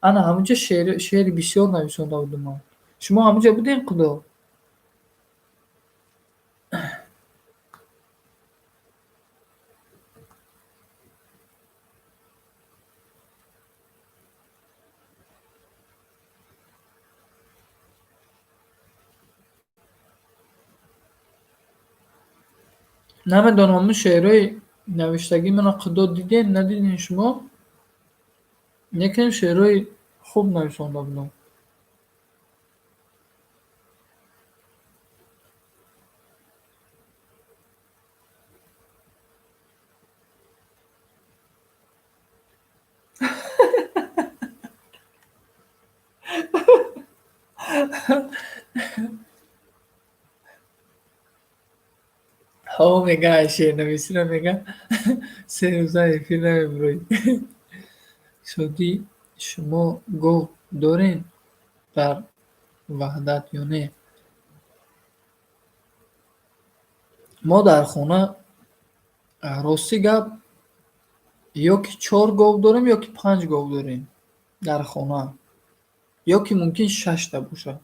Ана ҳамуҷа шеъри бисёр нависонда будам ман. Шумо ҳамуҷа будем, Худо? Намедонам, ҳамун шеърҳои навиштагии маро Худо дидем, надидем шумо? Лекин шеърҳои хуб нависонда будам. Ҳо, мега, шеърнависиро мега, 3 рӯза эфир намебурӣ. Шодӣ, шумо гов дорем дар Ваҳдат ё не? Мо дар хона, рости гап, ё ки чор гов дорем, ё ки панҷ гов дорем дар хона, ё ки мумкин шашта бошад.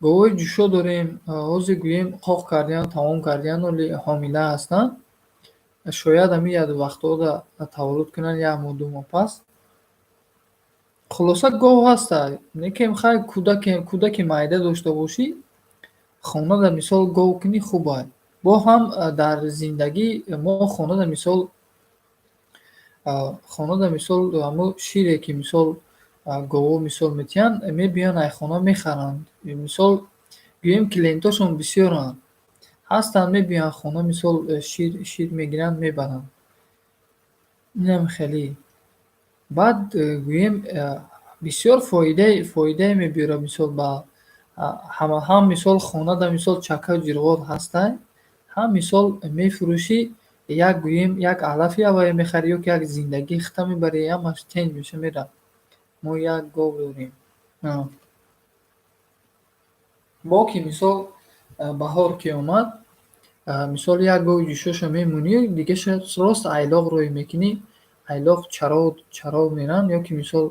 Говҳои ҷӯшо дорем, ҳозир гӯем қоқ кардиян, тамом кардиян, оли ҳомила ҳастанд. Шояд ҳамин як вақтҳода таваллуд кунанд, як моҳ, 2 моҳ пас. Хулоса гов ҳаста, лекин хай кӯдаки майда дошта бошӣ, хонада мисол гов кунӣ хуб аст. Бо ҳам дар зиндагӣ мо хонада мисол ҳамун шире ки мисол говҳо мисол метиҳанд, мебиёянд ай хона мехаранд. Мисол гӯем клиентошон бисёранд. Ҳастанд, мебиёянд хона, мисол шир мегиранд, мебаранд. Инам хеле. Баъд гӯем бисёр фоидае мебиёрад мисол ба ҳам мисол хонада мисол чакаю ҷирғот ҳастай, ҳам мисол мефурӯшӣ, як гӯем як алафи аввале мехарӣ ё ки як зиндагии худта мебарӣ, ҳамаш тенҷ меша меравад. Мо як гов дорем. Бо ки мисол баҳор ки омад, мисол як гови ҷӯшоша мемонӣ, дигаша рост айлоқ рӯй мекунӣ, айлоқ чаров мераванд, ё ки мисол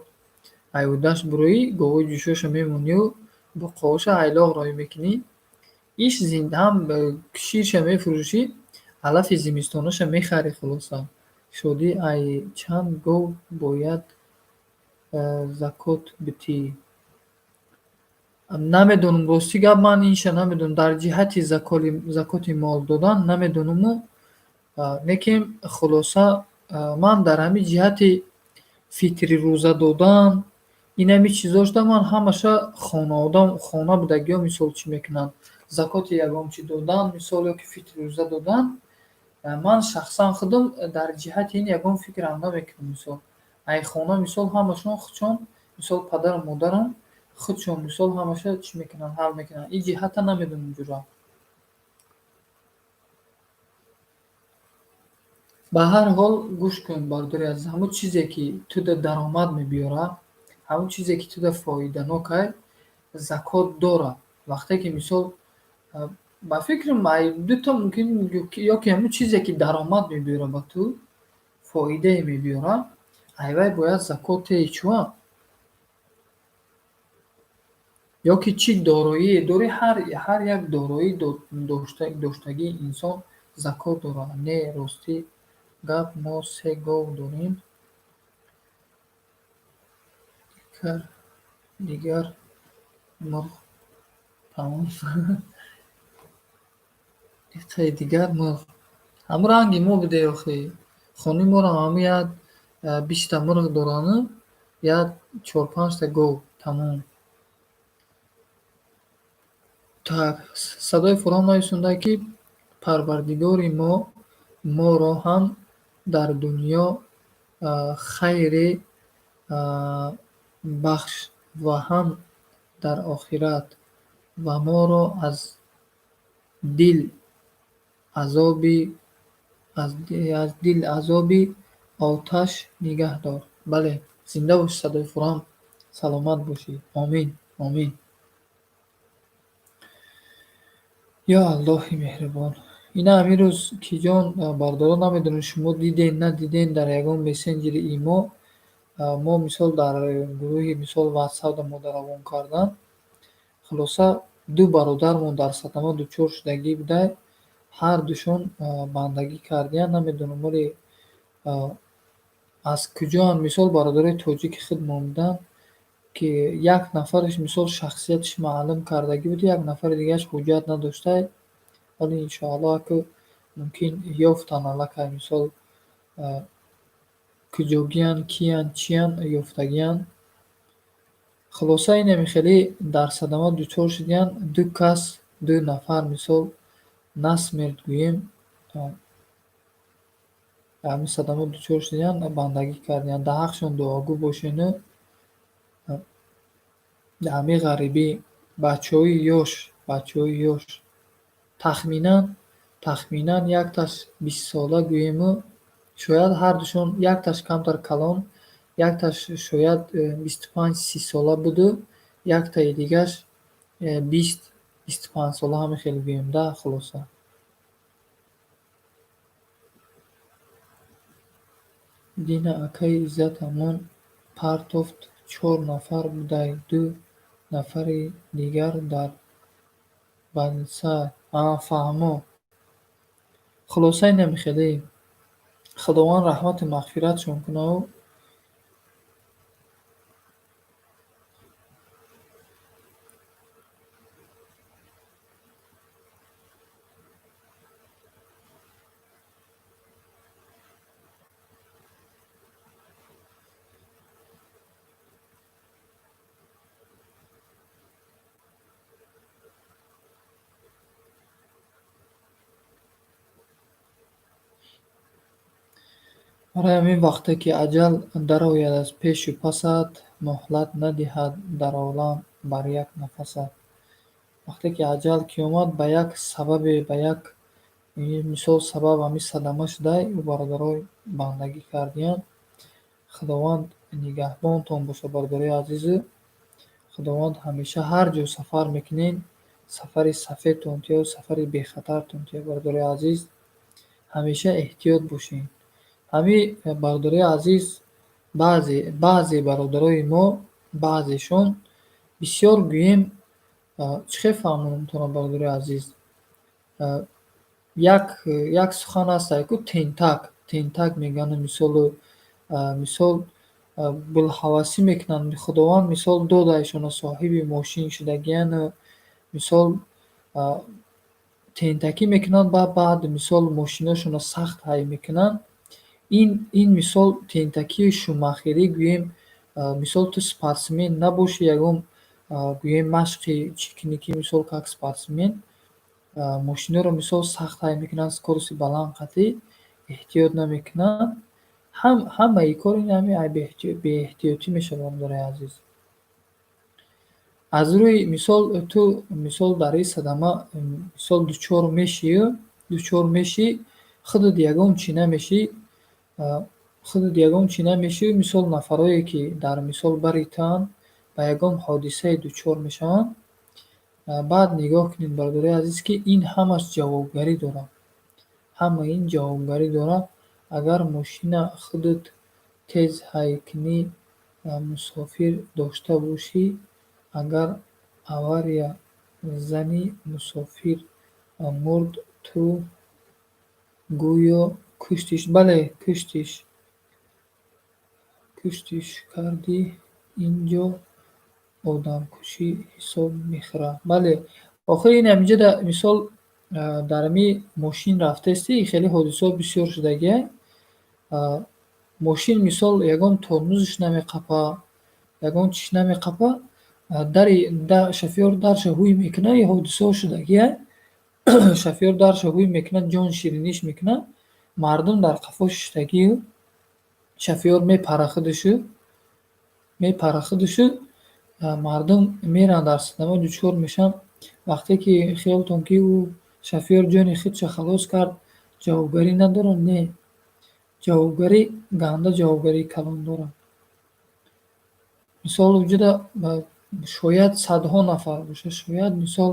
айвудаш бурӯӣ, говҳои ҷӯшоша мемонию буққоҳоша айлоқ рӯй мекунӣ. Иш ҳам ширша мефурӯшӣ, алафи зимистонаша мехарӣ хулоса. Шодӣ, ай чанд гов бояд закот битӣ? Намедонам, рости гап, ман инша намедонам. Дар ҷиҳати закоти мол додан намедонаму, лекин хулоса ман дар ҳамин ҷиҳати фитри рӯза додан, инами чизошда ман ҳамаша хона будагиҳо мисол чӣ мекунанд. Закоти ягон чӣ додан, мисол ё ки фитри рӯза додан, ман шахсан худам дар ҷиҳати ин ягон фикрам намекунам мисол. Ай хона мисол ҳамашон худшон, мисол падару модарам худшон мисол ҳамаша чӣ мекунанд, ҳал мекунанд. Ин ҷиҳата намедонам ҷура. Ба ҳар ҳол гӯш кун, бародари азиз, ҳамун чизе ки туда даромад мебиёрад, ҳамун чизе ки туда фоиданок ай, закот дорад. Вақте ки мисол ба фикрам ай дута мумкин ё ки ҳамун чизе ки даромад мебиёрад ба ту, фоидае мебиёрад, ай вай бояд закот теҳӣ чӯа. Ё ки чӣ дороие дорӣ, ҳар як дороӣ доштагии инсон закот дорад. Не, рости гап, мо се гов дорем. Икар дигар мурғ тамом. Иқаи дигар мурғ. Ҳамун ранги мо буде охи. Хонаи моро ҳамун як 20та мурғ дорану як чор-панҷта гов тамом. Так, садои Фурон нависонда, ки Парвардигори мо моро ҳам дар дунё хайре бахш ва ҳам дар охират ва моро аз дил азоби оташ нигаҳ дор. Бале, зинда бошӣ, садои Фурон, саломат бошӣ. Омин, омин. Ё Аллоҳи меҳрубон. Ина ҳамин рӯз ки ҷон бардорон, намедонем шумо диден надиден, дар ягон мессенҷери имо мо мисол дар гурӯҳи мисол ватсап мо равон кардан. Хулоса, ду бародармон дар садама дучор шудагӣ будай, ҳар душон бандагӣ кардиян, намедонам оре аз куҷоанд. Мисол бародарои тоҷики худ мондан, ки як нафараш мисол шахсияташ маълум кардагӣ буд, як нафари дигараш ҳуҷҷат надоштай. Вале иншоаллоҳ аку мумкин ёфтан аллакай, мисол куҷогиянд, киянд, чиянд, ёфтагиянд. Хулоса, инами хеле дар садама дучор шудиянд ду кас, ду нафар, мисол насмерд гӯем, ҳамин садама дучор шудиянд, бандагӣ кардиянд. Дар ҳаққшон дуогӯ бошену ҳамин ғарибӣ, бачаҳои ёш, бачаҳои ёш, тахминан якташ 20сола гӯему, шояд ҳардушон, якташ камтар калон, якташ шояд 25-30 сола буду, яктаи дигаш 20-25 сола, ҳамин хел гӯем да. Хулоса, дина акаи Иззатамон партофт, чор нафар будай, ду нафари дигар дар больница. Фаҳмо. Хулоса, инами хеле Худованд раҳмату мағфиратшон кунаву. Барои ҳамин вақте ки аҷал дарояд аз пешу пасат, муҳлат надиҳад дар олам бар як нафасат. Вақте ки аҷал ки омад, ба як сабабе, ба як мисол сабаб ҳамин садама шудай, ӯ бародарои бандагӣ кардиянд. Худованд нигаҳбонтон бошад, бародарои азизу. Худованд ҳамеша ҳар ҷо сафар мекунед, сафари сафедтон тиё, сафари бехатартон тиё, бародарои азиз. Ҳамеша эҳтиёт бошед. Ҳамин бародарои азиз, баъзе бародарои мо, баъзешон бисёр гӯем, чӣ хел фаҳмонам тона, бародарои азиз? Як сухан аст, ку тентак, тентак мегӯянд, мисолу мисол булҳавасӣ мекунанд. Худованд мисол додаашона, соҳиби мошин шудагияну мисол тентакӣ мекунанд, баъд мисол мошиношонро сахт ҳай мекунанд. Ин мисол тентакию шумахирӣ гӯем, мисол ту спортсмен набошӣ, ягон гӯем машқи чӣ кунӣ, ки мисол как спортсмен мошиноро мисол сахт ҳай мекунанд, скорости баланд қатъӣ эҳтиёт намекунанд. Ҳамаи кор ин ҳамин беэҳтиётӣ мешавад, бародарои азиз. Аз рӯи мисол ту мисол дар ин садама мисол дучор мешӣ, худат ягон чӣ намешӣ, худат ягон чӣ намешӣ, мисол нафарое ки дар мисол бари туанд, ба ягон ҳодисае дучор мешаванд. Баъд нигоҳ кунед, бародарои азиз, ки ин ҳамаш ҷавобгарӣ дорад. Ҳама ин ҷавобгарӣ дорад. Агар мошина худат тез ҳай кунӣ, мусофир дошта бошӣ, агар авария зани, мусофир мурд, ту гӯё куштиш. Бале, куштиш. Куштиш кардӣ. Ин ҷо одамкушӣ ҳисоб мехӯрад. Бале, охир ин ҳаминҷо мисол дар ҳами мошин рафтаисти, хеле ҳодисаҳо бисёр шудагиай. Мошин мисол ягон тормозш намеқапа, ягон чиш намеқапа, дари шофёр дарша ҳуй мекунад, ин ҳодисаҳо шудагиай. Шофёр дарша ҳуй мекунад, ҷон шириниш мекунад, мардум дар қафо шиштагию шофёр мепара худушу, мепара худушу, мардум мераванд, дар садама дучор мешаванд. Вақте ки хиёлтон ки ӯ шофёр ҷони худша халос кард, ҷавобгарӣ надорад? Не. Ҷавобгарӣ ганда, ҷавобгарии калон дорад. Мисол, уҷода шояд садҳо нафар бошад, шояд мисол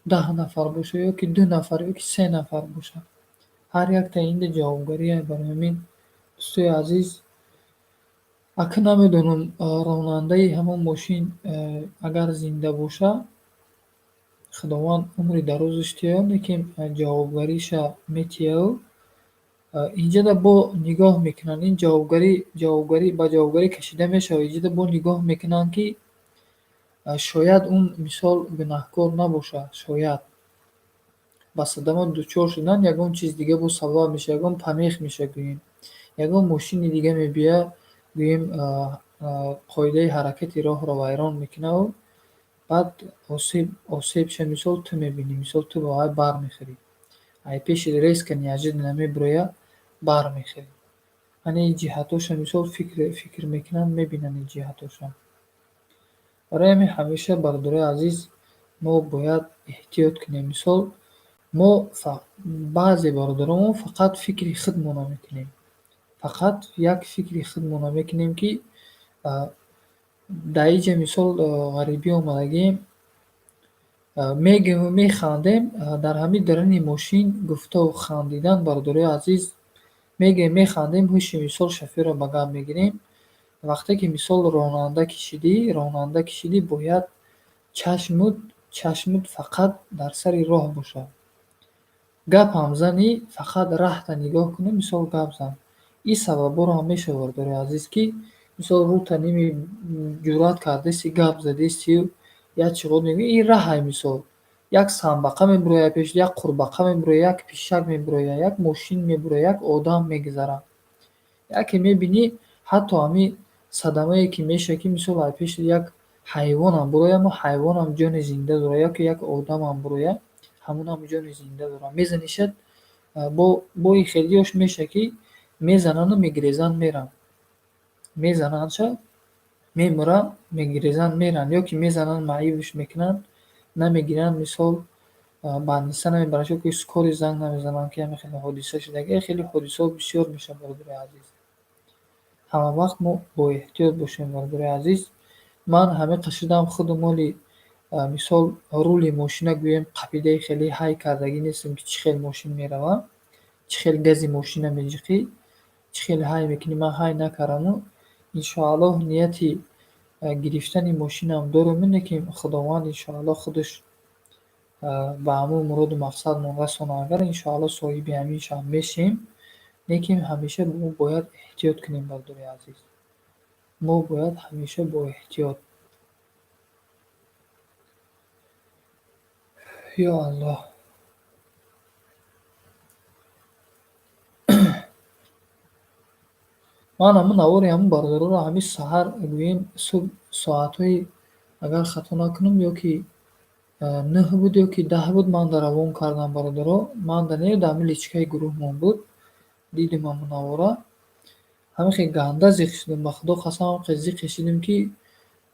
10 нафар бошад, ё ки ду нафар, ё ки се нафар бошад. Ҳар якта инда ҷавобгарие. Барои ҳамин, дӯстои азиз, ака, намедонам, ронандаи ҳамон мошин агар зинда бошад, Худованд умри дарозаш диҳад, лекин ҷавобгариша метиҳад. Инҷода бо нигоҳ мекунанд, ин ҷавобгарӣ ба ҷавобгарӣ кашида мешавад. Инҷода бо нигоҳ мекунанд, ки шояд он мисол гунаҳкор набошад, шояд ба садама дучор шудан ягон чиз дига боз сабаб мешавад, ягон помех мешавад, гӯем, ягон мошини дига мебиёяд, гӯем, қоидаи ҳаракати роҳро вайрон мекунаву баъд осебша мисол ту мебинӣ, мисол ту ба вай бармехӯрӣ. Ай пеши резко, неожиданно мебирояд, бармехӯрӣ. Ана ин ҷиҳатҳоша мисол фикр мекунанд, мебинанд ин ҷиҳатҳоша. Барои ҳамин ҳамеша, бародарои азиз, мо бояд эҳтиёт кунем. Мисол, мо баъзе бародаронмо фақат фикри худмонро мекунем. Фақат як фикри худмонро мекунем, ки дар инҷа мисол ғарибӣ омадагием, мегӯему механдем, дар ҳамин даруни мошин гуфтаву хандидан, бародарои азиз, мегӯем, механдем, ҳуши мисол шофёрро ба гап мегирем. Вақте ки мисол ронанда кишидӣ, бояд чашмут фақат дар сари роҳ бошад. Гапам занӣ, фақат раҳта нигоҳ кунӣ, мисол гап зан. Ин сабабҳоро ҳам мешавад, бародарои азиз, ки мисол рӯта ними ҷуръат кардасти, гап задистию як чиғот мегӯӣ, ин раҳай. Мисол, як самбақа мебирояд пеш, як қурбақа мебирояд, як пишак мебирояд, як мошин мебирояд, як одам мегузарад. Яке мебинӣ, ҳатто ҳамин садамае ки мешавад, ки мисол аз пеши як ҳайвонам бирояд, аммо ҳайвонам ҷони зинда дорад, ё ки як одамам бирояд, ҳамонам ҷони зинда дорад. Мезанишад, бо ин хелиёш мешавад, ки мезанану мегирезанд, мераванд. Мезанандша, мемуранд, мегирезанд, мераванд, ё ки мезананд, маъюбш мекунанд, намегиранд, мисол больница намебаранд, ё ки скорый занг намезананд, ки ҳамин хеле ҳодиса шудагӣ. Хеле ҳодисаҳо бисёр мешавад, бародарои азиз. Ҳама вақт мо боэҳтиёт бошем, бародарои азиз. Ман ҳамин қашидам худум моли мисол рули мошина, гӯем, қапидаи хеле ҳай кардагӣ нестем, ки чӣ хел мошин меравад, чӣ хел гази мошина меҷиқӣ, чӣ хел ҳай мекунӣ. Ман ҳай накардаму иншоаллоҳ нияти гирифтани мошинам дорем, лекин Худованд иншоаллоҳ худаш ба ҳамон муроду мақсадмон расонад, агар иншоаллоҳ соҳиби ҳамин шаб мешем. Лекин ҳамеша мо бояд эҳтиёт кунем, бародарои азиз. Мо бояд ҳамеша боэҳтиёт. Ё Аллоҳ. Ман ҳамун навори ҳамун бародароро ҳамин саҳар, гӯем, субҳ соатҳои, агар хато накунам, ё ки 9 буд, ё ки 10 буд, ман дар равон кардам, бародаро. Ман дар не, дар ҳамин личкаи гурӯҳмон буд. Дидем ҳамун навора. Ҳамин хел ганда зиқ шудем, ба Худо қасам, ҳамин хел зиқе шудем, ки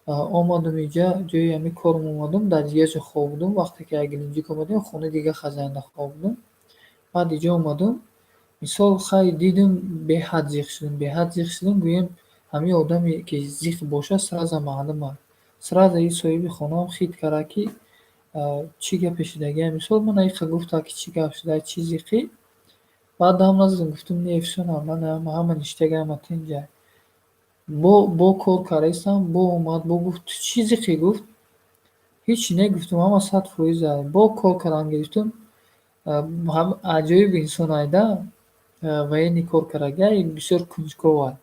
омадам инҷа, ҷои ҳамин корам омадам, дар дигар ҷо хоб будам. Вақте ки аз Геленджик омадем, хонаи дигар хазинада хоб будам. Баъд инҷо омадам, мисол, хай, дидам, беҳад зиқ шудем, беҳад зиқ шудем, гӯем, ҳамин одаме ки зиқ бошад, сразу маълум аст. Сразу ин соҳиби хонаам хит кард, ки чӣ гапе шудагия. Мисол, ман иқа гуфта, ки чӣ гап шуда, чӣ зиқӣ. Баъд дам назадам, гуфтам: не, всё нормально, ҳама ништяк, ҳама тинҷа. Бо кор кардаистам, бо омад, бо гуфт: ту чӣ зиқӣ? Гуфт: ҳичи не, гуфтам, ҳама 100%. Бо кор кардан гирифтам. Аҷоиб инсон айда, военный кор кардагия, бисёр кунҷков аст.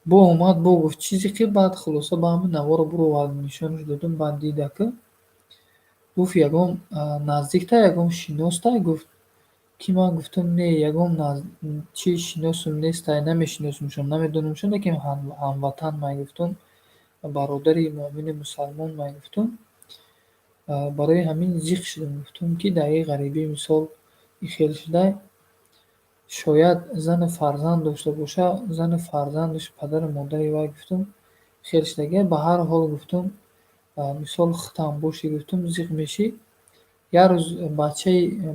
Бо омад, бо гуфт чизе ки баъд хулоса ба ҳамин наворо буровардам, нишонаш додум, баъд дида ки гуфт ягон наздикта, ягон шиностай, гуфт ки ман гуфтам не, ягон чи шиносум нестай, намешиносумшон, намедонамшон, лекин ҳамватан май гуфтум, бародари муъмини мусалмон май гуфтум. Барои ҳамин зиқ шудам, гуфтум ки дар ин ғарибӣ мисол ин хел шудай, шояд зану фарзанд дошта боша, зану фарзандаш, падару модари вай гуфтум хел шудагия. Ба ҳар ҳол гуфтум, мисол худтам бошӣ, гуфтум, зиқ мешӣ. Як рӯз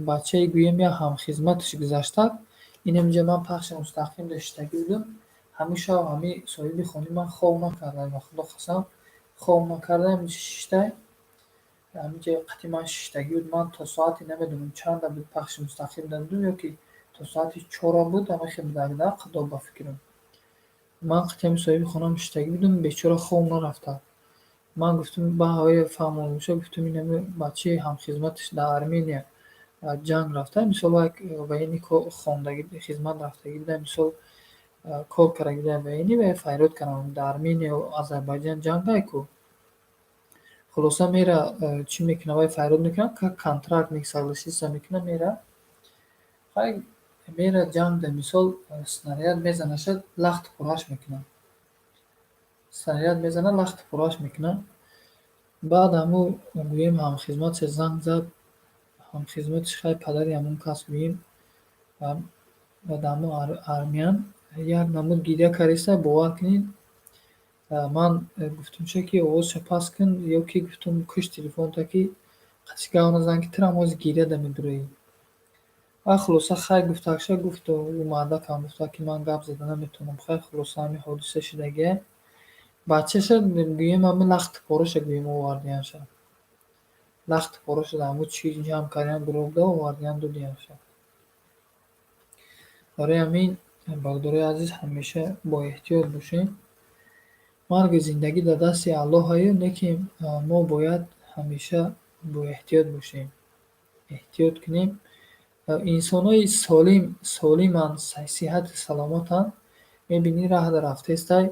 бачаи гӯем як ҳамхизматаш гузаштак, инаминҷа ман пахши мустақим доштагӣ будам. Ҳамин шаб ҳамин соҳиби хонаи ман хоб накардай, ба худо қасам, хоб накардай, ҳаминҷа шиштай, ҳаминҷа қати ман шиштагӣ буд. Ман то соати намедонам чанда буд пахши мустақим додум, ё ки то соати чора буд, ҳамин хел будагда қадо ба фикрам. Ман қати ҳамин соҳиби хонаам шиштагӣ будам, бечора хоб нарафта. Ман гуфтум ба ҳавои фаҳмонумша, гуфтум инами бачаи ҳамхизматаш дар Армения ҷанг рафта, мисол як военный хондагӣ, хизмат рафтагӣ буда, мисол кор кардагӣ буда военный ва файрод кардам дар Армения Озарбойҷан ҷангай ку. Хулоса мера чӣ мекунад, вай файрод мекунад, как контрактник согласиться мекунад, мера. Хай мера ҷангда, мисол снаряд мезанаша, лахт пураш мекунад. Снаряд мезанад, лахт пураш мекунад. Баъд ҳамун гӯем ҳамхизматша занг зад, ҳамхизматиш хай падари ҳамун кас гӯем, дар ҳамун армиян як намуд гиря кардиста, бовар кунед, ман гуфтумша ки овозша паст кун, ё ки гуфтум куш телефонта, ки қатиш гап назан, ки тура ҳам ҳозир гиря да медуроӣ. Баъд хулоса хай гуфтакша, гуфт ӯ мардакам гуфта ки ман гап зада наметавонам, хай хулоса ҳамин ҳодиса шудагия. Бачаша гӯем ҳамин лахти пораша гӯем овардиянша. Лахти пораша дар ҳамун чӣ ҷамъ кардиян гурӯҳда овардиян додиянша. Барои ҳамин, бародарои азиз, ҳамеша боэҳтиёт бошем. Марги зиндагӣ дар дасти Аллоҳаю, лекин мо бояд ҳамеша боэҳтиёт бошем. Эҳтиёт кунем. Инсонҳои солим, солиманд, сиҳату саломатанд, мебинӣ раҳда рафтестай,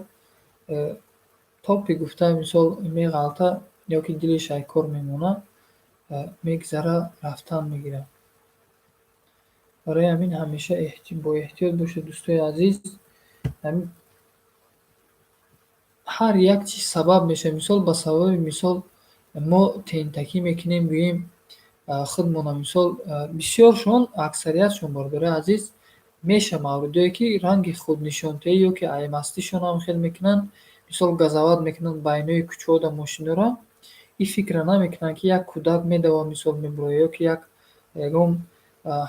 топи гуфта мисол меғалта ё ки дилиш ай кор мемонад, мегзара, рафтан мегирад. Барои ҳамин ҳамеша боэҳтиёт бошед, дӯстои азиз. Ҳамин ҳар як чиз сабаб мешавад. Мисол ба сабаби мисол мо тентакӣ мекунем, гӯем худмона мисол бисёршон, аксариятшон, бародарои азиз, меша мавридое ки ранги худнишонтаӣ ё ки аймастишон ҳам хел мекунанд, мисол газават мекунанд байнои кӯчаҳо мошинора, ин фикрро намекунанд ки як кӯдак медавад, мисол мебурояд, ё ки як ягон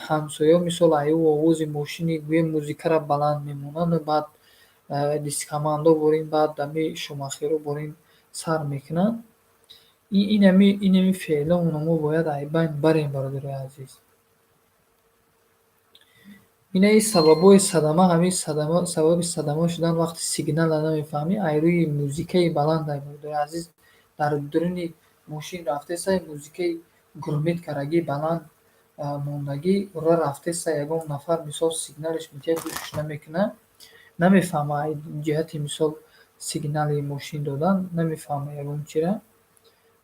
ҳамсоя мисол ай ӯ овози мошини гӯем музикаро баланд мемонанд, баъд дискомандо борин, баъд ами шумахеро борин сар мекунанд. Инами феълҳоро мо бояд ай байн барем, бародарои азиз. Инаи сабабҳои садама, ҳамин садама, сабаби садама шудан вақти сигналро намефаҳмӣ, ай рӯи музикаи баланд, ай бародарои азиз, дар дуруни мошин рафтеса, музикаи гурмит карагӣ баланд мондагӣ ура рафтеса, ягон нафар мисол сигналаш метиҳад, гӯшаш намекунад, намефаҳма ай ҷиҳати мисол сигнали мошин додан, намефаҳма ягон чира.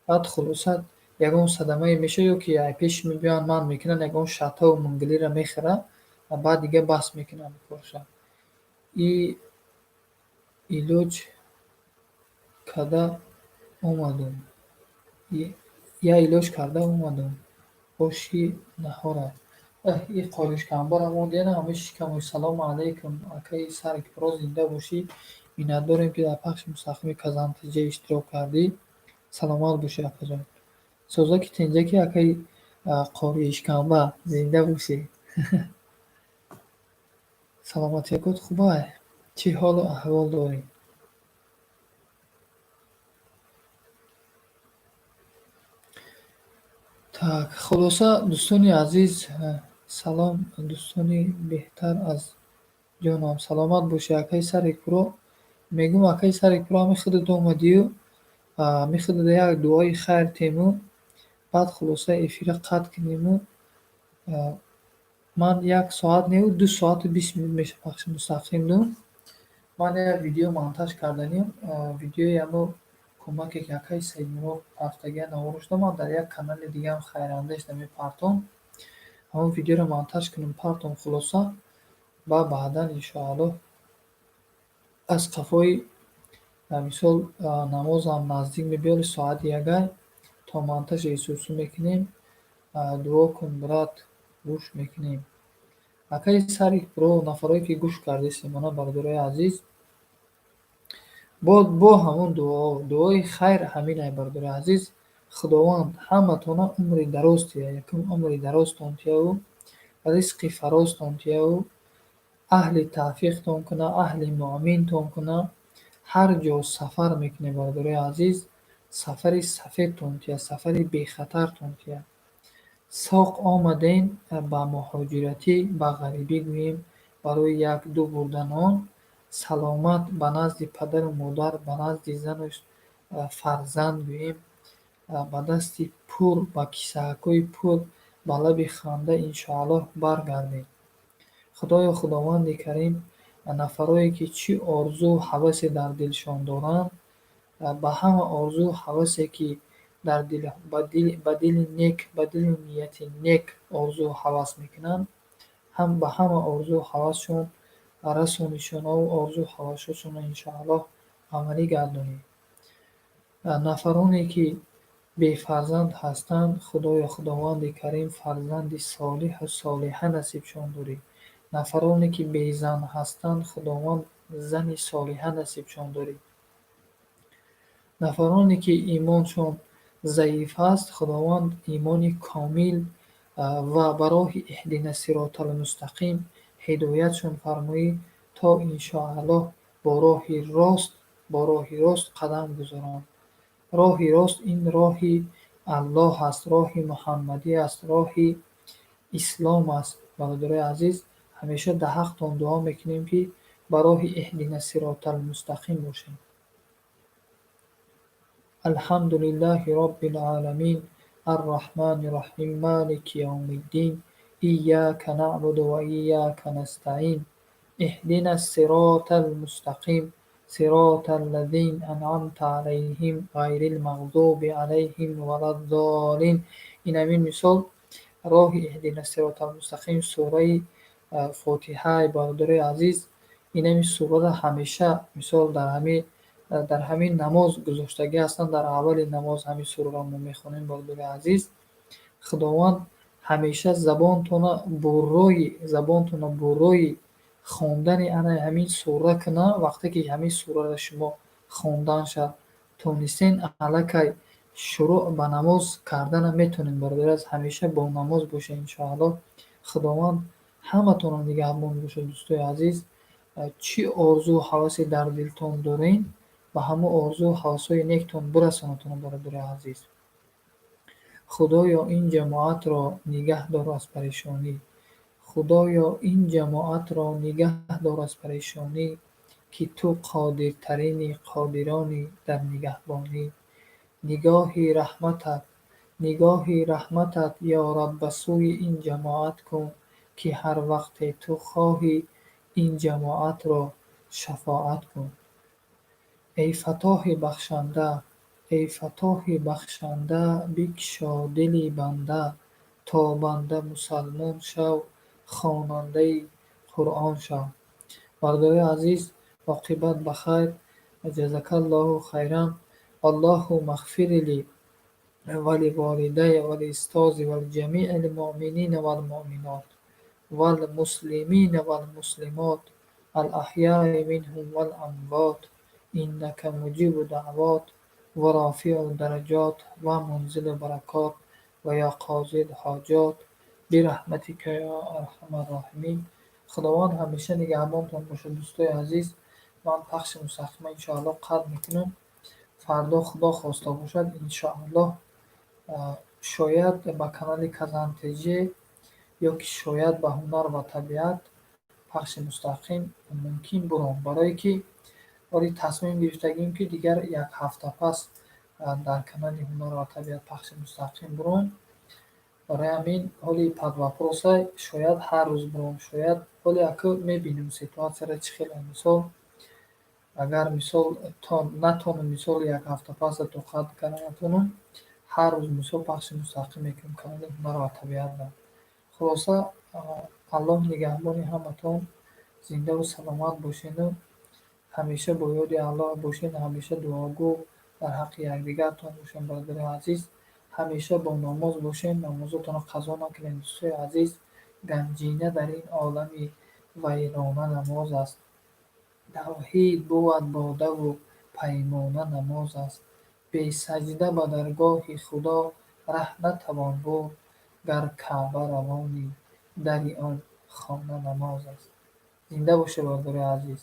Баъд хулоса ягон садамае мешавад, ё ки ай пеш мебиёянд, манъ мекунанд, ягон шаттаву мунгалиро мехӯрад ва баъд дига бас мекунад корша. И илоҷ карда омадум. Я илоҷ карда омадум. Оши наҳора. Ин қоришкамбарам мондияна ҳамаи шикамои. Салому алайкум, акаи Сарикпуро, зинда бошӣ. Миннатдорем, ки дар пахши мустақими Казан ТЖ иштирок кардӣ. Саломат бошӣ, акаҷон. Созаки тенҷаки акаи қоришкамба, зинда бошӣ. Саломатиякот хубай? Чӣ ҳолу аҳвол дорӣ? Так, хулоса, дӯстони азиз, салом, дӯстони беҳтар аз ҷонам. Саломат бошӣ, акаи Сарикпуро. Мегӯм, акаи Сарикпуро, ҳамин худат омадию, ҳамин худат як дуои хайр тему, баъд хулоса эфира қатъ кунему. Ман як соат неу 2 соату 20 минут меша пахши мустақим дум. Ман як видео монтаж карданим, видеои ҳамо кӯмаке, ки акаи Саидмурод ҳафтагия наворошта, ман дар як канали дигаам хайрандешда мепартом. Ҳамон видеоро монтаж кунам, партом, хулоса, ба баъдан, иншоаллоҳ, аз қафои, мисол, намозам наздик мебиёд, соати 1-ай то монтажи исусу мекунем. Дуо кун, брат, гӯш мекунем. Акаи Сарик бро, нафарое ки гӯш кардесем, мана, бародарои азиз, бо ҳамон дуо, дуои хайр ҳаминай, бародарои азиз. Худованд ҳаматона умри дароз тия, якум умри дарозтон тияву ризқи фарозтон тияву аҳли тавфиқтон куна, аҳли муъминтон куна. Ҳар ҷо сафар мекунед, бародарои азиз, сафари сафедтон тия, сафари бехатартон тия. Соқ омаден ба муҳоҷиратӣ, ба ғарибӣ гӯем, барои як ду бурда нон, саломат ба назди падару модар, ба назди зану фарзанд гӯем, ба дасти пур, ба кисаакҳои пур, ба лаби ханда, иншоаллоҳ, баргардем. Худоё, Худованди Карим, нафарое ки чӣ орзу ҳавасе дар дилшон доранд, ба ҳама орзу ҳавасе ки дар дил, ба дили нек, ба дили нияти нек орзу ҳавас мекунанд, ҳам ба ҳама орзу ҳавасшон расонишонову орзу ҳавасҳошонро, иншоаллоҳ, амалӣ гардонӣ. Нафароне ки бефарзанд ҳастанд, Худоё, Худованди Карим, фарзанди солиҳу солиҳа насибшон дорӣ. Нафароне ки безан ҳастанд, Худованд, зани солиҳа насибшон дорӣ. Нафароне ки имоншон заиф аст, Худованд, имони комил ва ба роҳи иҳдина сиротал мустақим ҳидоятшон фармоӣ, то, иншоаллоҳ, бо роҳи рост қадам гузоранд. Роҳи рост ин роҳи Аллоҳ аст, роҳи Муҳаммадӣ аст, роҳи ислом аст. Бародарои азиз, ҳамеша дар ҳақтон дуо мекунем, ки ба роҳи иҳдина сиротал мустақим бошем. Алҳамду лиллаҳи роббил оламин, арраҳмани раҳим, малики явмиддин, ияка наъбуду ва ияка настаъин, иҳдина ссиротал мустақим, сиротал лазина анъамта алайҳим, ғайрил мағзуби алайҳим валаззоллин. Ин ҳамин, мисол, роҳи иҳдина сиротал мустақим, сураи Фотиҳаи, бародарои азиз. Ин ҳамин сураро ҳамеша, мисол, дар ҳамин намоз гузоштагӣ ҳастанд. Дар аввали намоз ҳамин сураро мо мехонем. Бародарои азиз, Худованд ҳамеша забонтона буррои хондани ана ҳамин сура куна. Вақте ки ҳамин сураро шумо хонданша тонистен, аллакай шурӯъ ба намоз кардана метавонед. Бародари азиз, ҳамеша бо намоз бошед, иншоаллоҳ. Худованд ҳаматонро нигаҳбон бошад. Дӯстои азиз, чӣ орзу ҳавасе дар дилтон дорен, ба ҳамон орзу ҳавасҳои нектон бирасонадтон, бародари азиз. Худоё, ин ҷамоатро нигаҳ дор аз парешонӣ. Худоё, ин ҷамоатро нигаҳ дор аз парешонӣ, ки ту қодиртарини қодиронӣ дар нигаҳбонӣ. Нигоҳи раҳматат, нигоҳи раҳматат, ё Раб, ба сӯи ин ҷамоат кун, ки ҳар вақте ту хоҳӣ, ин ҷамоатро шафоат кун. Эй Фаттоҳи бахшанда, эй Фаттоҳи бахшанда, бикшо дили банда, то банда мусалмон шав, хонандаи Қуръон шав. Бародарои азиз, оқибат ба хайр. Ҷазакаллоҳу хайран. Аллоҳумма ғфир ли ва ливолидайя ва лиустози ва лиҷамиил муъминина валмуъминот валмуслимина валмуслимот алаҳёи минҳум валамвот, иннака муҷибу даъвот ва рофиу дараҷот ва мунзилу баракот ва ё қозил ҳоҷот бираҳматика ё арҳамар роҳимин. Худованд ҳамеша нигаҳбонтон бошад, дӯстои азиз. Ман пахши мустақима, иншоаллоҳ, қатъ мекунам. Фардо, Худо хоста бошад, иншоаллоҳ, шояд ба канали Казан ТЖ ё ки шояд ба Ҳунар ва табиат пахши мустақим мумкин бурам, барое ки ҳоли тасмим гирифтагим, ки дигар як ҳафта пас дар канали Ҳунар ва табиат пахши мустақим бурам. Барои ҳамин ҳоли под вопроса, шояд ҳар рӯз бурам, шояд ҳоли аку мебинем ситуатсияро чӣ хел. Мисол. Агар мисол натонам, мисол як ҳафта пас тоқат карда натонам, ҳар рӯз мисол пахши мустақим мекунем канали Ҳунар ва табиатро. Хулоса, Аллоҳ нигаҳбони ҳаматон, зиндаву саломат бошену ҳамеша бо ёди Аллоҳ бошед, ҳамеша дуогӯ дар ҳаққи якдигартон бошед, бародари азиз. Ҳамеша бо намоз бошед, намозотонро қазо накунед, дӯстои азиз. Ганҷина дар ин олами вайрона намоз аст. Тавҳид бувад бодаву паймона намоз аст. Бесаҷда ба даргоҳи Худо раҳ натавон бурд, гар Каъба равонӣ, дари он хона намоз аст. Зинда бошед, бародари азиз.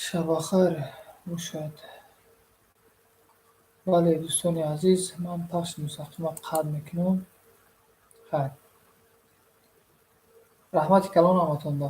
Шабахайр бошад. Бале, дӯстони азиз, ман пахши мустақимро қатъ мекунам. Хайр. Раҳмати калон ҳаматонда.